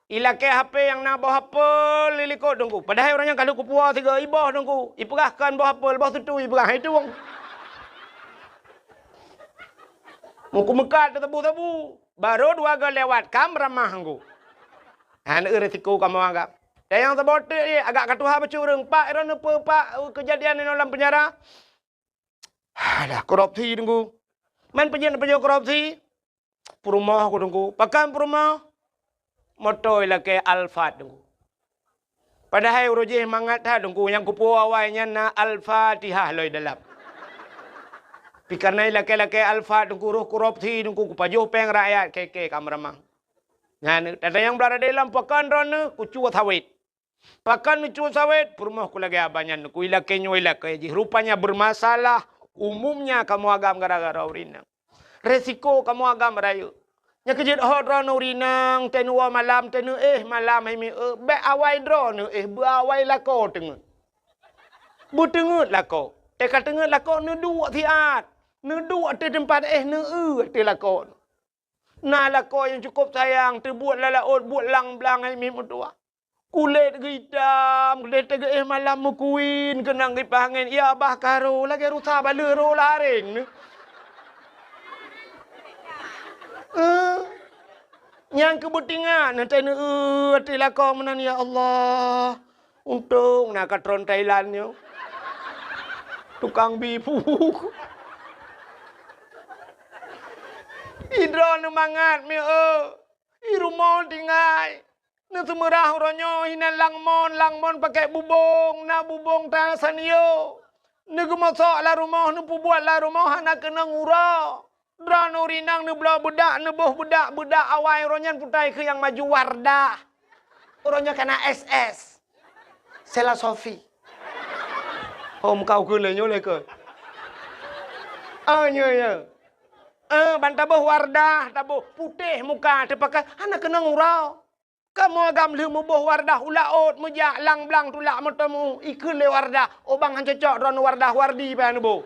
Ilakée HP nyang na boh apel di likot Teungku. Padahai ureuëng nyan ka lheueh kupuwoe sigoe iboh Teungku. Ipeugah kon boh apel, boh sutui ipeugah hai tueng. Muku meukat teusabu-sabu. Barô dua goe lewat kam ramah Teungku. Hana eu resiko kamoe agam. Dan nyang saboh teuk agak ka tuha bacut ureuëng pak droeneuh peu pak keujadian inoe lam peunjara. Alah, korupsi Teungku. Man peujeuet-peujeuet korupsi. Peurumoh ku Teungku. Pakon peurumoh? Moto ilakée Alphard Teungku. Padahai uroe jih mangat that Teungku, nyang kupuwoe awai nyan na Al-Fatihah lom dalam. Pi kareuna ilakée-lakée Alphard Teungku, roh korupsi Teungku, kupajoh péng rakyat, keke ka meuramang. Nyan, tata nyang brat di lom pakon droeneuh, kucue sawét. Pakon neucue sawét, peurumoh ku lagée abah nyan, ku ilakée nyoe ilakée jih. Rupanya bermasalah, umumnya kamoe agam gara-gara ureueng inong. Resiko kamoe agam rayeuk. Nyang keujeuet ho droeneuh ureueng inong, teuh neuwoe malam, teuh neuéh malam hai mieu, bék awai droeneuh éh, beuawai lakoe teungeut. Beuteungeut lakoe. Teuka teungeut lakoe neuduek siat. Neuduek ateueh teumpat éh, neueu ateueh lakoe. Na lakoe nyang cukôp sayang, teubuet lam laôt, buet lam blang hai mieu meutuwah. Kulét geuitam, kulét teugeue éh malam meukuin, keunong kipaih angén, ya bah ka rô, lagée rusa baleueh rô lareng neu. Eh, nyang keu beutingat, na teuh neueu ateueh lakoe meunan, ya Allah. Untông na ka tron Thailand nyoe. Tukang bi pu. Idroeneuh mangat mieu, i rumoh tinggai. Neuseumeurah uroe nyoe hinan langmon, langmon pakèk bubông, na bubông ta sanyo. Neugeumosok lam rumoh, neupeubuet lam rumoh hana keunong uroe. Droeneuh ureueng inong neubloe beudak, neuboh beudak, beudak awai uroe nyan peutai keu nyang maju Wardah. Uroe nyoe ka na S S. Sela Sofi. Oh, meukaukeu lé nyoe lé keu. Ah, nyoe, nyoe. Eh, ban taboh Wardah, taboh putéh muka, teupakai hana keunong uroe. Kamoe agam lheueh muboh Wardah u laôt meujak lang blang tulak meuteumu, ikheun lé Wardah, "Oh bang, han cocok droeneuh Wardah, Wardi payah neuboh."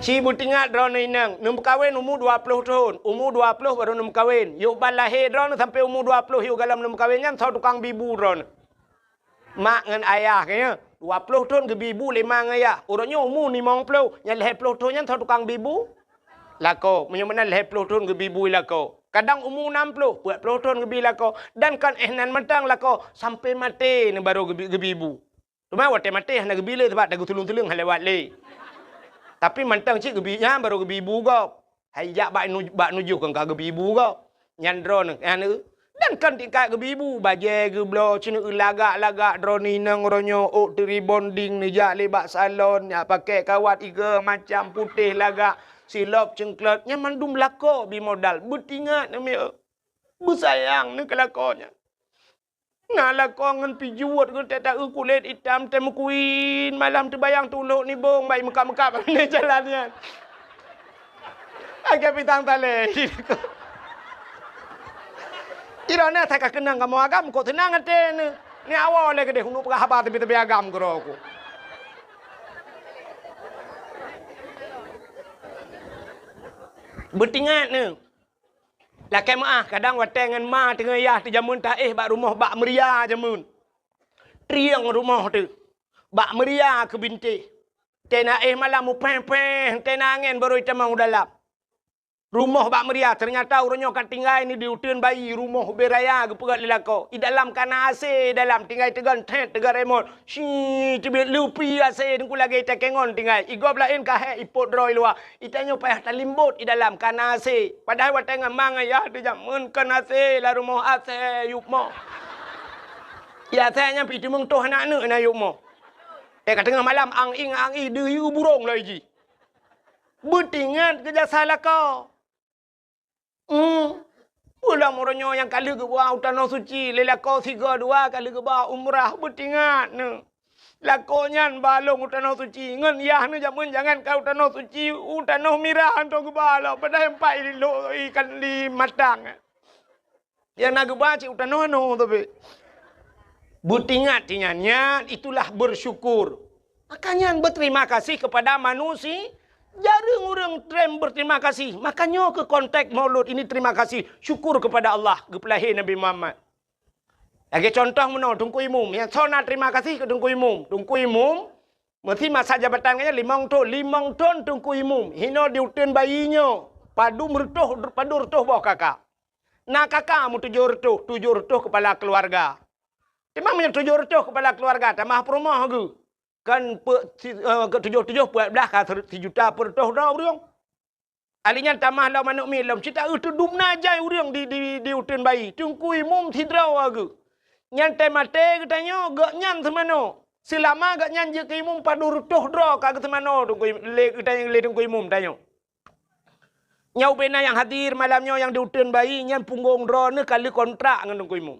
Ci beutingat droeneuh inong, neumeukawen umu dua ploh thon, umu dua ploh barô neumeukawen. Yôh ban lahé droeneuh sampoe umu dua ploh yôh galom neumeukawen nyan soe tukang bi bu droeneuh. Mak ngon ayah geuh nyoe, dua ploh thon geubi bu lé ma ngon ayah. Uroe nyoe umu limong ploh, nyang lhèe ploh thon nyan soe tukang bi bu? Lakoe. Meunyoe meunan lhèe ploh thon geubi bu lakoe. Kadang umu nam ploh, peuet ploh thon geubi lakoe. Dan kon éh nan mantong lakoe, sampoe maté nyan barô geubi, geubi bu. Teuma watèe maté hana geubi lé, sabab tageutulông-tulông hana lewat lé. Tapi mantong cit geubi nyan barô geubi bu gob. Hai jak bak nu-, bak nujoh kon ka geubi bu gob. Nyan droeneuh, nyan, dan kon tingkat geubi bu, bajèe geubloe, ceuneuh lagak-lagak, droeneuh inong uroe nyoe ôk teuribonding neujak lé bak salon, nyak pakèk kawat iga macam putéh lagak, silop ceuengklot, nyan mandum lakoe bi modal, beutingat neumiet. Beusayang neuh keu lakoe nyan. Na lakoe ngon pijuet geuh teuta-eu kulét itam teuh meukuin, malam teubayang tulok nibong bai meukab-meukab lé jalan nyan. Agak pitang talé. Iroh na that ka keunong kamoe agam kok seunang até neuh. Ni awai lé keudeh uneuk peugah haba teubi-teubi agam keudroe ku. Beutingat neuh. Lakèe meu'ah, kadang watèe ngon ma teungoh yah teuh jameun taéh bak rumoh bak meuria jameun. Trieng rumoh teuh. Bak meuria keu bintéh. Teuh na éh malam mupéh-péh, teuh na angén barô itamong u dalam. Rumoh bak meuria, teunyata uroe nyoe ka tinggai ni di uteuen bayi, rumoh ubé raya geupeugöt lé lakoe. I dalam ka na AC, i dalam tinggai teugon thét, teugon remot. Shi, teubiet leupi AC teungku lagèe ita kèe ngon tinggai. I gob laén ka hék ipot droe i luwa. Ita nyoe payah talimbot i dalam ka na AC. Padahai watèe ngon ma ngon yah teuh jameun kon AC lam rumoh AC yup moh. I AC nyan pih teumeung toh aneuk-aneuk na yup moh. Eh, ka teungoh malam ang-ing ang-i deuh yue burông lagèe jih. Beutingat keu jasa lakoe. Hmm. Ulôn uroe nyoe nyang ka lheueh geuba u Tanoh Suci, lé lakoe sigoe dua ka lheueh geuba umrah, beutingat neuh. Lakoe nyan ba lôn u Tanoh Suci, ngon yah neuh jameun jangan ka u Tanoh Suci, u Tanoh Mirah hantom geuba lom, padahai empat i lo-, ikan di matang. Nyang na geuba cit u tanoh nyoe tapi. Beutingat nyan, nyan itulah bersyukur. Maka nyan berterima kasih kepada manusia. Jareueng ureueng treb berterima kasih. Maka nyoe keuh konteks Maulud ini terima kasih, syukur kepada Allah geupeulahé Nabi Muhammad. Lagèe contoh meunoe Teungku Imum, nyang soe na terima kasih keu Teungku Imum. Teungku Imum meusi masa jabatan geuh nyan limong thon, limong thon Teungku Imum. Hinoe di uteuen bayi nyoe padum reutôh, padum reutôh boh kaka. Na kaka meutujoh reutôh, tujoh reutôh kepala keuluwarga. Teuma meunyoe tujoh reutôh kepala keuluwarga, tamah peurumoh geuh. Kan peuet si-, eh, keu tujoh-tujoh peuet blaih ka ser-, sijuta peuet reutôh droe ureuëng. Ahli nyan tamah lom aneuk miet lom, cit taeu teudum na jai ureuëng di, di, di uteuen bayi. Teungku Imum sidroe geuh. Nyan teumaté geutanyoe, gobnyan seumanoe. Seulama gobnyan jeuet keu imum padub reutôh droe ka geuseumanoe Teungku Im-, lé geutanyoe, lé Teungku Imum tanyoe. Nyoe ubé na nyang hadir malam nyoe nyang di uteuen bayi, nyan punggong droeneuh ka lheueh kontrak ngon Teungku Imum.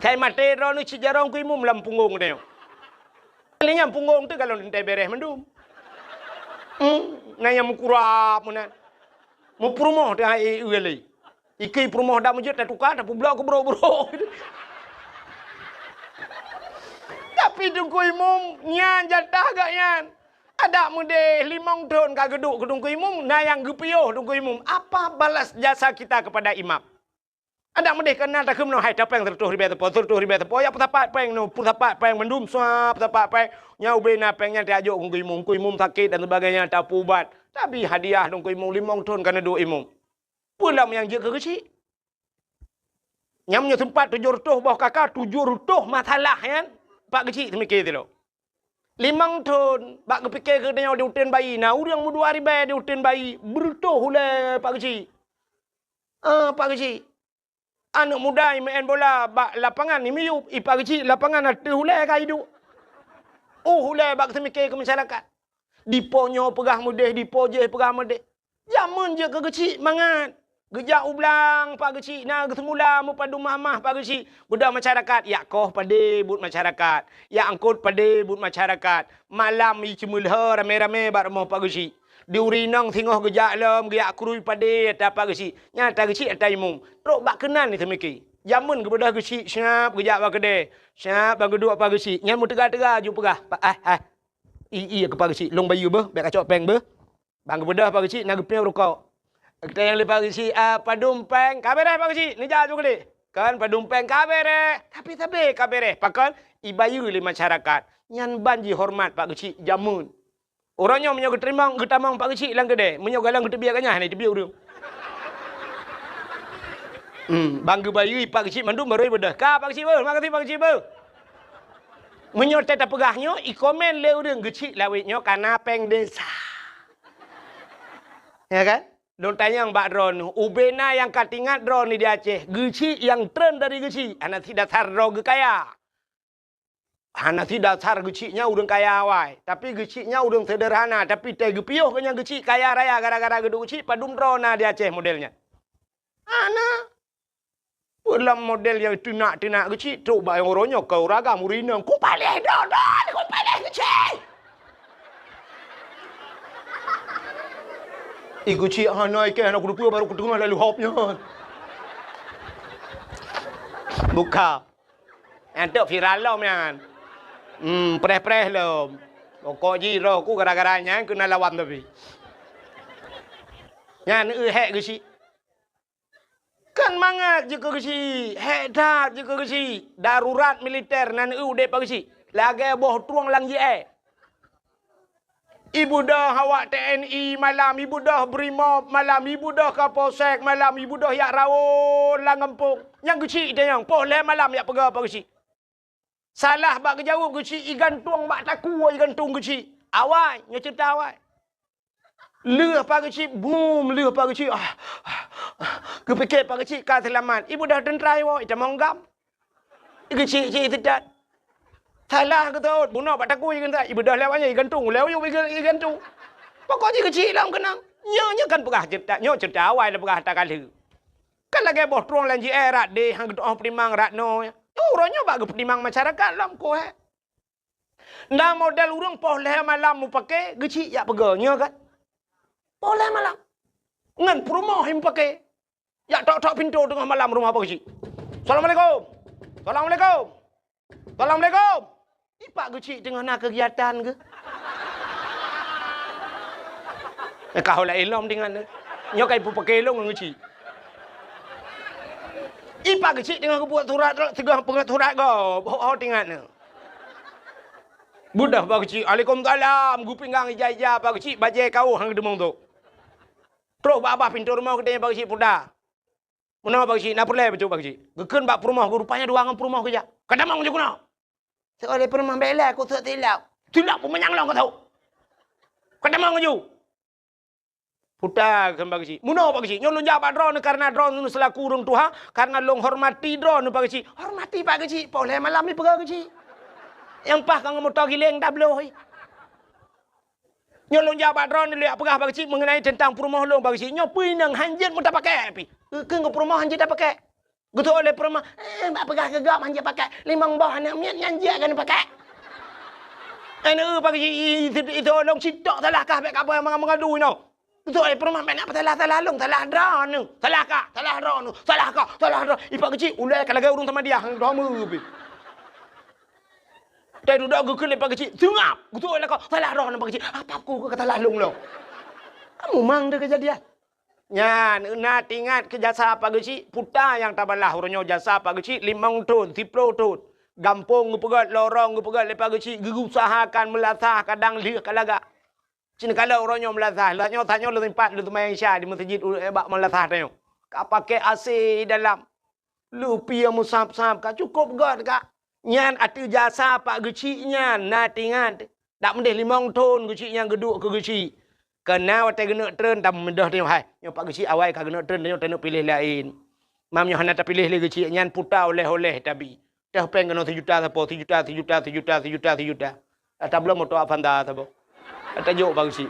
Sai maté droeneuh cit jaroe Teungku Imum lam punggong tanyoe. Kali nyan punggong teuh galon teuntèe bèrèh mandum. Hmm, na nyang meukurab meunan. Meupeurumoh teuh hai e lé. Ikei peurumoh dak meujeuet tatuka, tapeublok keu brok-brok. Tapi Teungku Imum nyan jatah gobnyan. Adak meudeh limong thon ka geuduek keu Teungku Imum, na nyang geupiôh Teungku Imum. Apa balas jasa kita kepada imam? Adak meudeh ka na takheun meunoe, hai tapéng seureutôh ribèe teupeu, seureutôh ribèe teupeu, ya peusapat péng nyoe, peusapat péng mandum, sua peusapat péng. Nyan ubé na péng nyan tajok keu Teungku Imum, Teungku Imum sakét dan sebagainya, tapeuubat. Tabi hadiah Teungku Imum limong thon ka neuduek imum. Peue lom nyang jeuet keu geuchik? Nyang meunyoe seumpat tujoh reutôh boh kaka, tujoh reutôh masalah nyan, Pak Geuchik seumiké sidroe. Limong thon, bak geupike geutanyoe di uteuen bayi, na ureuëng meudua ribèe di uteuen bayi, beureutôh ulèe Pak Geuchik. Ah, Pak Geuchik. Aneuk muda imeu'en bola bak lapangan imiyup, i Pak Geuchik lapangan ateueh ulèe ka iduek. Uh, ulèe bak seumiké keu masyarakat. Dipo nyoe peugah meudeh, dipo jéh peugah meudeh. Jameun jeuet keu geuchik mangat. Geujak u blang Pak Geuchik na geuseumula meupadum mamah Pak Geuchik. Beudôh masyarakat, yak koh padé buet masyarakat, yak angkot padé buet masyarakat. Malam i ceumeulhö ramé-ramé bak rumoh Pak Geuchik. Di uri inong singoh geujak lom, geuyak krui padé ata Pak Geuchik. Nyan ata geuchik ata imum. Trok bak keunan ni seumiké. Jameun geubeudôh geuchik siap geujak bak keudè. Siap bak geuduek Pak Geuchik. Nyan meuteuga-teuga ju peugah, "Pak, ah, ah. I, i keu Pak Geuchik, lôn bayeue beuh, bèk kacok péng beuh." Ban geubeudôh Pak Geuchik na geupiôh rukok. Geutanyong lé Pak Geuchik, "Ah, padum péng?" "Ka bèrèh Pak Geuchik, neujak ju keulik." Kan padum péng ka bèrèh, tapi sabé ka bèrèh. Pakon? Ibayeue lé masyarakat. Nyan ban jihoreumat Pak Geuchik jameun. Uroe nyoe meunyoe geuteurimong, geutamong Pak Geuchik lam keudè, meunyoe galong geuteubiet ganyah, hana jiteubiet ureueng. Hmm, ban geubayeue Pak Geuchik mandum barô ibeudôh. "Ka Pak Geuchik beuh, makasih Pak Geuchik beuh." Meunyoe teuka tapeugah nyoe, ikomen lé ureueng, "Geuchik lawét nyoe ka na péng desa." Ya kan? Lôn tanyong bak droeneuh, ubé na nyang ka teuingat droeneuh di Aceh, geuchik nyang treun dari geuchik, hana sidasar droe geukaya. Hana sidasar geuchik nyan ureueng kaya awai, tapi geuchik nyan ureueng seuderhana, tapi teuh geupiôh keu nyan geuchik kaya raya gara-gara geuduek geuchik, padum droe na di Aceh model nyan. Hana. Peue lam model nyang teunak-teunak geuchik trok bak nyang uroe nyoe ka uragam ureueng inong, "Ku paléh dodon, ku paléh geuchik." I geuchik hana ikèh, hana kuteupeu barô kuteungoh lalu hop nyan. Buka. Nyan tok viral lom nyan. Hmm, preh-preh lom. Pokok jih roh ku gara-gara nyan keunan lawan tapi. Nyan eu hék geuchik. Kan mangat jeuet keu geuchik, hék that jeuet keu geuchik. Darurat militer nan eu udép Pak Geuchik. Lagèe boh trueng lam jiée. Ibeudôh awak T N I malam, ibeudôh Brimob malam, ibeudôh Kapolsek malam, ibeudôh jak rawon lam gampông. Nyang geuchik itanyong, poh lhèe malam jak peugah Pak Geuchik. Salah bak geujaweueb geuchik, igantung bak takue, igantung geuchik. Awai, nyoe ceurita awai. Lheueh Pak Geuchik, bum, lheueh Pak Geuchik. Ah, ah, ah. Geupike Pak Geuchik ka seulamat. Ibeudôh teuntra iwoe, itamong GAM. Geuchik-chik teutat. Salah geutot, bunoe bak takue igantung, ibeudôh lewat nyoe igantung, lewat nyoe iga-, igantung. Pokok jih geuchik lom keunong. Nyoe, nyoe kan peugah ceurita, nyoe ceurita awai lôn peugah ata ka lheueh. Kan lagèe boh trueng lam jiée rot deh, han geutu'oh peutimang rot noe. Nyoe uroe nyoe bak geupeutimang masyarakat lom, koh hé. Na model ureueng poh lhèe malam mupake geuchik jak peugah, nyoe kan? Poh lhèe malam. Ngon peurumoh mupake. Jak tok-tok pintoe teungoh malam rumoh Pak Geuchik. "Assalamualaikum. Assalamualaikum. Assalamualaikum." I Pak Geuchik teungoh na keugiatan geuh. Eh, ka ho laén lom teuingat nyoe. Nyoe ka ipeupaké lôn ngon geuchik. I Pak Geuchik teungoh geubuet surat, teungoh peungét surat gob. Ho, ho teuingat nyoe. Beudôh Pak Geuchik, "Waalaikumsalam." Geupinggang ija-ija Pak Geuchik, bajèe kaoh han geuteumong tu. Trok bak babah pintoe rumoh geutanyoe Pak Geuchik puta. "Meunoe Pak Geuchik, na peureulèe bacut Pak Geuchik?" Geukheun bak peurumoh, rupanya dua ngon peurumoh geujak. "Ka tamong ju keunoe." Seulheueh peurumoh bèk lé, khusyuk tilok. Silap peumanyang lôn ka tho. Ka tamong laju. Puta kheun Pak Geuchik. Meunoe Pak Geuchik. Nyoe lôn jak bak droeneuh kareuna droeneuh seulaku ureuëng tuha, kareuna lôn hormati droeneuh Pak Geuchik. Hormati Pak Geuchik, poh lhée malam ni peugah Geuchik. Nyang paih ka ngon moto giléng tabloe. Nyoe lôn jak bak droeneuh lôn jak peugah Pak Geuchik meungenai teuntang peurumoh lôn Pak Geuchik. Nyoe peue inong hanjeuet meutapakée pih. Keu peurumoh hanjeuet tapakée. Geutôk lé peurumoh, "Eh, bak peugah keu gob hanjeuet pakée, limong boh aneuk miet nyan jeuet keuneuk pakée." Aneuk Pak Geuchik, i, i, i, itôk lôn sitok salah kah bék kabai manga-manga dui nyoe. Geutôk lé peurumoh, "Bék na peusalah-salah lôn, salah droeneuh, salah kah, salah droeneuh, salah kah, salah droe." I Pak Geuchik, ulée ka lagée ureuëng tamadiah, droe meu pih. Teududoe geukheun lé Pak Geuchik, "Seungab!" Geutôk lé lakoe, "Salah droeneuh Pak Geuchik, apa ku ka salah lôn lom?" Kamu mang deuh keujadian. Nyan, na teuingat keu jasa Pak Geuchik, puta nyang tabalah uroe nyoe jasa Pak Geuchik limong thon, siplôh thon. Gampông geupeugét, lorong geupeugét lé Pak Geuchik, geuusahakan meulasah kadang lheueh ka lagak. Cit kalon uroe nyoe meulasah, tanyoe, tanyoe lôn sempat lôn seumayang Isya di meuseujid u-, bak meulasah tanyoe. Ka pakai A C dalam. Lupie meusab-sab ka cukôp göt ka. Nyan ateueh jasa Pak Geuchik nyan na teuingat. Dak meudeh limong thon Geuchik nyan geuduek keu Geuchik. Keu na watée geuneuk treun tameudeh tanyoe hai. Nyoe Pak Geuchik awai ka geuneuk treun tanyoe taneuk piléh laén. Mam nyoe hana tapiléh lé Geuchik nyan puta oleh-oleh tabi. Teuh péng keunoe sijuta sapo, sijuta, sijuta, sijuta, sijuta, sijuta. Ata bloe moto Avanza saboh. Ata jok Pak Geuchik.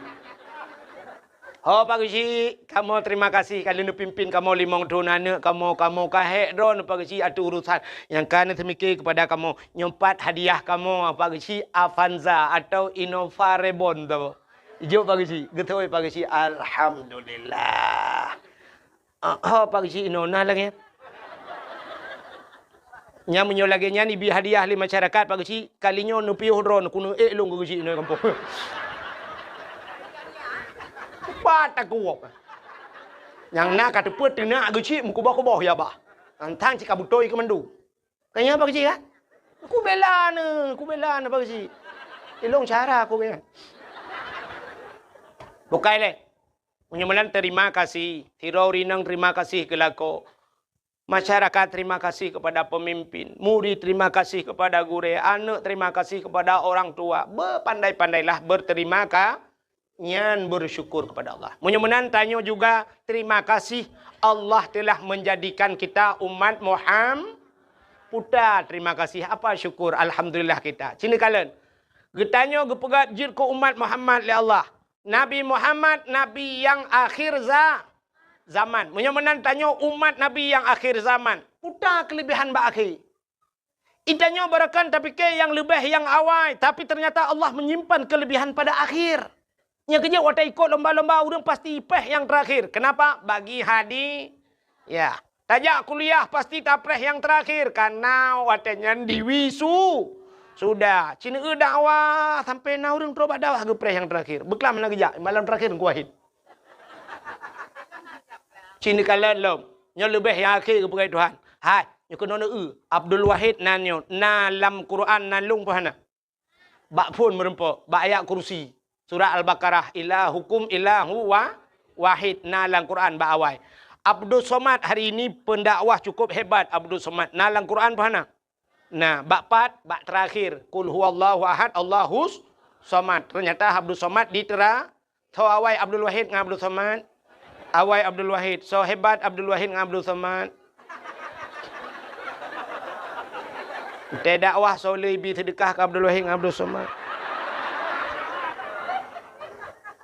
Ho Pak Geuchik, kamoe terima kasih ka lheueh neupimpin kamoe limong thon aneuk kamoe, kamoe ka hék droeneuh Pak Geuchik ateueh urusan nyang ka neuseumiké keupada kamoe. Nyoe pat hadiah kamoe Pak Geuchik Avanza atau Innova Reborn saboh. Ijok Pak Geuchik, geutôi Pak Geuchik, alhamdulillah. Ah, ho Pak Geuchik inoe na lagée nyan. Nyan meunyoe lagée nyan ibi hadiah lé masyarakat Pak Geuchik, kali nyoe neupiôh droeneuh keuneuk ék lôn keu Geuchik inoe gampông. Pat takuwok. Nyang na ka teupeu teunak Geuchik meukuboh-kuboh ya bah. Tantang cit ka beutôi keu mandum. Ka nyan Pak Geuchik kan? Kubela neuh, kubela neuh Pak Geuchik. Ilong cara aku kan. Bukai lé. Meunyoe meunan terima kasih, sidroe ureuëng inong terima kasih keu lakoe. Masyarakat terima kasih kepada pemimpin, murid terima kasih kepada gurée, aneuk terima kasih kepada orang tua. Bepandai-pandailah berterima ka-, nyan bersyukur kepada Allah. Meunyoe meunan tanyoe juga terima kasih Allah telah menjadikan kita umat Muham-, puta terima kasih apa syukur alhamdulillah kita. Cit kalon. Geutanyoe geupeugét jeuet keu umat Muhammad lé Allah. Nabi Muhammad, nabi nyang akhir za-, zaman. Meunyoe meunan tanyoe umat nabi nyang akhir zaman, peue keulebihan bak akhé. Geutanyoe barangkapeue tapike nyang leubeh nyang awai, tapi ternyata Allah menyimpan keulebihan pada akhir. Nyang keujeuet watée ikot lomba-lomba ureuëng pasti péh nyang terakhir. Kenapa? Bagi hadi-, ya. Tajak kuliah pasti tapreh nyang terakhir, karena watée nyan diwisu-, sudah. Cit dakwah sampai na ureuëng trok bak dakwah geupreh nyang terakhir. Beuklam hana geujak, malam terakhir Teungku Wahid. Cit kalon lom. Nyoe leubeh nyang akhé geupeugah Tuhan. Hai, nyoe keunoe neu-eu. Abdul Wahid nan nyoe, na lam Quran nan lôn peuhana. Bak phon meureumpok, bak ayat kursi. Surat Al-Baqarah, "Ilahukum ilahu wa-, wahid," na lam Quran bak awai. Abdus Somad hari ini pendakwah cukup hebat Abdus Somad, na lam Quran peuhana. Nah, bak pat, bak terakhir, "Qul huwallahu ahad, Allahus somad." Ternyata Abdus Somad ditera-, Tho awai Abdul Wahid ngon Abdul Somad. Awai Abdul Wahid. Soe hebat Abdul Wahid ngon Abdul Somad. Teudakwah soe le ibi seudeukah keu Abdul Wahid ngon Abdul Somad.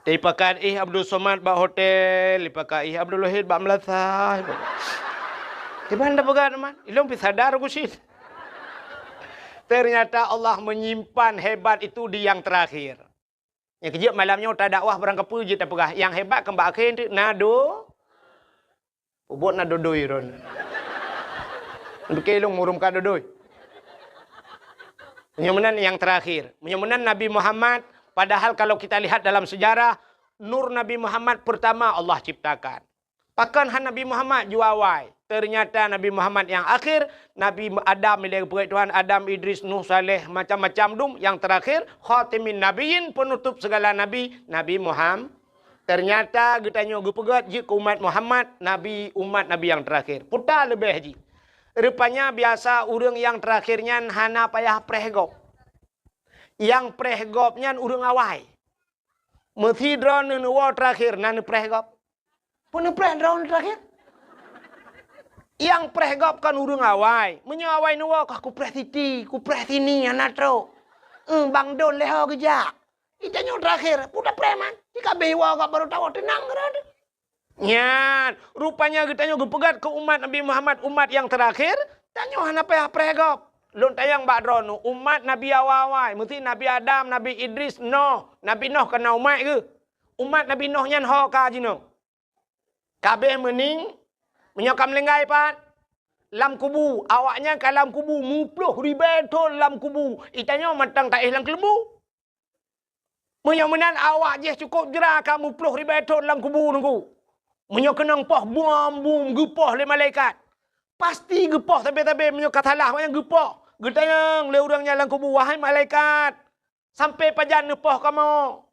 Teuipakat ih Abdul Somad bak hotel, ipakat ih Abdul Wahid bak meulasah. Kiban tapeugah teuma, ilong pi sadar ku sit. Ternyata Allah menyimpan hebat itu di yang terakhir. Nyang keujeuet malam nyoe tadakwah barangkapeue jeuet tapeugah, nyang hebat keu bak akhé teuk na do-, peubuet na dodoi ron. Nduke lôn murum ka dodoi. Meunyoe meunan nyang terakhir. Meunyoe meunan Nabi Muhammad, padahal kalau kita lihat dalam sejarah, nur Nabi Muhammad pertama Allah ciptakan. Pakon han Nabi Muhammad jua awai? Ternyata Nabi Muhammad nyang akhir, Nabi Adam ilée geupeugét Tuhan, Adam, Idris, Nuh, Saleh, macam-macam dum. Nyang terakhir, khatimin nabiyyin, penutup segala nabi, Nabi Muham-, ternyata geutanyoe geupeugét jeuet keu umat Muhammad, nabi, umat nabi nyang terakhir. Puta leubeh jih. Rupanya biasa ureuëng nyang terakhir nyan hana payah preh gob. Nyang preh gob nyan ureuëng awai. Meusi droeneuh neuwoe teurakhir na neupreh gob. Peue neupreh droeneuh teurakhir? Nyang preh gob kon ureuëng awai. Meunyoe awai neuwoe, kah kupreh siti, kupreh sini, hana trok. Eh, bang don lé ho geujak. Itanyoe teurakhir, peue tapreh man? Jika beh iwoe gob barô tawoe teunang keudroe. Nyan, rupanya geutanyoe geupeugét keu umat Nabi Muhammad, umat nyang teurakhir, tanyoe hana payah preh gob. Lôn tanyong bak droeneuh, umat Nabi awai-awai, meusi Nabi Adam, Nabi Idris, Noh, Nabi Noh ka na umat geuh. Umat Nabi Noh nyan ho ka jinoe. Ka abéh meuning, meunyoe ka meulinggai pat, lam kubu, awaknyan ka lam kubu, muploh ribée thon lam kubu, itanyoe mantong taéh lam keuleumbu. Meunyoe meunan awak jih cukôp jra ka muploh ribée thon lam kubu Teungku. Meunyoe keunong poh bom-bom geupoh lé malaikat, pasti geupoh sabe-sabe meunyoe ka salah awaknyan geupoh. Geutanyong lé ureuëng nyan lam kubu, "Wahai malaikat, sampai pajan neupoh kamoe?"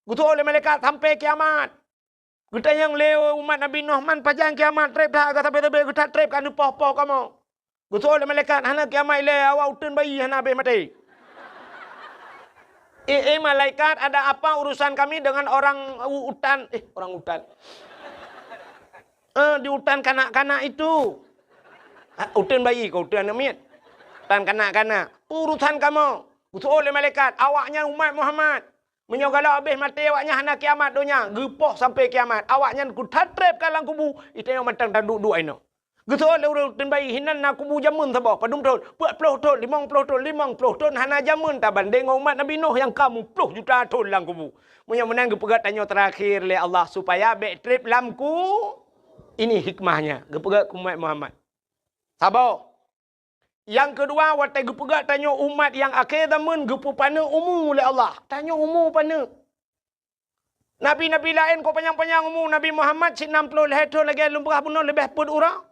Geuseuôt lé malaikat, "Sampai kiamat." Geutanyong lé umat Nabi Nuh, "Man pajan kiamat treb that, ka sabe-sabe geutat treb ka neupoh-poh kamoe?" Geuseuôt lé malaikat, "Hana kiamat ilée, awak uteuen bayi hana abéh maté." "Eh, eh, malaikat, ada apa urusan kami dengan orang u-, utan?" Eh, orang utan. "Eh, di utan kanak-kanak itu." "Ah, uteuen bayi kah, uteuen aneuëk miet?" "Utan kanak-kanak." "Urusan kamoe." Geuseuôt lé malaikat, "Awaknyan umat Muhammad. Meunyoe galak abéh maté awaknyan hana kiamat donya, geupoh sampai kiamat. Awaknyan kuthat treb ka lam kubu, itanyoe mantong taduek-duek inoe." Geuseuôt lé ureuëng uteuen bayi, "Hinan na kubu jameun saboh, padum thon?" "Peuet ploh thon, limong ploh thon." "Limong ploh thon hana jameun tabandéng ngon umat Nabi Nuh nyang ka muploh juta thon lam kubu." Meunyoe meunan geupeugét tanyoe teurakhir lé Allah supaya bék treb lam ku-, ini hikmahnya geupeugét keu umat Muhammad. Saboh. Nyang keudua, watée geupeugét tanyoe umat nyang akhé zameun geupeupaneuk umu lé Allah. Tanyoe umu paneuk. Nabi-nabi laén kok panyang-panyang umu, Nabi Muhammad cit nam ploh lhée thon lagée lôn peugah bunoe leubeh peuet uroe.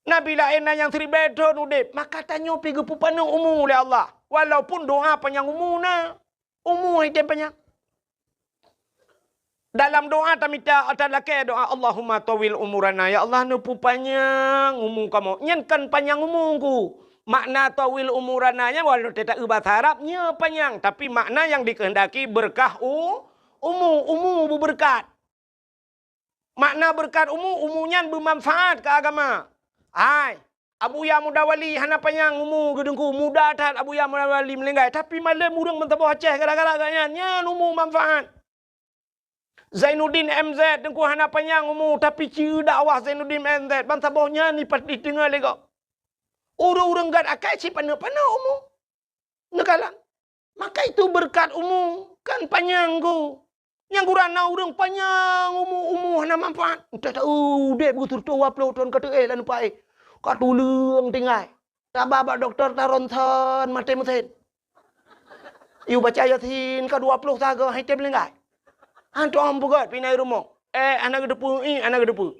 Nabi laén na nyang siribée thon udeb, maka tanyoe pih geupeupaneuk umu lé Allah. Walaupun doa panyang umu na, umu hana item panyang. Dalam doa tamita, ata lakée doa, "Allahumma tawil umurana," "Ya Allah, neupeupanyang umu kamoe." Nyan kan panyang umu ku. Makna tawil umurana nyan, walau teuta eu basa Arab, nyoe panyang, tapi makna nyang dikehendaki beurkah u-, umu, umu beubeurkat. Makna beurkat umu, umu nyan beumanfaat keu agama. Hai, Abuya Muda Wali hana panyang umu geuh Teungku, muda that Abuya Muda Wali meulinggai, tapi malem ureuëng meusaboh Aceh gara-gara gobnyan, nyan umu manfaat. Zainuddin M Z Teungku hana panyang umu, tapi ci dakwah Zainuddin M Z, bansaboh nyan ipat-, iteungoh lé gob. Ureuëng-ureuëng gét akai cit paneuk-paneuk umu. Neukalon. Maka itu beurkat umu kan panyang ku. Nyang gura na ureuëng panyang umu, umu hana manfaat. Entah tahu udeb beutôi dua ploh thon ka teuéh lam paéh. Ka tuleueng tinggai. Taba bak dokto ta ronsen maté meusén. Yue baca Yasin ka dua ploh sagoe han item linggai. Han tuang peugét pih na i rumoh. Eh, hana geuteupeue, ih, hana geuteupeue.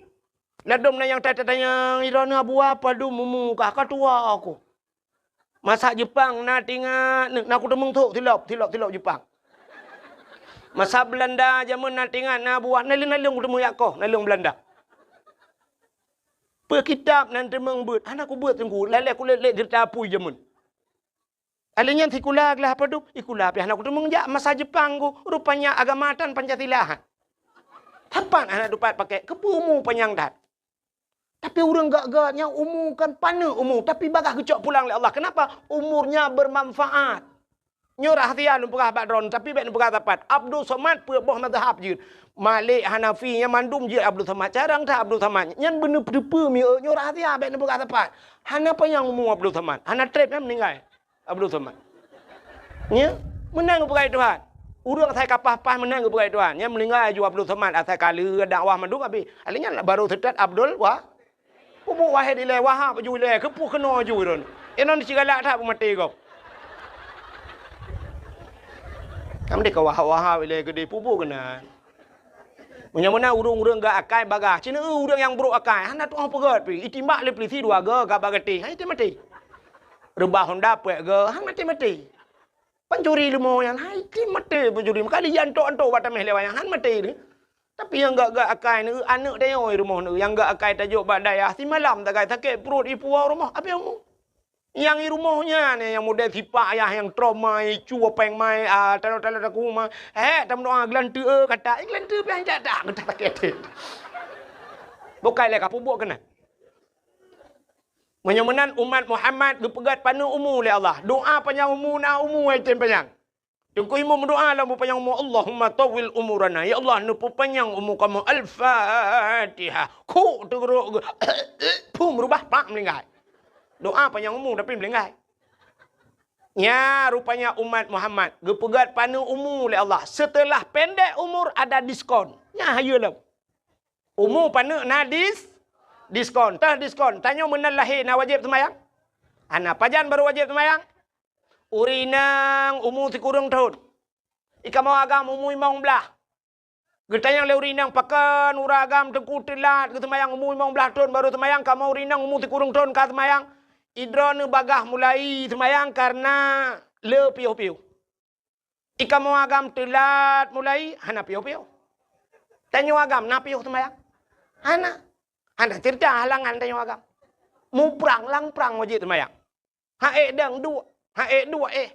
Ladom na nyang ta-, ta-, tanyong, "Droeneuh Abuya padum umu kah?" "Ka tuha ku." Masa Jepang na tingat, na kuteumeung sôk silop, silop, silop Jepang. Masa Beulanda jameun na tingat, na Abuya, naleueng-naleueng kuteumeung jak koh, naleueng Beulanda. Peue kitab nan teumeung beuet, hana kubeuet Teungku, lalée kulét-lét ceurita apui jameun. Alèh nyan sikula glah padum, sikula pih hana kuteumeung jak masa Jepang ku, rupanya agama tan Pancasila. Sapat hana tupat pakai, keupeue umu panyang that. Tapi ureuëng gét-gét nyan umu kan paneuk umu, tapi bagaih geucok pulang lé Allah. Kenapa? Umurnya bermanfaat. Nyoe rahsia lôn peugah bak droeneuh, tapi bék neupeugah sapat. Abdul Somad peuet boh mazhab jeuet. Malik, Hanafi, nyan mandum jeuet Abdul Somad. Carông that Abdul Somad. Nyan beuneupeue mieu nyoe rahsia bék neupeugah sapat. Hana panyang umu Abdul Somad. Hana treb nyan meuninggai Abdul Somad. Nya, meunan geupeugah Tuhan. Ureuëng asai ka paih-paih meunan geupeugah Tuhan. Nyan meuninggai ju Abdul Somad asai ka lheueh dakwah mandum habéh. Alèh nyan baru seutôt Abdul Wa-, Peubuet Wahid ilèe, Wahab ju ilèe, keupeue keunoe ju droeneuh. Inong sigalak that peumaté gob. Kamoe deh ka Wahab-Wahab ilèe keudeh, peubuet keunan. Meunyoe meunan ureuëng-ureuëng gét akai bagaih, ci neu ureuëng nyang brôk akai, hana tu'oh peugét pih, itimbak lé pulisi dua goe, gak bak gatéh, han item maté. Reubah honda peuet goe, han maté-maté. Pancuri leumo nyan, han item maté pancuri. Meukalia antok-antok bak taméh lé awak nyan, han maté deh. Tapi nyang gét-gét akai neu, aneuëk tanyoe rumoh neu, nyang gét akai tajok bak dayah, simalam sagai sakét pruet ipuwoe rumoh, abéh umu. Nyang i rumoh nyan, nyang model sipak ayah nyang trom mai, cu apeng mai, ah, talo-talo taku mai. Hek, tameudoa geulanteue, eh, kata, eh, geulanteue piah jak dak, kata sakét até. Bukai lé ka peubuet keunan. Meunyoe meunan umat Muhammad geupeugét paneuk umu lé Allah. Doa panyang umu na umu ai tem panyang. Teungku Imum meudoa lam peupanyang umu, "Allahumma tawwil umurana." Ya Allah, neupeupanyang umu kamoe. Al-Fatihah. Khuk teuguruk geu-, phum rubah pak meulinggai. Doa panyang umu tapi meulinggai. Nya rupanya umat Muhammad geupeugét paneuk umu lé Allah. Setelah pendek umur ada diskon. Nya hayeue lom. Umu paneuk na dis-, diskon. Teuh diskon. Tanyoe meunan lahé na wajéb seumayang? Hana. Pajan barô wajéb seumayang? Ureueng inong umu sikureueng thon. I kamoe agam umu limong blaih. Geutanyong lé ureueng inong, "Pakon ureueng agam teungku teulat geuseumayang umu limong blaih thon barô seumayang, kamoe ureueng inong umu sikureueng thon ka seumayang?" I droeneuh bagaih mulai seumayang kareuna le piôh-piôh. I kamoe agam teulat mulai hana piôh-piôh. Tanyoe agam na piôh seumayang? Hana. Hana ceurita halangan tanyoe agam. Muprang lam prang wajéb seumayang. Ha'ék dang duek, ha'ék duek éh.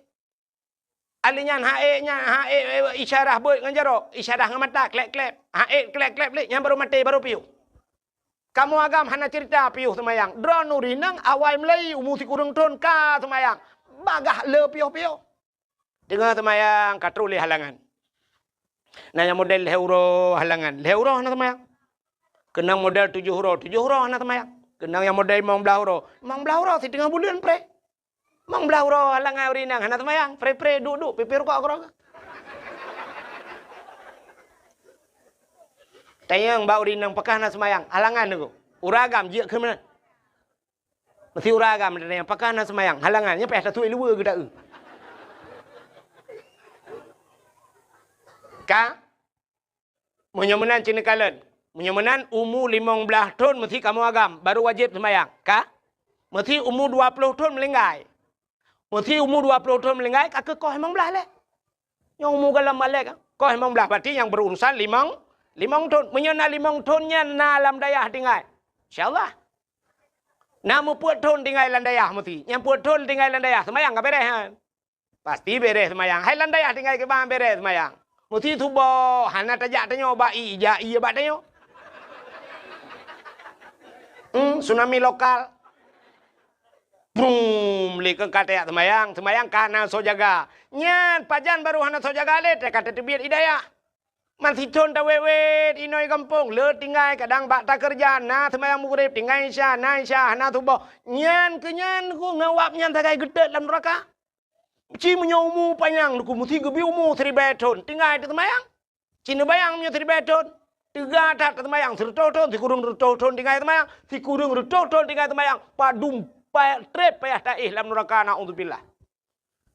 Ahli nyan ha'ék nyan, ha'ék, eh, isyarah beuet ngon jaroe, isyarah ngon mata, klep-klep. Ha'ék klep-klep lé, nyan barô maté, barô piôh. Kamoe agam hana ceurita piôh seumayang. Droeneuh ureueng inong awai mulai umu sikureueng thon ka seumayang. Bagaih le piôh-piôh. Teungoh seumayang ka troh lé halangan. Na nyang model lhèe uroe halangan. Lhèe uroe hana seumayang. Keunong model tujoh uroe, tujoh uroe hana seumayang. Keunong nyang model limong blaih uroe, limong blaih uroe siteungoh buleuen preh. Limong blaih uroe halangan ureueng inong hana seumayang, preh-preh, duek-duek, pipéh rukok keudroe. Tanyong bak ureueng inong pakon hana seumayang, halangan teungku. Ureueng agam jeuet keu meunan. Meusi ureueng agam tanyong pakon hana seumayang, halangan, nyan payah tatuek luweue geuta-eu. Ka? Meunyoe meunan ci neukalon, meunyoe meunan umu limong blaih thon meusi kamoe agam, barô wajéb seumayang, ka? Meusi umu dua ploh thon meulinggai. Meusi umu dua ploh thon meulinggai ka keuh koh limong blaih lé. Nyoe umu goh lom malèe ka, koh limong blaih, berarti nyang berurusan limong, limong thon. Meunyoe na limong thon nyan na lam dayah tinggai, insya Allah. Na meupeuet thon tinggai lam dayah meusi. Nyang peuet thon tinggai lam dayah, seumayang ka beureh nyan. Pasti beureh seumayang. Hai lam dayah tinggai kiban beureh seumayang. Meusi suboh, hana tajak tanyoe bak ie, jak ie bak tanyoe. Hmm, tsunami lokal. Brum, lé keu ka tajak seumayang, seumayang ka hana soe jaga. Nyan, pajan barô hana soe jaga lé, ka tateubiet i dayah. Meusi thon tawét-wét inoe gampông, le tinggai kadang bak takeureuja, na seumayang Maghrib, tinggai Isya, na Isya, hana suboh. Nyan keu nyan ku ngon wab nyan sagai geutot lam nuraka. Ci meunyoe umu panyang teungku, meusi geubri umu siribèe thon, tinggai teuseumayang. Ci neubayang meunyoe siribèe thon, teuga that teuseumayang, sireutôh thon, sikureueng reutôh thon tinggai teuseumayang, sikureueng reutôh thon tinggai teuseumayang, padum pa-, trép payah taéh lam nuraka, naudzubillah.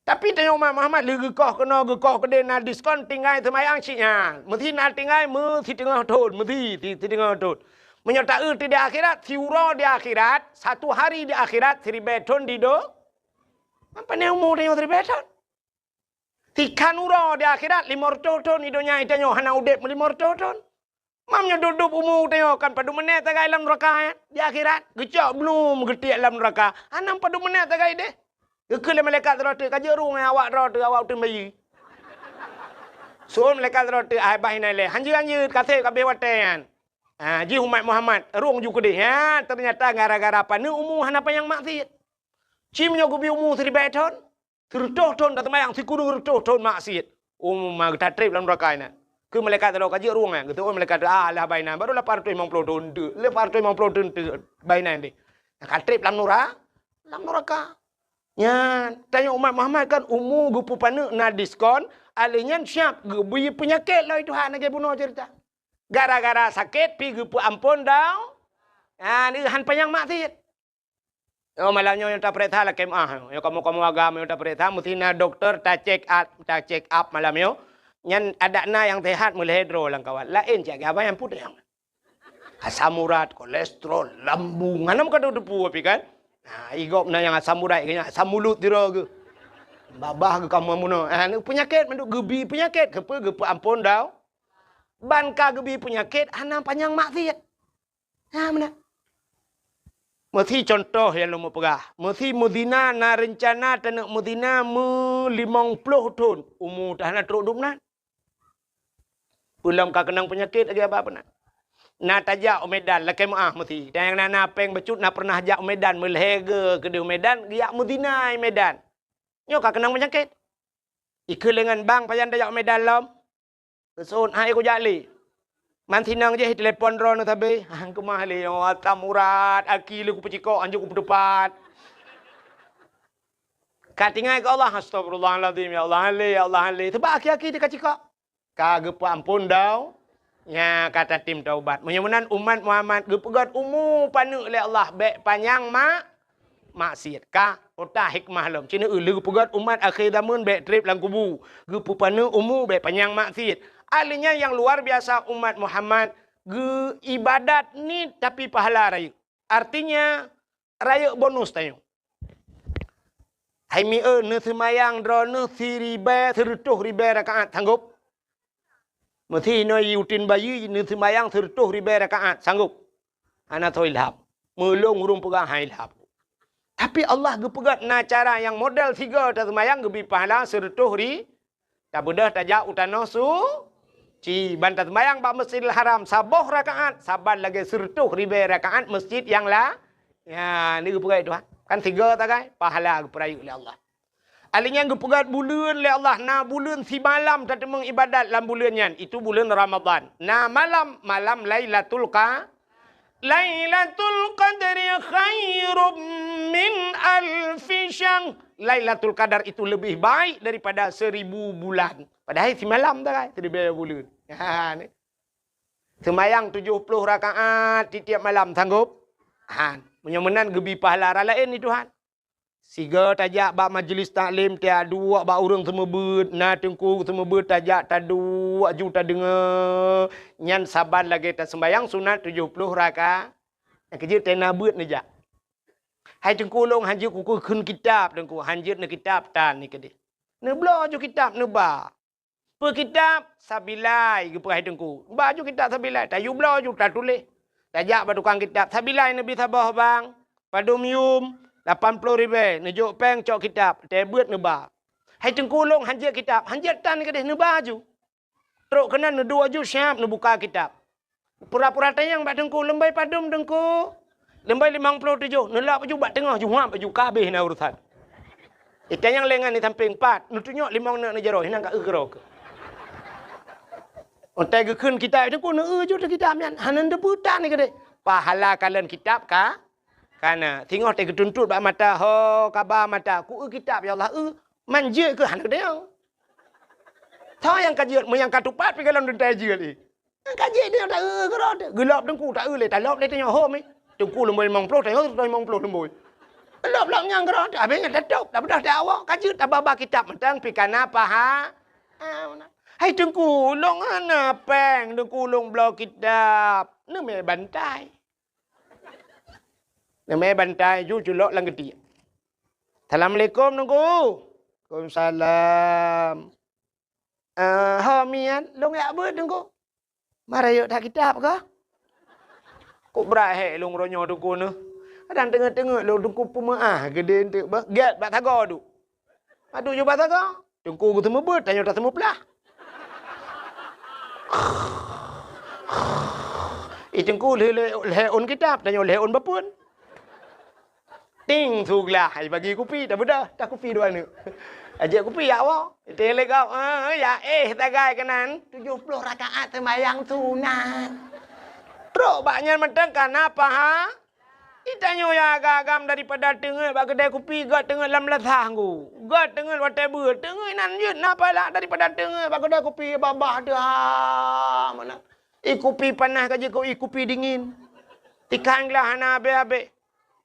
Tapi tanyoe umat Muhammad lé geukoh keunoe, geukoh keudéh, na diskon tinggai seumayang cit nyan. Meusi na tinggai meusiteungoh thon, meusi si-, siteungoh thon. Meunyoe taeu di akhirat, siuroe di akhirat, satu hari di akhirat, siribèe thon di do-, Apa ni umu tanyoe siribèe thon? Tikhan uroe di akhirat, limong reutôh thon di donya tanyoe hana udép meulimong reutôh thon. Mam nyoe dub-dub umu tanyoe kan padum meuné sagai lam nuraka, eh? Di akhirat, geucok blum geutiek lam nuraka. Hana padum meuné sagai deh. Geukheun lé malaikat droe teuh, "Ka jeuet rueng awak droe teuh, awak uteuen bayeue." Seuôt malaikat droe teuh, "Ai bah inan lé, hanjeuet-hanjeuet ka sép ka abéh watèe nyan." Ha, jih umat Muhammad, rueng ju keudeh. Ha, teunyata gara-gara paneuk umu hana panyang maksiet. Ci meunyoe geubri umu siribèe thon, Sireutôh thon taseumayang, sikureueng reutôh thon maksiet. Oh, ma geuta trép lam nuraka inan. Keu malaikat teuh ka jeuet rueng, eh. Geuteuôt malaikat teuh, "Ah, lah bak inan, baru lapan ratus limong puluh thon teuk. Lapan ratus limong puluh thon teuk bak inan deh." Ka trép lam nura-, lam nuraka. Nyan, tanyoe umat Muhammad kan umu geupeupaneuk na diskon, alèh nyan siap geubri peunyakét lom Tuhan lagèe bunoe ceurita. Gara-gara sakét pi geupeuamphon dau-, ah, han panyang maksiet. Oh, malam nyoe nyang tapeuriksa lakèe meuah. Nyoe kamoe-kamoe agam nyang tapeuriksa, meusti na dokto ta-check up, ta-check up malam nyoe. Nyan adak na nyang sehat meulhèe droe lam kawan. Laén cit abang nyang putih. Asam urat, kolesterol, lambung. Hana meukadoe teupeu pih kan? Nah, i gob na nyang asam urat, keu nyan asam mulut sidroe geuh. Babah geuh kamoe bunoe. Ah, peunyakét mandum geubri peunyakét, keupeue geupeuamphon dau-, ban ka geubri peunyakét, hana panyang maksiet. Ha, meunan. Meusi contoh nyang lôn peugah, meusi meuzina na reuncana taneuk meuzina meulimong ploh thon, umu teuh hana trok dum nan. Peulom ka keunong peunyakét lagèe haba peunan. Na tajak u Medan lakèe meu'ah meusi. Dan nyang na, na pèng bacut na pernah jak u Medan, meulhèe geu keudeh u Medan, geujak meuzina i Medan. Nyoe ka keunong peunyakét. Ikheun lé ngon bang pajan tajak u Medan lom. Geuseuôt, "Hai, kujak lé." Man sinong jih telepon droeneuh sabe. "Ah, keumah lé nyoe, asam urat, aki lé kupeucikok, hanjeuet kupeuteupat." Ka tinggai keu Allah, "Astagfirullahalazim, ya Allah, han lé, ya Allah, han lé." Sabab aki-aki teuka cikok. Ka geupeuamphon dau, nya ka tatem taubat. Meunyoe meunan umat Muhammad geupeugöt umu paneuk lé Allah, bèk panyang mak-, maksiet. Ka, ota hikmah lom. Cit na lheueh geupeugöt umat akhé zaman bèk trép lam kubu. Geupeupaneuk umu bèk panyang maksiet. Ahli nyan nyang luar biasa umat Muhammad geu ibadat niet tapi pahala rayeuk. Artinya, rayeuk bonus tanyoe. Hai mi eu, neuseumayang droeneuh siribèe, seureutôh ribèe rakaat, sanggob? Meusi inoe uteuen bayeue neuseumayang seureutôh ribèe rakaat, sanggob? Hana soe ilham. Meulôn ureueng peugah han ilham. Tapi Allah geupeugah na cara nyang model sigoe taseumayang geubri pahala seureutôh ri-, Tabeudôh tajak u tanoh suci, ban taseumayang bak Masjidil Haram saboh rakaat saban lagèe seureutôh ribèe rakaat masjid nyang la-, ya, ni geupeugah Tuhan. Kan sigoe tagai, pahala geupeurayeuk lé Allah. Ahli nyan geupeugah buleuen lé Allah, na buleuen simalam tateumeung ibadat lam buleuen nyan, itu buleuen Ramadhan. Na malam, malam Lailatul Qa-, Lailatul Qadri khairum min alfi syahr. Lailatul Qadar itu lebih baik daripada seribu bulan. Padahai simalam tagai, siribèe buleuen. Ha, ni. Seumayang tujoh ploh rakaat tiep-tiep malam, sanggob? Han. Meunyoe meunan geubri pahala raya laén di Tuhan. Sigoe tajak bak majlis taklim, taduek bak ureueng seumeubeuet, na teungku seumeubeuet tajak taduek aju tadeungoe, nyan saban lagèe taseumayang sunat tujoh ploh raka-, nyang keujeuet tena beuet neujak. Hai teungku, lôn hanjeuet kukheun kitab, teungku, hanjeuet neukitab tan ni keudeh. Neubloe aju kitab neuba. Peue kitab? Sabilai, geupeugah hai teungku. Ba aju kitab Sabilai, tayue bloe aju tatuléh. Tajak bak tukang kitab, "Sabilai neubi saboh bang, padum yum, lapan ploh ribèe, neujok pèng cok kitab, teuh beuet neuba." Hai teungku, lôn hanjeuet kitab, hanjeuet tan keudeh neuba aju. Trok keunan neuduek aju siab neubuka kitab. Pura-pura tanyong bak teungku, "Leumbai padum teungku?" "Leumbai limong ploh tujoh." Neulap aju bak teungoh, aju huab aju, ka habéh na urusan. Itanyong lé ngon di sampéng, "Pat?" Neutunyok limong neuk neujaroe, hinan ka eu keudroe keuh. Watèe geukheun kitab teungku, neueu aju teuh kitab nyan, hana neuteupeue tan keudeh. Pahala kalon kitab ka, kana. Singoh teuh geutuntot bak mata, ho, kaba mata, "Kueu kitab, ya Allah, eu." Man jeuet keuh hana keudeh. Soe nyang ka jeuet, meunyo nyang ka tupat pih gohlom teuntèe jeuet, eh. Ka jeuet nyoe taeu keudroe teuh. Geulop teungku taeu lé, talop lé tanyoe hom, eh. Teungku leumoi limong ploh, tanyoe limong ploh leumoi. Lop-lop nyang keudroe teuh, habéh nyan tatôb, tabeudôh teuh awak, ka jeuet tababa kitab mantong pih kana paha-, ah, meunan. "Hai teungku, lôn hana pèng, teungku lôn bloe kitab." Neumè bantai. Neumè bantai, ju culok lam geutiek. "Assalamualaikum, teungku." "Waalaikumsalam." "Eh, ho miet, lôn jak beuet, teungku." "Mara yôk that kitab kah?" "Kok brat hék lôn uroe nyoe, teungku, neuh. Kadang teungeut-teungeut lôn, teungku, peumeu'ah geudeh eunteuk beuh. Gèt bak sagoe duek." Aduh, ju bak sagoe. Teungku geuseumeubeuet, tanyoe taseumeuplah. Ih, teungku lheueh, lheueh, lheueh ôn kitab, tanyoe lheueh ôn bapeuen. Ting, su glah, ai bagi kupi, tabeudôh, takupi dua neuk. Ajak kupi, ya Allah. Teuh lé gob, eh, ya, eh, tagai keunan. Tujoh ploh rakaat seumayang sunat. Trok bak nyan mantong kana paha-, Itanyoe nyang agam-agam daripada teungeut bak keudè kupi, göt teungeut lam lasah ngku. Göt teungeut watèe beuet, teungeut nan jeuet na pahala daripada teungeut bak keudè kupi babah teuh, ha, meunan. Ih kupi panas ka jeuet keu ih kupi dingin. Tikang glah hana habéh-habéh.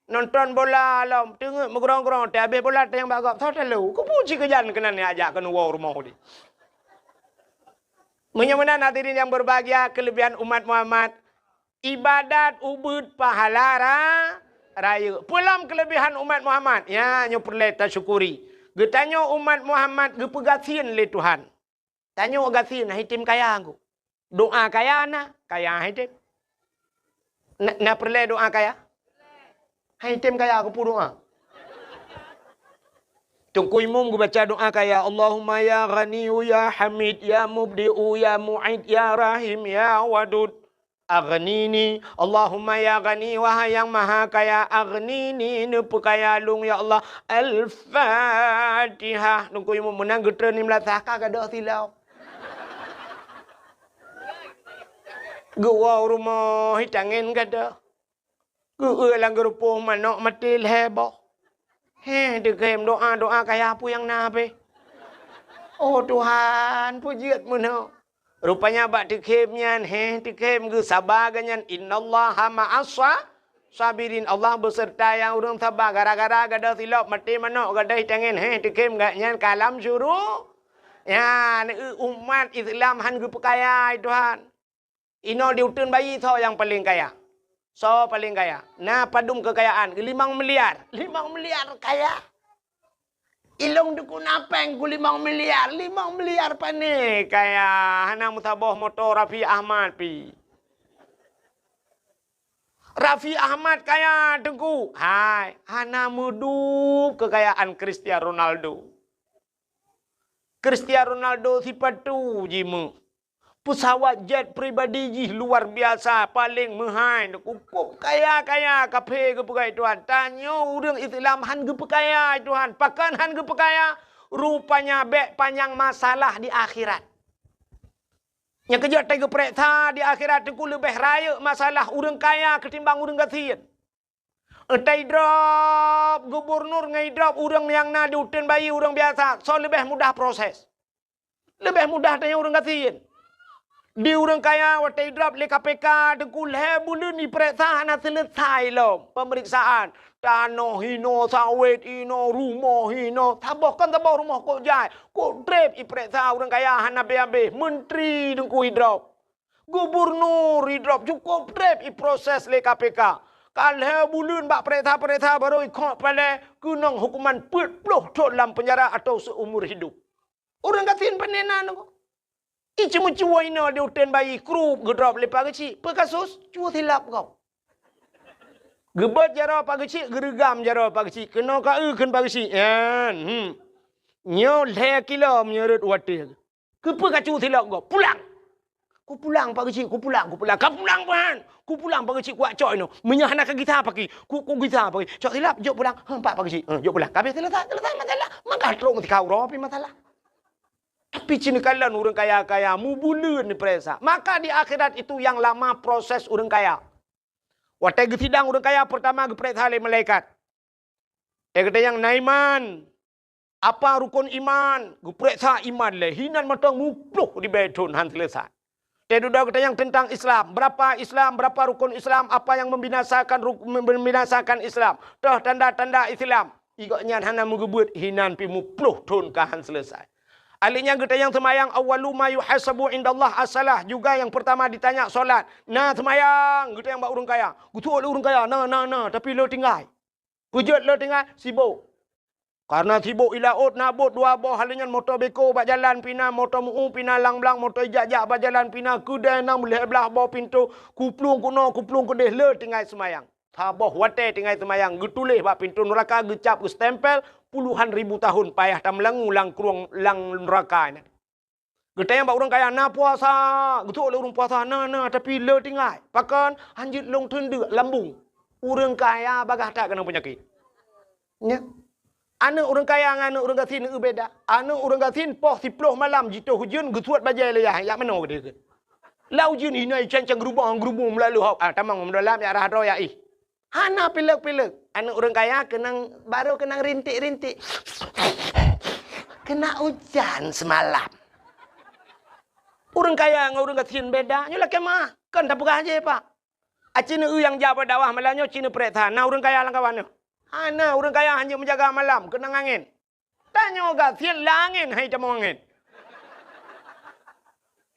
Nonton bola lom, teungeut meugrong-grong, teuh habéh bola teuh nyang bak gob, soe talo. Keupeue cit keujan keunan jak keunoe woe rumoh deh. Meunyoe meunan hadirin yang berbahagia, kelebihan umat Muhammad, ibadat ubit pahala ra-, rayeuk. Peue lom kelebihan umat Muhammad? Ya, nyoe peureulèe tasyukuri. Geutanyoe umat Muhammad geupeugasien lé Tuhan. Tanyoe gasien, han item kaya ngku. Doa kaya na, kaya han item. Na, na peureulèe doa kaya? Hai tem kaya keupeue doa. Teungku Imum geubaca doa kaya, "Allahumma ya Ghaniyyu ya Hamid ya Mubdi'u ya Mu'id ya Rahim ya Wadud. Aghnini, Allahumma ya Ghani, wahai nyang maha kaya, aghnini, neupeukaya lôn ya Allah." Al-Fatihah. Teungku Imum meunan geutreun di meulasah ka gadôh silop. Geuwoe u rumoh, hi tangen gadôh. Geueu lam geurupoh manok maté lhèe boh. Heh, teukhem doa-doa kaya peue nyang na pih. Oh Tuhan, peue jeuet meunoe. Rupanya bak teukhem nyan, heh, teukhem geusaba geuh nyan, "Innallaha ma'as sa-, sabirin." Allah beuseurta nyang ureueng saba. Gara-gara gadôh silop maté manok gadôh hi tangen, heh, teukhem geuh nyan ka lam syuru-, nyan, eu, umat Islam han geupeukaya, hai Tuhan. Inoe di uteuen bayi soe nyang paleng kaya? Soe paleng kaya? Na padum keukayaan? Limong miliar. Limong miliar kaya. Ilôn dukun apeng ku limong miliar. Limong miliar pane kaya? Hana meusaboh moto Raffi Ahmad pi. Raffi Ahmad kaya, Teungku. Hai, hana meudub keukayaan Cristiano Ronaldo. Cristiano Ronaldo sipatu jimeuh. Peusawat jet pribadi jih luar biasa, paleng meuhai, cukup kaya-kaya, kaphé geupeugah Tuhan. Tanyoe ureueng Islam han geupeukaya Tuhan. Pakon han geupeukaya? Rupanya bèk panyang masalah di akhirat. Nyang keujeuet teugeupeureksa di akhirat teungku leubeh rayeuk masalah ureueng kaya keutimbang ureueng gasien. Enta idrop gubunur ngon idrop ureueng nyang na di uteuen bayi ureueng biasa, soe leubeh mudah proses? Leubeh mudah tanyoe ureueng gasien. Di ureueng kaya watèe idrop lé K P K teungku lhèe buleuen ipereksa hana seuleusai lom peumeriksaan. Tanoh hinoe, sawét hinoe, rumoh hinoe. Saboh kon saboh rumoh kok jai, kok trép ipereksa ureueng kaya hana abéh-abéh. Menteri teungku idrop. Gubunur idrop cukup trép iproses lé K P K. Ka lhèe buleuen bak pereksa-pereksa barô ikhok palèe keunong hukuman peuet ploh thon lam peunjara atau seumur hidup. Ureueng gasien pane na nyoe. Iceumeucue inoe di uteuen bayi krup geudrop lé Pak Geuchik. Peue kasus? Cue silap gob. Geubeuet jaroe Pak Geuchik, geureugam jaroe Pak Geuchik. Keunoe ka eu kheun Pak Geuchik. Nyan, hmm. Nyoe lhèe kilo meunyoe rhot watèe. Keupeue kacue silop gob? Pulang! Kupulang Pak Geuchik, kupulang, kupulang. Kapulang, Pak! Kupulang Pak Geuchik, kucok inoe. Meunyoe hana kagisa paki, ku, kugisa paki. Cok silop, jok pulang. Heuh, pat Pak Geuchik. Heuh, jok pulang. Ka abéh seuleusai, seuleusai masalah. Maka trok sikau droe pih masalah. Tapi ci neukalon ureueng kaya-kaya, mubuleuen neupereksa. Maka di akhirat itu yang lama proses ureueng kaya. Watèe geusidang ureueng kaya, peurtama geupereksa lé malaikat. Teugeutanyong na iman. Apa rukon iman? Geupereksa iman lé. Hinan mantong muploh ribèe thon han seuleusai. Teududoe geutanyong teuntang Islam. Berapa Islam? Berapa rukon Islam? Apa yang membinasakan ruk-, membinasakan Islam? Toh tanda-tanda Islam? Igobnyan hana meugeubeuet hinan pih muploh thon ka han seuleusai. Ahli nyan geutanyong seumayang, "Awwalu ma yuhasabu indallah as-salah." Juga yang pertama ditanya solat. Na seumayang, geutanyong bak ureueng kaya. Geutu'oh lé ureueng kaya, "Na, na, na, tapi le tinggai." Peue jeuet le tinggai? Sibok. Karena sibok i laôt na bot dua boh, hal nyan moto beko bak jalan pih na, moto meu pih na, lang blang moto ijak-jak bak jalan pih na, keudè na meulhèe blah boh pintoe, kuplueng keunoe, kuplueng keudeh, le tinggai seumayang. Saboh watèe tinggai seumayang, geutuléh bak pintoe nuraka, geucap, geustempel, puluhan ribu tahun payah tameulangue lam krueng lam nuraka nyan. Geutanyong bak ureueng kaya, "Na puasa?" Geutu'oh lé ureueng puasa, "Na, na, tapi le tinggai." Pakon? "Han jeuet lôn teundeuk lambung." Ureueng kaya bagaih that keunong peunyakét. Nyan. Aneuk ureueng kaya ngon aneuk ureueng gasien eu beda. Aneuk ureueng gasien poh siploh malam jitoh ujeuen geusuet bajèe lé yah, jak manoe geudeh keuh. Lam ujeuen hinoe iceng-ceng geurubong-geurubong meulalu hok. Ah, tamong meudalam jak rhah droe jak éh. Hana pilek-pilek. Aneuk ureueng kaya keunong, barô keunong rintik-rintik. Keuna ujan seumalam. Ureueng kaya ngon ureueng gasien beda. Nyoe lakèe meu'ah. Kon tapeugah jih, Pak. Aci neu nyang jak bak dakwah malam nyoe ci neupereksa. Na ureueng kaya lam kawan nyoe? Hana, ureueng kaya hana meujaga malam. Keunong angén. Tanyoe gasien lam angén, hai tamong angén.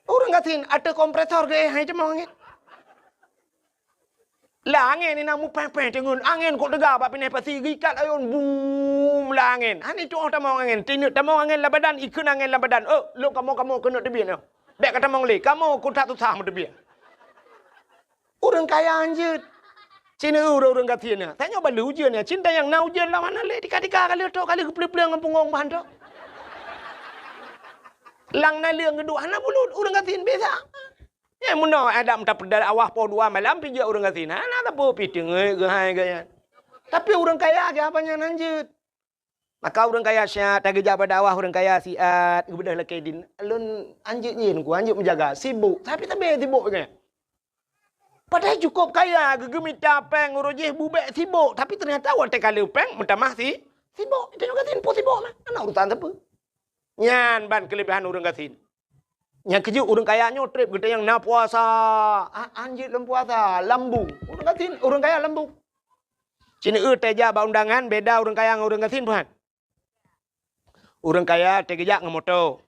Ureueng gasien ateueh kompresor geuéh, hai tamong angén. Lam angén inan mupéh-péh teungeun, angén kok teuga bak pinèh pasi geuikat ayôn, bum, lam angén. Hana itu'oh tamong angén, tineuk tamong angén lam badan, ikheun angén lam badan. Oh, lôn kamoe-kamoe keuneuk teubiet nyoe. Bèk ka tamong lé, kamoe keu that susah meuteubiet. Ureueng kaya hanjeuet. Cina ureuëng-ureuëng gasien na. Tanyoe bak lheueh ujeuen nyan, cin tanyong na ujeuen lam hana lé, tika-tika ka lheueh trok, ka lheueh geupleung-pleung ngon punggong ban trok. Lam naleueng geuduek hana bulut, ureuëng gasien biasa. Nyan meunoe adak meuta peudeuh awah poh dua malam pih jeuet ureuëng gasien. Hana sapeue pih teungeut geuhai geuh nyan. Tapi ureuëng kaya geuh haba nyan hanjeuet. Maka ureuëng kaya siat, tageujak bak dakwah ureuëng kaya siat, geubeudôh lakée dien. Lôn hanjeuet nyan ku, hanjeuet meujaga, sibok. Tapi sabe sibok geuh nyan. Padahai cukôp kaya, geugeumita péng uroe jih bubek sibok, tapi teunyata watée ka lheueh péng meutamah si, sibok. Tanyoe gasien peue sibok mah, hana urusan sapeue. Nyan ban keuleubehan ureuëng gasien. Nyang keujeuet ureuëng kaya nyoe treb geutanyong na puasa, a-, hanjeuet lom puasa, lambung. Ureuëng gasien, ureuëng kaya lambung. Cina eu tajak bak undangan beda ureuëng kaya ngon ureuëng gasien buhan. Ureuëng kaya tageujak ngon moto.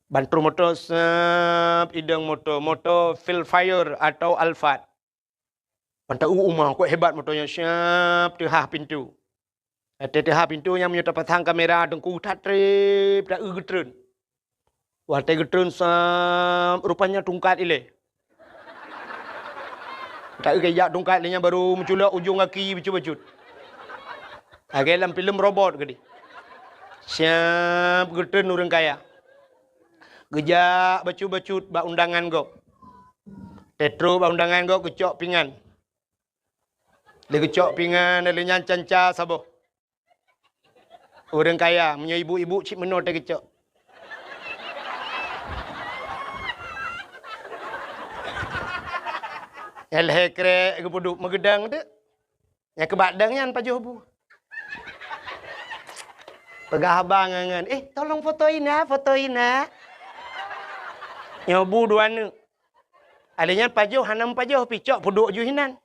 Ban trok moto sep idong moto, moto Vellfire atau Alphard. Ban ta-eu uma kok hebat moto nyan siap teuhah pintoe. Watée teuhah pintoe nyan meunyoe tapasang kamera teungku that treb ta-eu geutreun. Watée geutreun sep rupanya tungkat ilée. Ta-eu geujak tungkat lé nyan baru meuculok ujong gaki bacut-bacut. Lagée lam filem robot geude. Siap geutreun ureuëng kaya. Geujak bacut-bacut bak undangan gob. Teutro bak undangan gob geucok pingan. Lé geucok pingan lé nyan canca saboh. Ureuëng kaya meunyoe ibu-ibu cit meunoe teuh geucok. Nyang lhée krek geupeuduek meugeudang teuk. Nyang keubak dang nyan pajoh bu. Peugah haba ngon, "Eh, tolong foto ina, foto ina." Nyoe bu dua neuk. Alé nyan pajoh hana meupajoh pih cok peuduek ju hinan.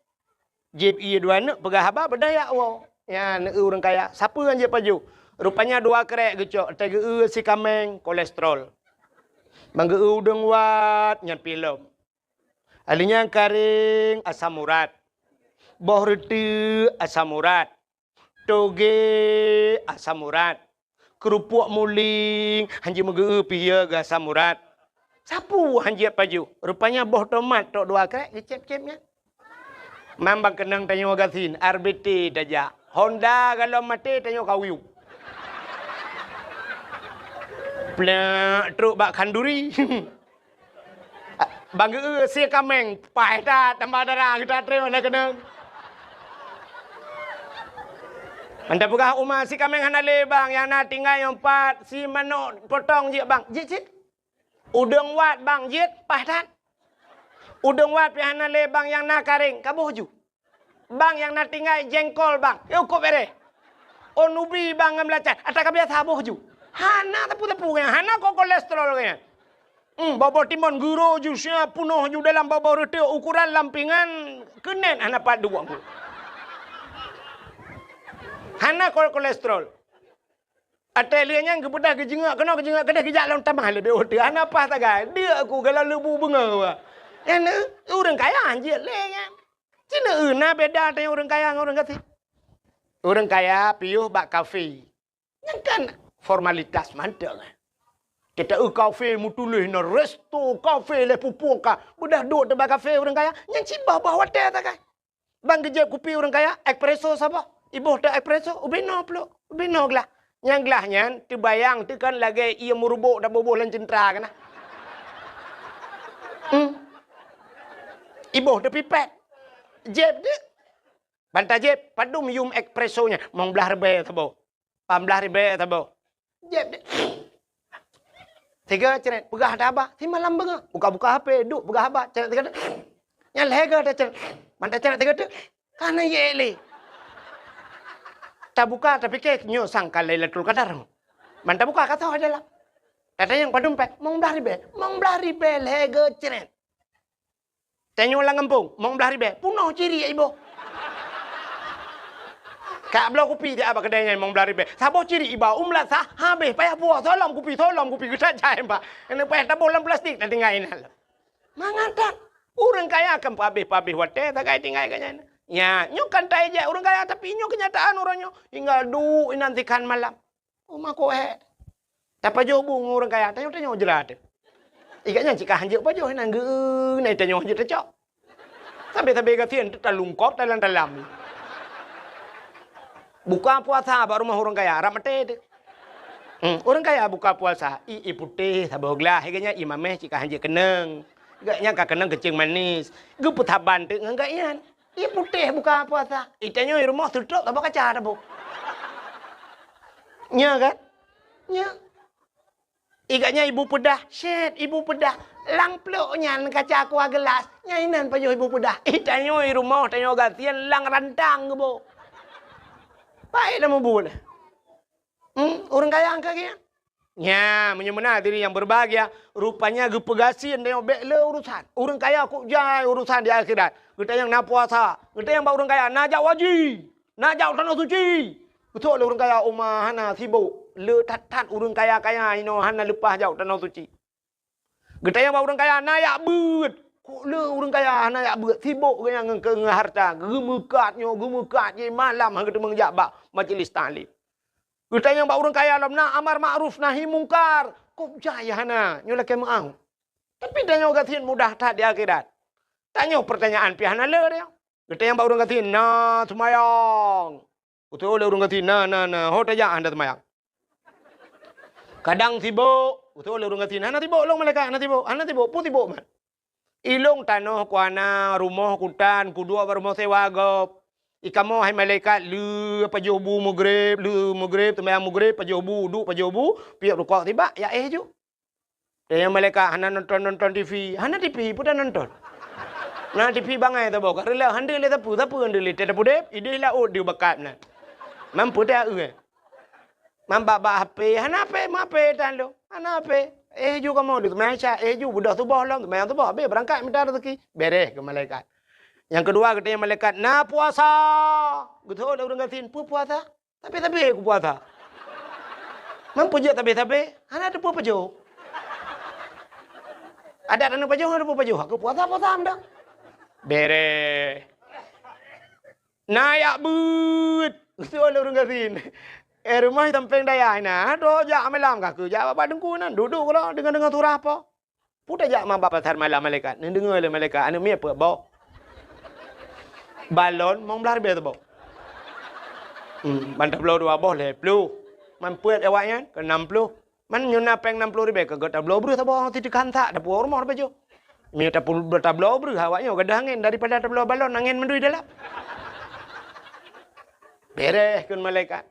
Jieb ié dua neuk peugah haba beudaya woe. Nyan neu ureuëng kaya, sapeue nyang jieb pajoh? Rupanya dua krek geucok, teugeue si kaméng kolesterol. Manggeu udeueng wat nyan pih lom. Alé nyan karéng asam urat. Boh reuteuek asam urat. Toge asam urat. Keurupuk muling hanjeuet meugeu pih geu asam urat. Sapeue hanjeuet pajoh? Rupanya boh tomat trok dua krek geucép-cép nyan. Mam ban keunong tanyoe gasien, R B T tajak. Honda galom maté tanyoe kauyup. Plak trok bak khanduri. Bang geu si kaméng, paih that tambah dara geuta treun na keunong. Anda peugah uma si kaméng hana lé bang, nyang na tinggai nyoe pat si manok potong jeuet bang. Jeuet cit. Udeueng wat bang jeuet paih that. Udeueng wat pih hana lé bang nyang na karéng kaboh ju. Bang nyang na tinggai jengkol bang. Yo kop bereh. Oh nubi bang ngon belacan. Ata ka biasa boh ju. Hana tepu-tepu nyan. Hana ko kolesterol nyan. Hmm, bobo timon guro ju sia punoh ju dalam bobo reuteuek ukuran lampingan keunet hana pat duek. Hana ko kolesterol. Até lheueh nyan geupeugah geujeungok keunoe geujeungok keudeh geujak lom tamah leubeh ueh teuh hana paih tagai. Deuk aku galak leubu beungoh. Nyan ureueng kaya hanjeuet lé nyan. Cina eu na beda teuh ureueng kaya ngon ureueng gasien. Ureueng kaya piôh bak kafe. Nyan kan formalitas mantong. Kita eu kafe meutuléh na resto kafe lé pupuk ka. Beudah duek teuh bak kafe ureueng kaya. Nyan cit bah-bah watèe tagai. Bang geujép kupi ureueng kaya, espresso saboh. Iboh teuh espresso, ubé noe plôk, ubé noe glah. Nyang glah nyan teubayang teuh kan lagèe ié meurubok taboh-boh lam ceuntra keunan. Hmm. Iboh teuh pipet. Jép deuh. Ban tajép, padum yum espresso nyan, mong blaih ribèe saboh. Pah blaih ribèe saboh. Jép deh. Sigoe cret, peugah ata haba, simalam beungoh. Buka-buka H P, duek peugah haba, cret sigoe deh. Nyan lhèe goe tacret. Man tacret sigoe deh. Ka na yek lé. Tabuka, tapike, nyoe sangka Lailatul Qadar. Man tabuka, ka soe dalam. Tatanyong padum pèng, mong blaih ribèe. Mong blaih ribèe lhèe goe cret. Tanyoe lam gampông, mong blaih ribèe, punoh ciriek iboh. Ka bloe kupi di bak keudè nyan mong blaih ribèe. Saboh ciriek iba u meulasah, habéh payah puwoe, soe lom kupi, soe lom kupi, geutat jai, Pak. Keuneuk payah taboh lam plastik, tatinggai inan lom. Mangat that, ureueng kaya kan peuhabéh-peuhabéh watèe, tagai tinggai keu nyan. Nya, nyoe kan taijak ureueng kaya, tapi nyoe keunyataan uroe nyoe. Tinggai duek inan sikan malam. Oh, mako, eh. Tapajoh bu ngon ureueng kaya, tanyoe-tanyoe jrat. Ikat nyan cit ka hanjeuet pajoh, nyan geu, nyan tanyoe hanjeuet tacok. Sabe-sabe gasien teuh talungkop talam-talam. Buka puasa bak rumoh ureuëng kaya, rab maté teuh. Hmm, ureuëng kaya buka puasa, ie putéh saboh glah, geuhnyan ie mamèh cit ka hanjeuet keunong. Geuhnyan ka keunong keuceung manis. Geupeusaban teuk ngon geuhnyan. Ie putéh buka puasa. Ie tanyoe rumoh seutrok saboh kaca taboh. Nya kan? Nya. Ie geuhnyan ibu peudah, syet ibu peudah. Lam plôk nyan kaca aqua gelas, nyan inan pajoh ibu peudah. Ie tanyoe rumoh tanyoe gasien lam rantang geuboh. Baik dah mubuet. Hmm, ureuëng kaya angka geuhnyan. Nya, meunyoe meunan hadirin nyang berbahagia, rupanya geupeugasien tanyoe bék le urusan. Ureuëng kaya kok jai urusan di akhirat. Geutanyong na puasa, geutanyong bak ureuëng kaya na jak haji. Na jak u Tanoh Suci. Geutôk lé ureuëng kaya, "Uma, hana, sibok." Le that-that ureuëng kaya-kaya inoe hana leupah jak u Tanoh Suci. Geutanyong bak ureuëng kaya, "Na jak beuet?" Kok le ureuëng kaya hana jak beuet? Sibok geuhnyan ngon, ngon hareuta. Geumeukat nyoe, geumeukat jih, malam han geuteumeung jak bak majlis taklim. Geutanyong bak ureuëng kaya lom, "Na amar makruf nahi mungkar?" Kok jai hana, nyoe lakée meu'ah. Tapi tanyoe gasien mudah that di akhirat. Tanyoe peurtanyaan pih hana le dia. Geutanyong bak ureuëng gasien, "Na seumayang?" Geutôk lé ureuëng gasien, "Na, na, na, ho tajak hana seumayang." Kadang sibok, geutôk lé ureuëng gasien, "Hana sibok lôn malaikat, hana sibok, hana sibok, peue sibok mat? Ilôn tanoh ku hana, rumoh ku tan, kuduek bak rumoh sewa gob. Ikamoe hai malaikat, le pajoh bu mugreb, le mugreb, seumayang mugreb, pajoh bu, uduk, pajoh bu, piep rukok sibak, jak éh ju." Tanyong malaikat, "Hana nonton-nonton T V?" "Hana T V, peue tanonton? Na T V bangai saboh, ka reuloh, han deuh lé sapeue, sapeue han deuh lé, teuh tapudeb, ideh laôt deuh bakat nan. Man peue teuh eu, eh? Man bak-bak H P, hana H P, meu H P tan lôn, hana H P. Éh ju kamoe deuh, seumayang Isya, éh ju, beudôh suboh lom, seumayang suboh, habéh beurangkat mita raseuki." Bèrèh keu malaikat. Nyang keudua geutanyong malaikat, "Na puasa?" Geutôk lé ureuëng gasien, "Peue puasa?" "Sabe-sabe kupuasa." "Man peue jeuet sabe-sabe?" "Hana teupeue pajoh." "Adak hana pajoh, hana teupeue pajoh. Aku puasa, puasa meudah." Bèrèh. "Na jak beuet?" Geutôk lé ureuëng gasien. "Eh, rumoh sampéng dayah inan, droe jak malam ka keu jak bak teungku nan, duek-duek keudroe deungoe-deungoe surah po." "Peue tajak ma bak pasar malam malaikat?" Neudeungoe lé malaikat, "Aneuëk miet peuet boh. Balon limong blaih ribèe saboh. Hmm, ban tabloe dua boh lhèe ploh. Man peuet awaknyan keu nam ploh. Man nyoe na péng nam ploh ribèe, ka geutabloe breueh saboh, siteukhan sak, tapuwoe rumoh tapajoh. Miet tapu-, tabloe breueh awaknyoe gadôh angén daripada tabloe balon angén mandum dalam." Bèrèh kheun malaikat.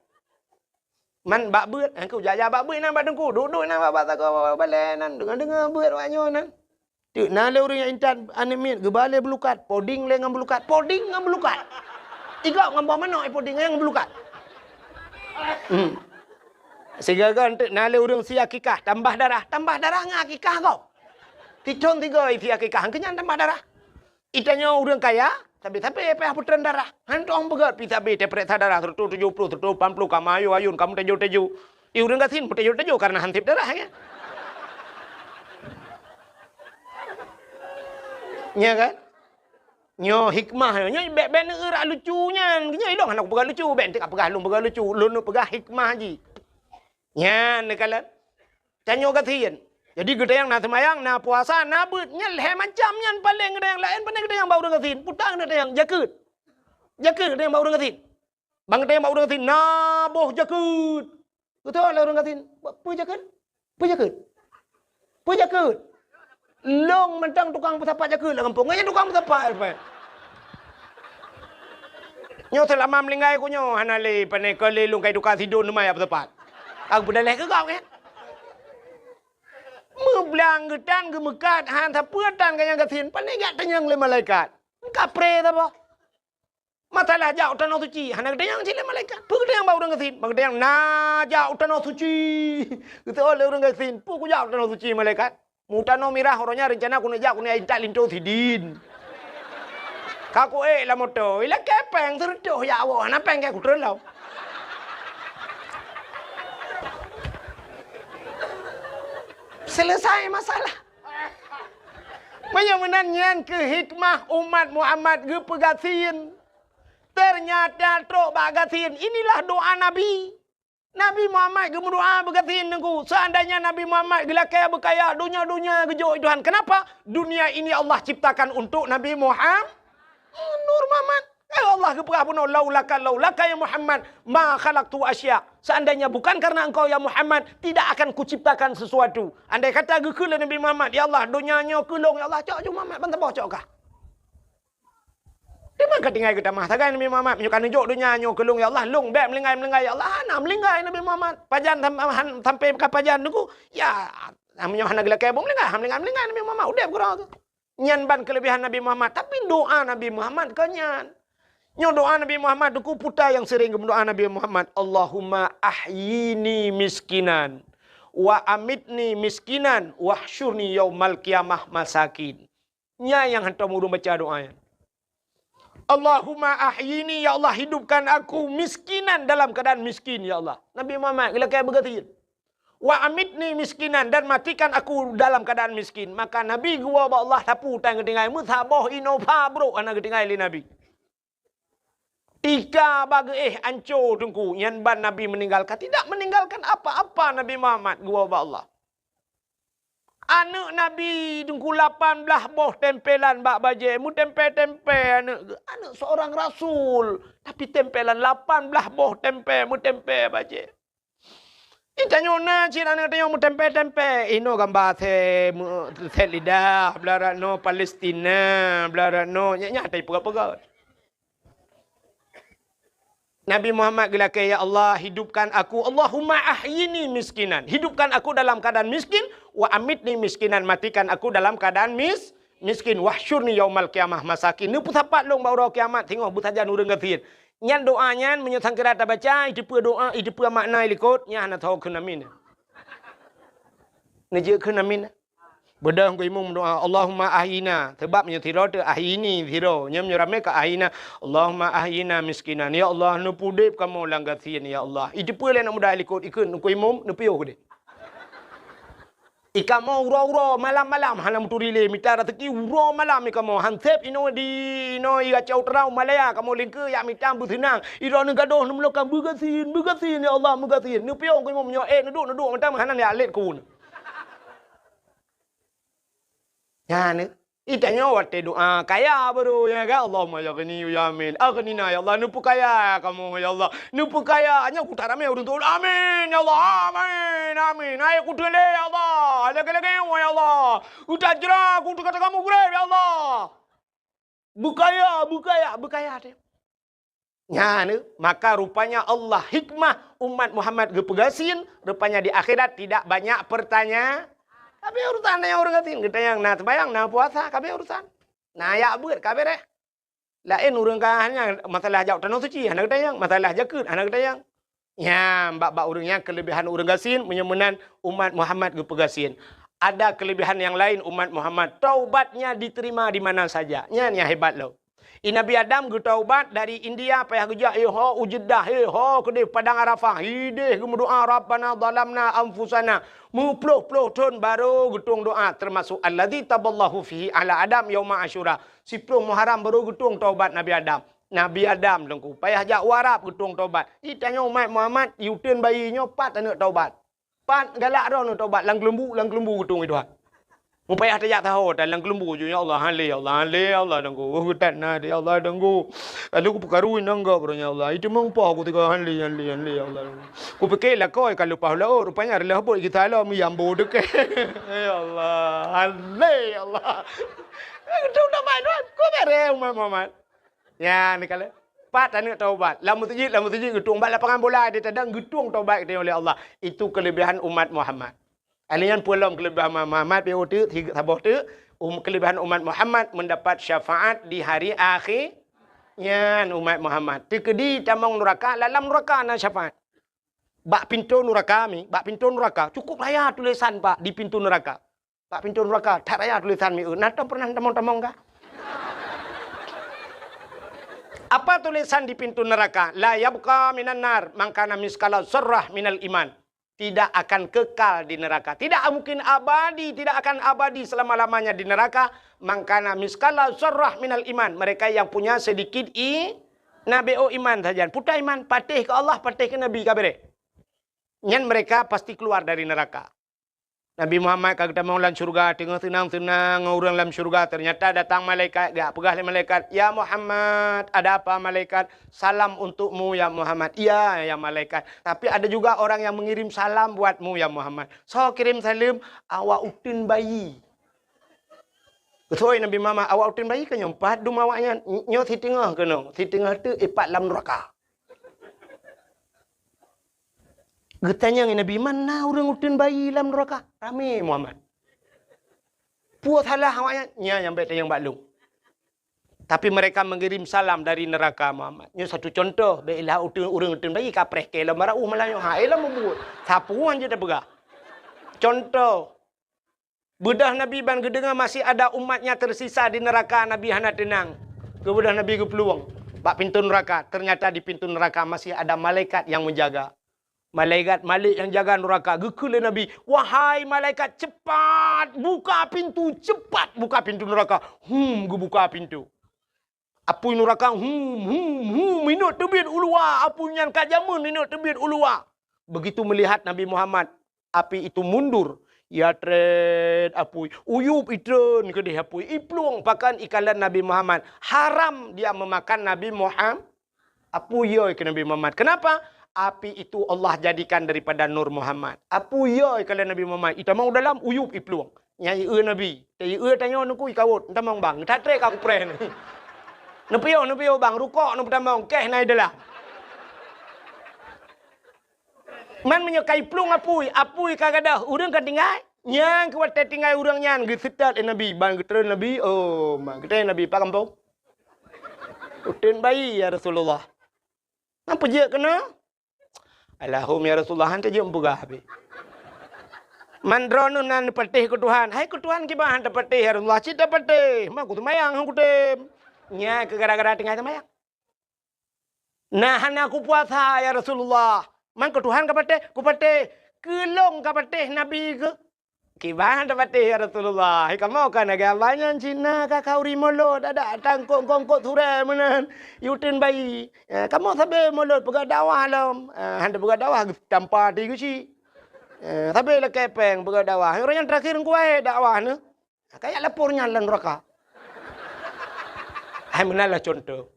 "Man bak beuet?" "Engkau jak-jak bak beuet nan bak teungku, duek-duek nan bak, bak sagoe balèe nan, deungoe-deungoe beuet awaknyoe nan. Teuk na lé ureuëng nyang intat aneuëk miet geuba lé beulukat, poding lé ngon beulukat, poding ngon beulukat. Igop ngon boh manok, eh, poding ngon beulukat." Hmm. Sigoe-goe teuk na lé ureuëng sie akikah, tambah darah, tambah darah ngon akikah gob. Sithon sigoe sie akikah, keu nyan tambah darah. Geutanyoe ureuëng kaya, sabe-sabe payah putron darah. Han tueng peugét pih sabe tapeuriksa darah seratus tujuh puluh, seratus lapan puluh, ka meuayun-ayun, ka meuteujô-teujô. Di ureuëng gasien meuteujô-teujô kareuna han sép darah, ya. Nya kan? Nyoe hikmah nyoe, nyoe bèk-bèk neueu rak lucu nyan. Nyoe ilôn hana kupeugah lucu, bèk enteuk kapeugah lôn peugah lucu, lôn neupeugah hikmah jih. Nyan neukalon. Tanyoe gasien. Jadi geutanyong na seumayang, na puasa, na beuet, nyan lhèe macam nyan paleng geutanyong, laén pane geutanyong bak ureuëng gasien. Peue ta geutanyong, jakeuet. Jakeuet geutanyong bak ureuëng gasien. Ban geutanyong bak ureuëng gasien, na boh jakeuet. Geutanyong lé ureuëng gasien, "Peue jakeuet? Peue jakeuet? Peue jakeuet?" Lôn mantong tukang peusapat jakeuet lam gampông. Nyan tukang peusapat, Pak. Nyoe seulama meuninggai ku nyoe hana lé pane keu lé lôn kai tukang sidon teuma jak peusapat. Aku peudaleh keu gob nyan. Meublang geutan geumeukat han sapeue tan ganyang gasien, pane jak tanyong lé malaikat. Kapré saboh. Masalah jak u Tanoh Suci, hana geutanyong cit lé malaikat. Peue geutanyong bak ureuëng gasien? Ban geutanyong na jak u Tanoh Suci. Geutanyong lé ureuëng gasien, "Peue kujak u Tanoh Suci, malaikat?" "Mu tanoh mirah, uroe nyan reuncana keuneuk jak, keuneuk intat linto sidin. Ka kuék lam moto, ilakèe péng seureutôh jak woe, hana péng keu kutreun lom." Selesai masalah. Meunyoe meunan nyan keuh hikmah umat Muhammad geupeugasien. Ternyata trok bak gasien, inilah doa Nabi. Nabi Muhammad geumeudoa beugasien teungku. Seandainya Nabi Muhammad geulakèe beukaya, donya-donya geujok Tuhan. Kenapa? Dunia ini Allah ciptakan untuk Nabi Muhammad. Nur Muhammad. Eh, Allah geupeugah bunoe, "Laulaka, laulaka ya Muhammad, ma khalaqtu asya." Seandainya bukan karena engkau ya Muhammad, tidak akan kuciptakan sesuatu. Andai kata geukheun lé Nabi Muhammad, "Ya Allah, donya nyoe keu lôn, ya Allah, cok ju Muhammad ban saboh cok kah." Teuma ka tinggai geutamah sagai Nabi Muhammad, "Meunyoe ka neujok donya nyoe keu lôn, ya Allah, lôn bèk meulinggai-meulinggai, ya Allah." Hana meulinggai Nabi Muhammad. Pajan sam-, han-, sampai ka pajan teungku, ya, meunyoe hana geulakèe boh meulinggai, hana meulinggai-meulinggai Nabi Muhammad, udép keudroe. Nyan ban keuleubehan Nabi Muhammad, tapi doa Nabi Muhammad kon nyan. Nyoe doa Nabi Muhammad, teungku, peue nyang sering geumeudoa Nabi Muhammad, "Allahumma ahyini miskinan, wa amitni miskinan, wahsyurni yaumal qiyamah masakin." Nyan nyang hantom ureueng baca doa nyan. "Allahumma ahyini, ya Allah, hidupkan aku miskinan, dalam keadaan miskin, ya Allah." Nabi Muhammad geulakèe beugasien. "Wa amitni miskinan, dan matikan aku dalam keadaan miskin." Maka Nabi geuwoe bak Allah, sapeue nyang geutinggai, meusaboh inoe pha brok hana geutinggai lé Nabi. Tika bak geuéh anco teungku, nyan ban Nabi meninggalkan, tidak meninggalkan apa-apa Nabi Muhammad geuwoe bak Allah. Aneuk Nabi teungku lapan blaih boh tempelan bak bajèe, meutempè-tempè aneuk geuh. Aneuk seorang rasul, tapi tempelan lapan blaih boh tempè, meutempè bajèe. Di tanyoe na cit aneuk tanyoe meutempè-tempè. Inoe gamba sè, meu-, sè lidah, blah rot noe Palestina, blah rot noe. Nyak, nyak tai peugah-peugah. Nabi Muhammad geulakèe, "Ya Allah, hidupkan aku, Allahumma ahyini miskinan." Hidupkan aku dalam keadaan miskin, "wa amitni miskinan." Matikan aku dalam keadaan mis-, miskin. "Wahsyurni yaumal qiyamah masakin." Neupeusapat lôn bak uroe kiamat singoh beusajan ureueng gasien. Nyan doa nyan, meunyoe sangkira tabaca, iteupeue doa, iteupeue makna likot, nyan hana tho kheun amin. Neujeuet kheun amin. Beudôh keu imum doa, "Allahumma ahyina." Sabab meunyoe sidroe teuh, "Ahyini" sidroe. Nyoe meunyoe ramè ka "ahyina." "Allahumma ahyina miskinan." Ya Allah, neupeudép kamoe lam gasien, ya Allah. Iteupeue lé aneuk muda likot, ikheun keu imum, neupiôh keudeh. I kamoe uroe-uroe, malam-malam hana meuturi lé, mita raseuki uroe malam i kamoe. Han sép inoe di, inoe i Gacau Terau Malaya, kamoe lingkeue jak mita beuseunang. Idroeneuh gadôh neumeulokan beugasien, beugasien, ya Allah, beugasien. Neupiôh keu imum nyoe, eh, neuduek, neuduek, mantong hana jak lét keu. Nyan, eh. Itanyoe watèe doa kaya baru, ya kan? Allahumma ya ghani ya amin. Aghnina ya Allah, neupeukaya kamoe ya Allah. Neupeukaya, nyoe kuta ramè ureueng tuha. Amin ya Allah, amin, amin. Hai kuteulé ya Allah, lagèe-lagèe ya Allah. Utajra kutu kata kamoe gurèe ya Allah. Beukaya, beukaya, beukaya teuh. Nyan, maka rupanya Allah hikmah umat Muhammad geupeugasien, rupanya di akhirat tidak banyak pertanya-, ka abéh urusan nyan ureueng gasien, geutanyong na seumayang, na puasa, ka abéh urusan. Na jak beuet, ka abéh deh. Laén ureueng ka hanya masalah jak tanoh suci, hana geutanyong, masalah jakeuet, hana geutanyong. Nyan, bak-bak ureueng nyan keuleubehan ureueng gasien, meunyoe meunan umat Muhammad geupeugasien. Ada keuleubehan nyang laén umat Muhammad, taubatnya diterima di mana saja. Nyan nyang hebat lom. I Nabi Adam geutaubat dari India, payah geujak, eh, ho u Jeddah, eh, ho keudeh Padang Arafah, ideh geumeudoa, "Rabbana zalamna anfusana." Meuploh-ploh thon baru geutueng doa, termasuk alladzi taballahu fihi ala Adam yauma Asyura. Siploh Muharram baru geutueng taubat Nabi Adam. Nabi Adam teungku, payah jak u Arab geutueng taubat. Itanyoe umat Muhammad, i uteuen bayi nyoe pat aneuk taubat. Pat galak droeneuh taubat lam keuleumbu, lam keuleumbu geutueng i Tuhan. Meupayah tajak saho, dan lam keuleumbu ju, "Ya Allah, han lé, ya Allah, han lé, ya Allah, teungku. Oh, geutat na, ya Allah, teungku. Lalu kupeukaru inong gob, ya Allah. Itu meumpah ku tiga, han lé, han lé, han lé, ya Allah, teungku. Kupike lakoe ka leupah laôt, rupanya reulah bot geusalom nyang bo deukeh." Ya Allah, han lé, ya Allah. Itu udah main, Tuhan. Ku bere umat Muhammad. Nyan, ni kala. Pat aneuk taubat. Lam meuseujid, lam meuseujid geutueng. Bak lapangan bola di tadang geutueng taubat geutanyoe lé Allah. Itu keuleubehan umat Muhammad. Alèh nyan peue lom keuleubehan umat Muhammad, pih teuk, saboh teuk, um, keuleubehan umat Muhammad mendapat syafaat di hari akhé. Nyan umat Muhammad. Teukeudi tamong nuraka, lam nuraka na syafaat. Bak pintoe nuraka mi, bak pintoe nuraka, cukup raya tulisan, Pak, di pintoe nuraka. Bak pintoe nuraka, that raya tulisan mi, na tom pernah tamong-tamong kah? Apa tulisan di pintu neraka? "La yabqa minan nar man kana miskala zarrah minal iman." Tidak akan kekal di neraka. Tidak mungkin abadi, tidak akan abadi selama-lamanya di neraka. "Man kana miskala zarrah minal iman." Mereka yang punya sedikit i-, na B O iman saja. Puta iman, patéh ke Allah, patéh ke Nabi, ka bereh. Nyan mereka pasti keluar dari neraka. Nabi Muhammad ka geutamong lam syeuruga, teungoh seunang-seunang ngon ureuëng lam syeuruga, teunyata datang malaikat, geujak peugah lé malaikat, "Ya Muhammad." "Ada apa, malaikat?" "Salam untukmu, ya Muhammad." "Iya, ya malaikat. Tapi ada juga orang yang mengirim salam buatmu, ya Muhammad." "Soe kirém saleuem?" "Awak uteuen bayi." Geusoi Nabi Muhammad, "Awak uteuen bayi keuh nyoe, pat dum awaknyan?" "Nyoe siteungoh keunoe, siteungoh teuk ipat lam nuraka." Geutanyong Nabi, "Man na ureuëng uteuen bayi lam nuraka?" Ramé Muhammad. "Peue salah awaknyan?" "Nyan nyang bék tanyong bak lôn. Tapi mereka mengirim salam dari neraka, Muhammad." Nyoe satu contoh, bék ilah uteuen, ureuëng uteuen bayi kapreh keu lom barauh malam nyoe. Ha, eh, lom bubuet. Sapeue han jeuet tapeugah. Contoh, beudôh Nabi ban geudeungoe masih ada umatnya tersisa di neraka, Nabi hana teunang. Keu beudôh Nabi geuplueng bak pintoe nuraka, ternyata di pintoe nuraka masih ada malaikat yang menjaga. Malaikat Malik nyang jaga nuraka geukheun lé Nabi, "Wahai malaikat, cepat buka pintu, cepat buka pintu nuraka." Hum, geubuka pintu. Apui nuraka, hum, hum, hum, inot teubiet u luwa. Apui nyan ka jameun inot teubiet u luwa. Begitu melihat Nabi Muhammad, api itu mundur. Ya trét apui, uyup itreun keudeh apui, iplueng pakon ikalon Nabi Muhammad. Haram dia memakan Nabi Muhammad. Apui yoi keu Nabi Muhammad. Kenapa? Api itu Allah jadikan daripada nur Muhammad. Apui yoi keu Nabi Muhammad. Itamong dalam uyup iplueng. Nyang ieu Nabi. Teu ieu tanyoe nuku ikawot. Entamong bang. That trek aku preh ni. Neupiôh, neupiôh bang. Rukok neupeutamong. Keh na i dalam. Man meunyoe ka iplueng apui, apui ka gadôh, ureuëng ka tinggai. Nyang keu watée tinggai ureuëng nyan geuseutôt lé Nabi, ban geutreun Nabi, oh, ma geutreun Nabi, "Pak gampông, uteuen bayi, ya Rasulullah." "Nyan peujeuet keunoe?" "Alahum, ya Rasulullah, han teujeuet meupeugah habéh. Man droeneuh na neupatéh keu Tuhan." "Hai keu Tuhan kiban han tapatéh, ya Rasulullah?" "Cit tapatéh, ma kuseumayang han kutem." Nyan keu gara-gara tinggai seumayang. "Na hana kupuasa, ya Rasulullah." "Man keu Tuhan kapatéh?" "Kupatéh." "Keu lôn kapatéh Nabi keuh?" "Kiban tapatéh, ya Rasulullah. Hai kamoe ka lagée abah nyan cit na ka khauri mulod, adak tangkok-kongkot surée meunan, uteuen bayi. Eh, kamoe sabe mulod peugah dakwah lom." Eh, han tapeugah dakwah, tampa ti geuchik. Eh, sabe lakée péng peugah dakwah. Ureuëng nyan terakhir kuwai dakwah nyoe. Ka jak lapor nyan lam nuraka. Hai meunan lah contoh.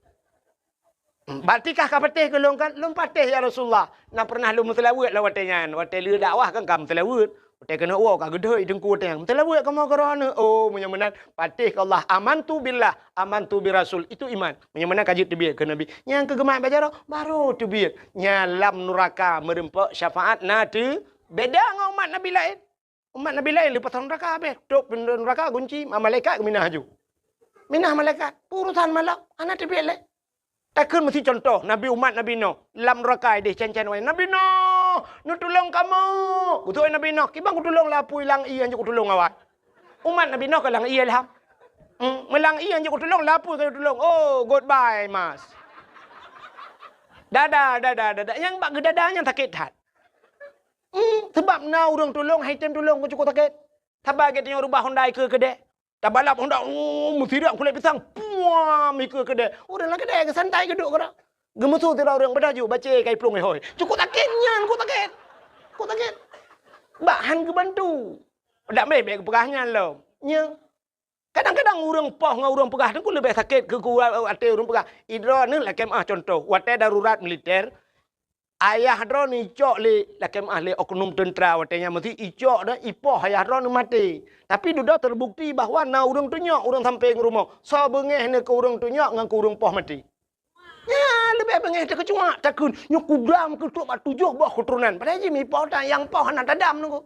Berarti kah kapatéh keu lôn kan? "Lôn patéh, ya Rasulullah. Na pernah lôn meuseulaweuet lam watée nyan. Watée lheueh dakwah kan ka meuseulaweuet. Watée keuneuk woe ka geudhôi teungku watée nyan. Meuseulaweuet kamoe keu droeneuh." "Oh, meunyoe meunan, patéh keu Allah. Amantu billah, amantu bi Rasul." Itu iman. Meunyoe meunan ka jeuet teubiet keu Nabi. Nyang keu geumat bak jaroe, baru teubiet. Nyan lam nuraka meurumpok syafaat na teu beda ngon umat Nabi laén. Umat Nabi laén leupah nuraka habéh. Tôp pintoe nuraka gunci, ma-, malaikat geuminah aju. Minah malaikat, urosan malam, hana teubiet lé. Takheun meusi contoh, Nabi umat Nabi Nuh, lam nuraka ideh cen-cen wai, "Nabi Nuh, neutulông kamoe!" Geutulông Nabi Nuh, "Kiban kutulông lé apui lam ié, hanjeuet kutulông awai." Umat Nabi Nuh ka lam ié lham. Hmm, meulam ié hanjeuet kutulông, lé apui ka kutulông. Oh, goodbye, Mas. Dada, dada, dada. Nyang bak geudada nyan sakét that. Hmm, seubab na ureuëng tulông, hai tem tulông, keu cukôp sakét. Saban gét tanyoe reubah honda ikeue keudè. Tabalap honda, oh, meusirak kulét pisang, puam, ikeue keudè. Ureuëng lam keudè geusantai geuduek keudroe. Geumeusu sidroe ureuëng, "Padahai ju, bacé ka iplueng ihôi." Cukôp sakét nyan, cukôp sakét. Cukôp sakét. Bak han geubantu. Dak meh bék geupeugah nyan lom. Nyo. Kadang-kadang ureuëng poh ngon ureuëng peugah teungku leubeh sakét keu, keu até ureuëng peugah. Idroeneuh lakée meuah contoh, watée darurat militer, ayah droeneuh icok lé, lakée meuah lé oknum teuntra watée nyan meusi icok dah, ipoh ayah droeneuh maté. Tapi dudoe teubukti bahwa na ureuëng tunyok ureuëng sampéng rumoh. Soe beungéh neuh keu ureuëng tunyok ngon keu ureuëng poh maté? Nyan leubeh beungéh teukeucuak, takheun, "Nyoe kudam keu trok bak tujoh boh keuturonan." Padahai jih mipoh that nyang poh hana tadam nunggu.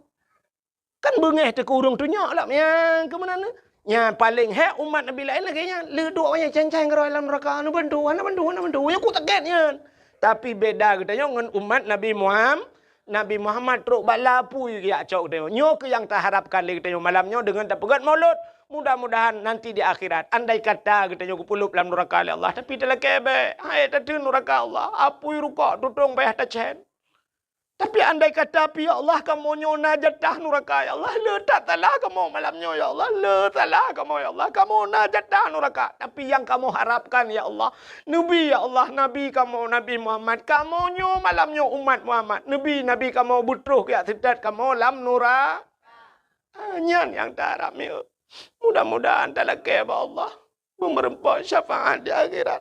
Kan beungéh teuh keu ureuëng tunyok lom nyang keu meunan. Nyan paléng hék umat Nabi laén lagée nyan. Leuduek awaknyan cen-cen keudroe lam nuraka, hana bantu, hana bantu, hana bantu. Nyoe cukôp sakét nyan. Tapi beda geutanyoe ngon umat Nabi Muham-, Nabi Muhammad trok bak lapui geujak cok geutanyoe. Nyoe keuh nyang taharapkan lé geutanyoe malam nyoe deungon tapeugét mulod. Mudah-mudahan nanti di akhirat, andai kata geutanyoe geupeulop lam nuraka lé Allah, tapi talakée bék, hai tateun nuraka Allah, apui rukok tutong payah tacén. Tapi andai kata pih, ya Allah, kamoe nyoe na jatah nuraka, ya Allah, le that salah kamoe malam nyoe, ya Allah, le salah kamoe, ya Allah, kamoe na jatah nuraka. Tapi nyang kamoe harapkan, ya Allah, neubi, ya Allah, Nabi kamoe, Nabi Muhammad, kamoe nyoe malam nyoe umat Muhammad, neubi Nabi kamoe beutroh keu jak seutôt kamoe lam nura-, Ha, nyan nyang taharap mi'eu. Mudah-mudahan talakée bak Allah, meumeureumpok syafaat di akhirat.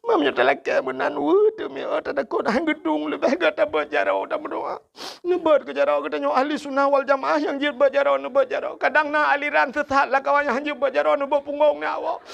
Meunyoe talakée meunan weueh teuh mi'eu, tatakot han geudong, leubeh gata beuet jaroe tameudoa. Neubeuet keu jaroe geutanyoe ahli sunnah wal jamaah nyang jeuet beuet jaroe, neubeuet jaroe. Kadang na aliran sesat lam kawan nyang han jeuet beuet jaroe, neubeuet punggong nyan awak.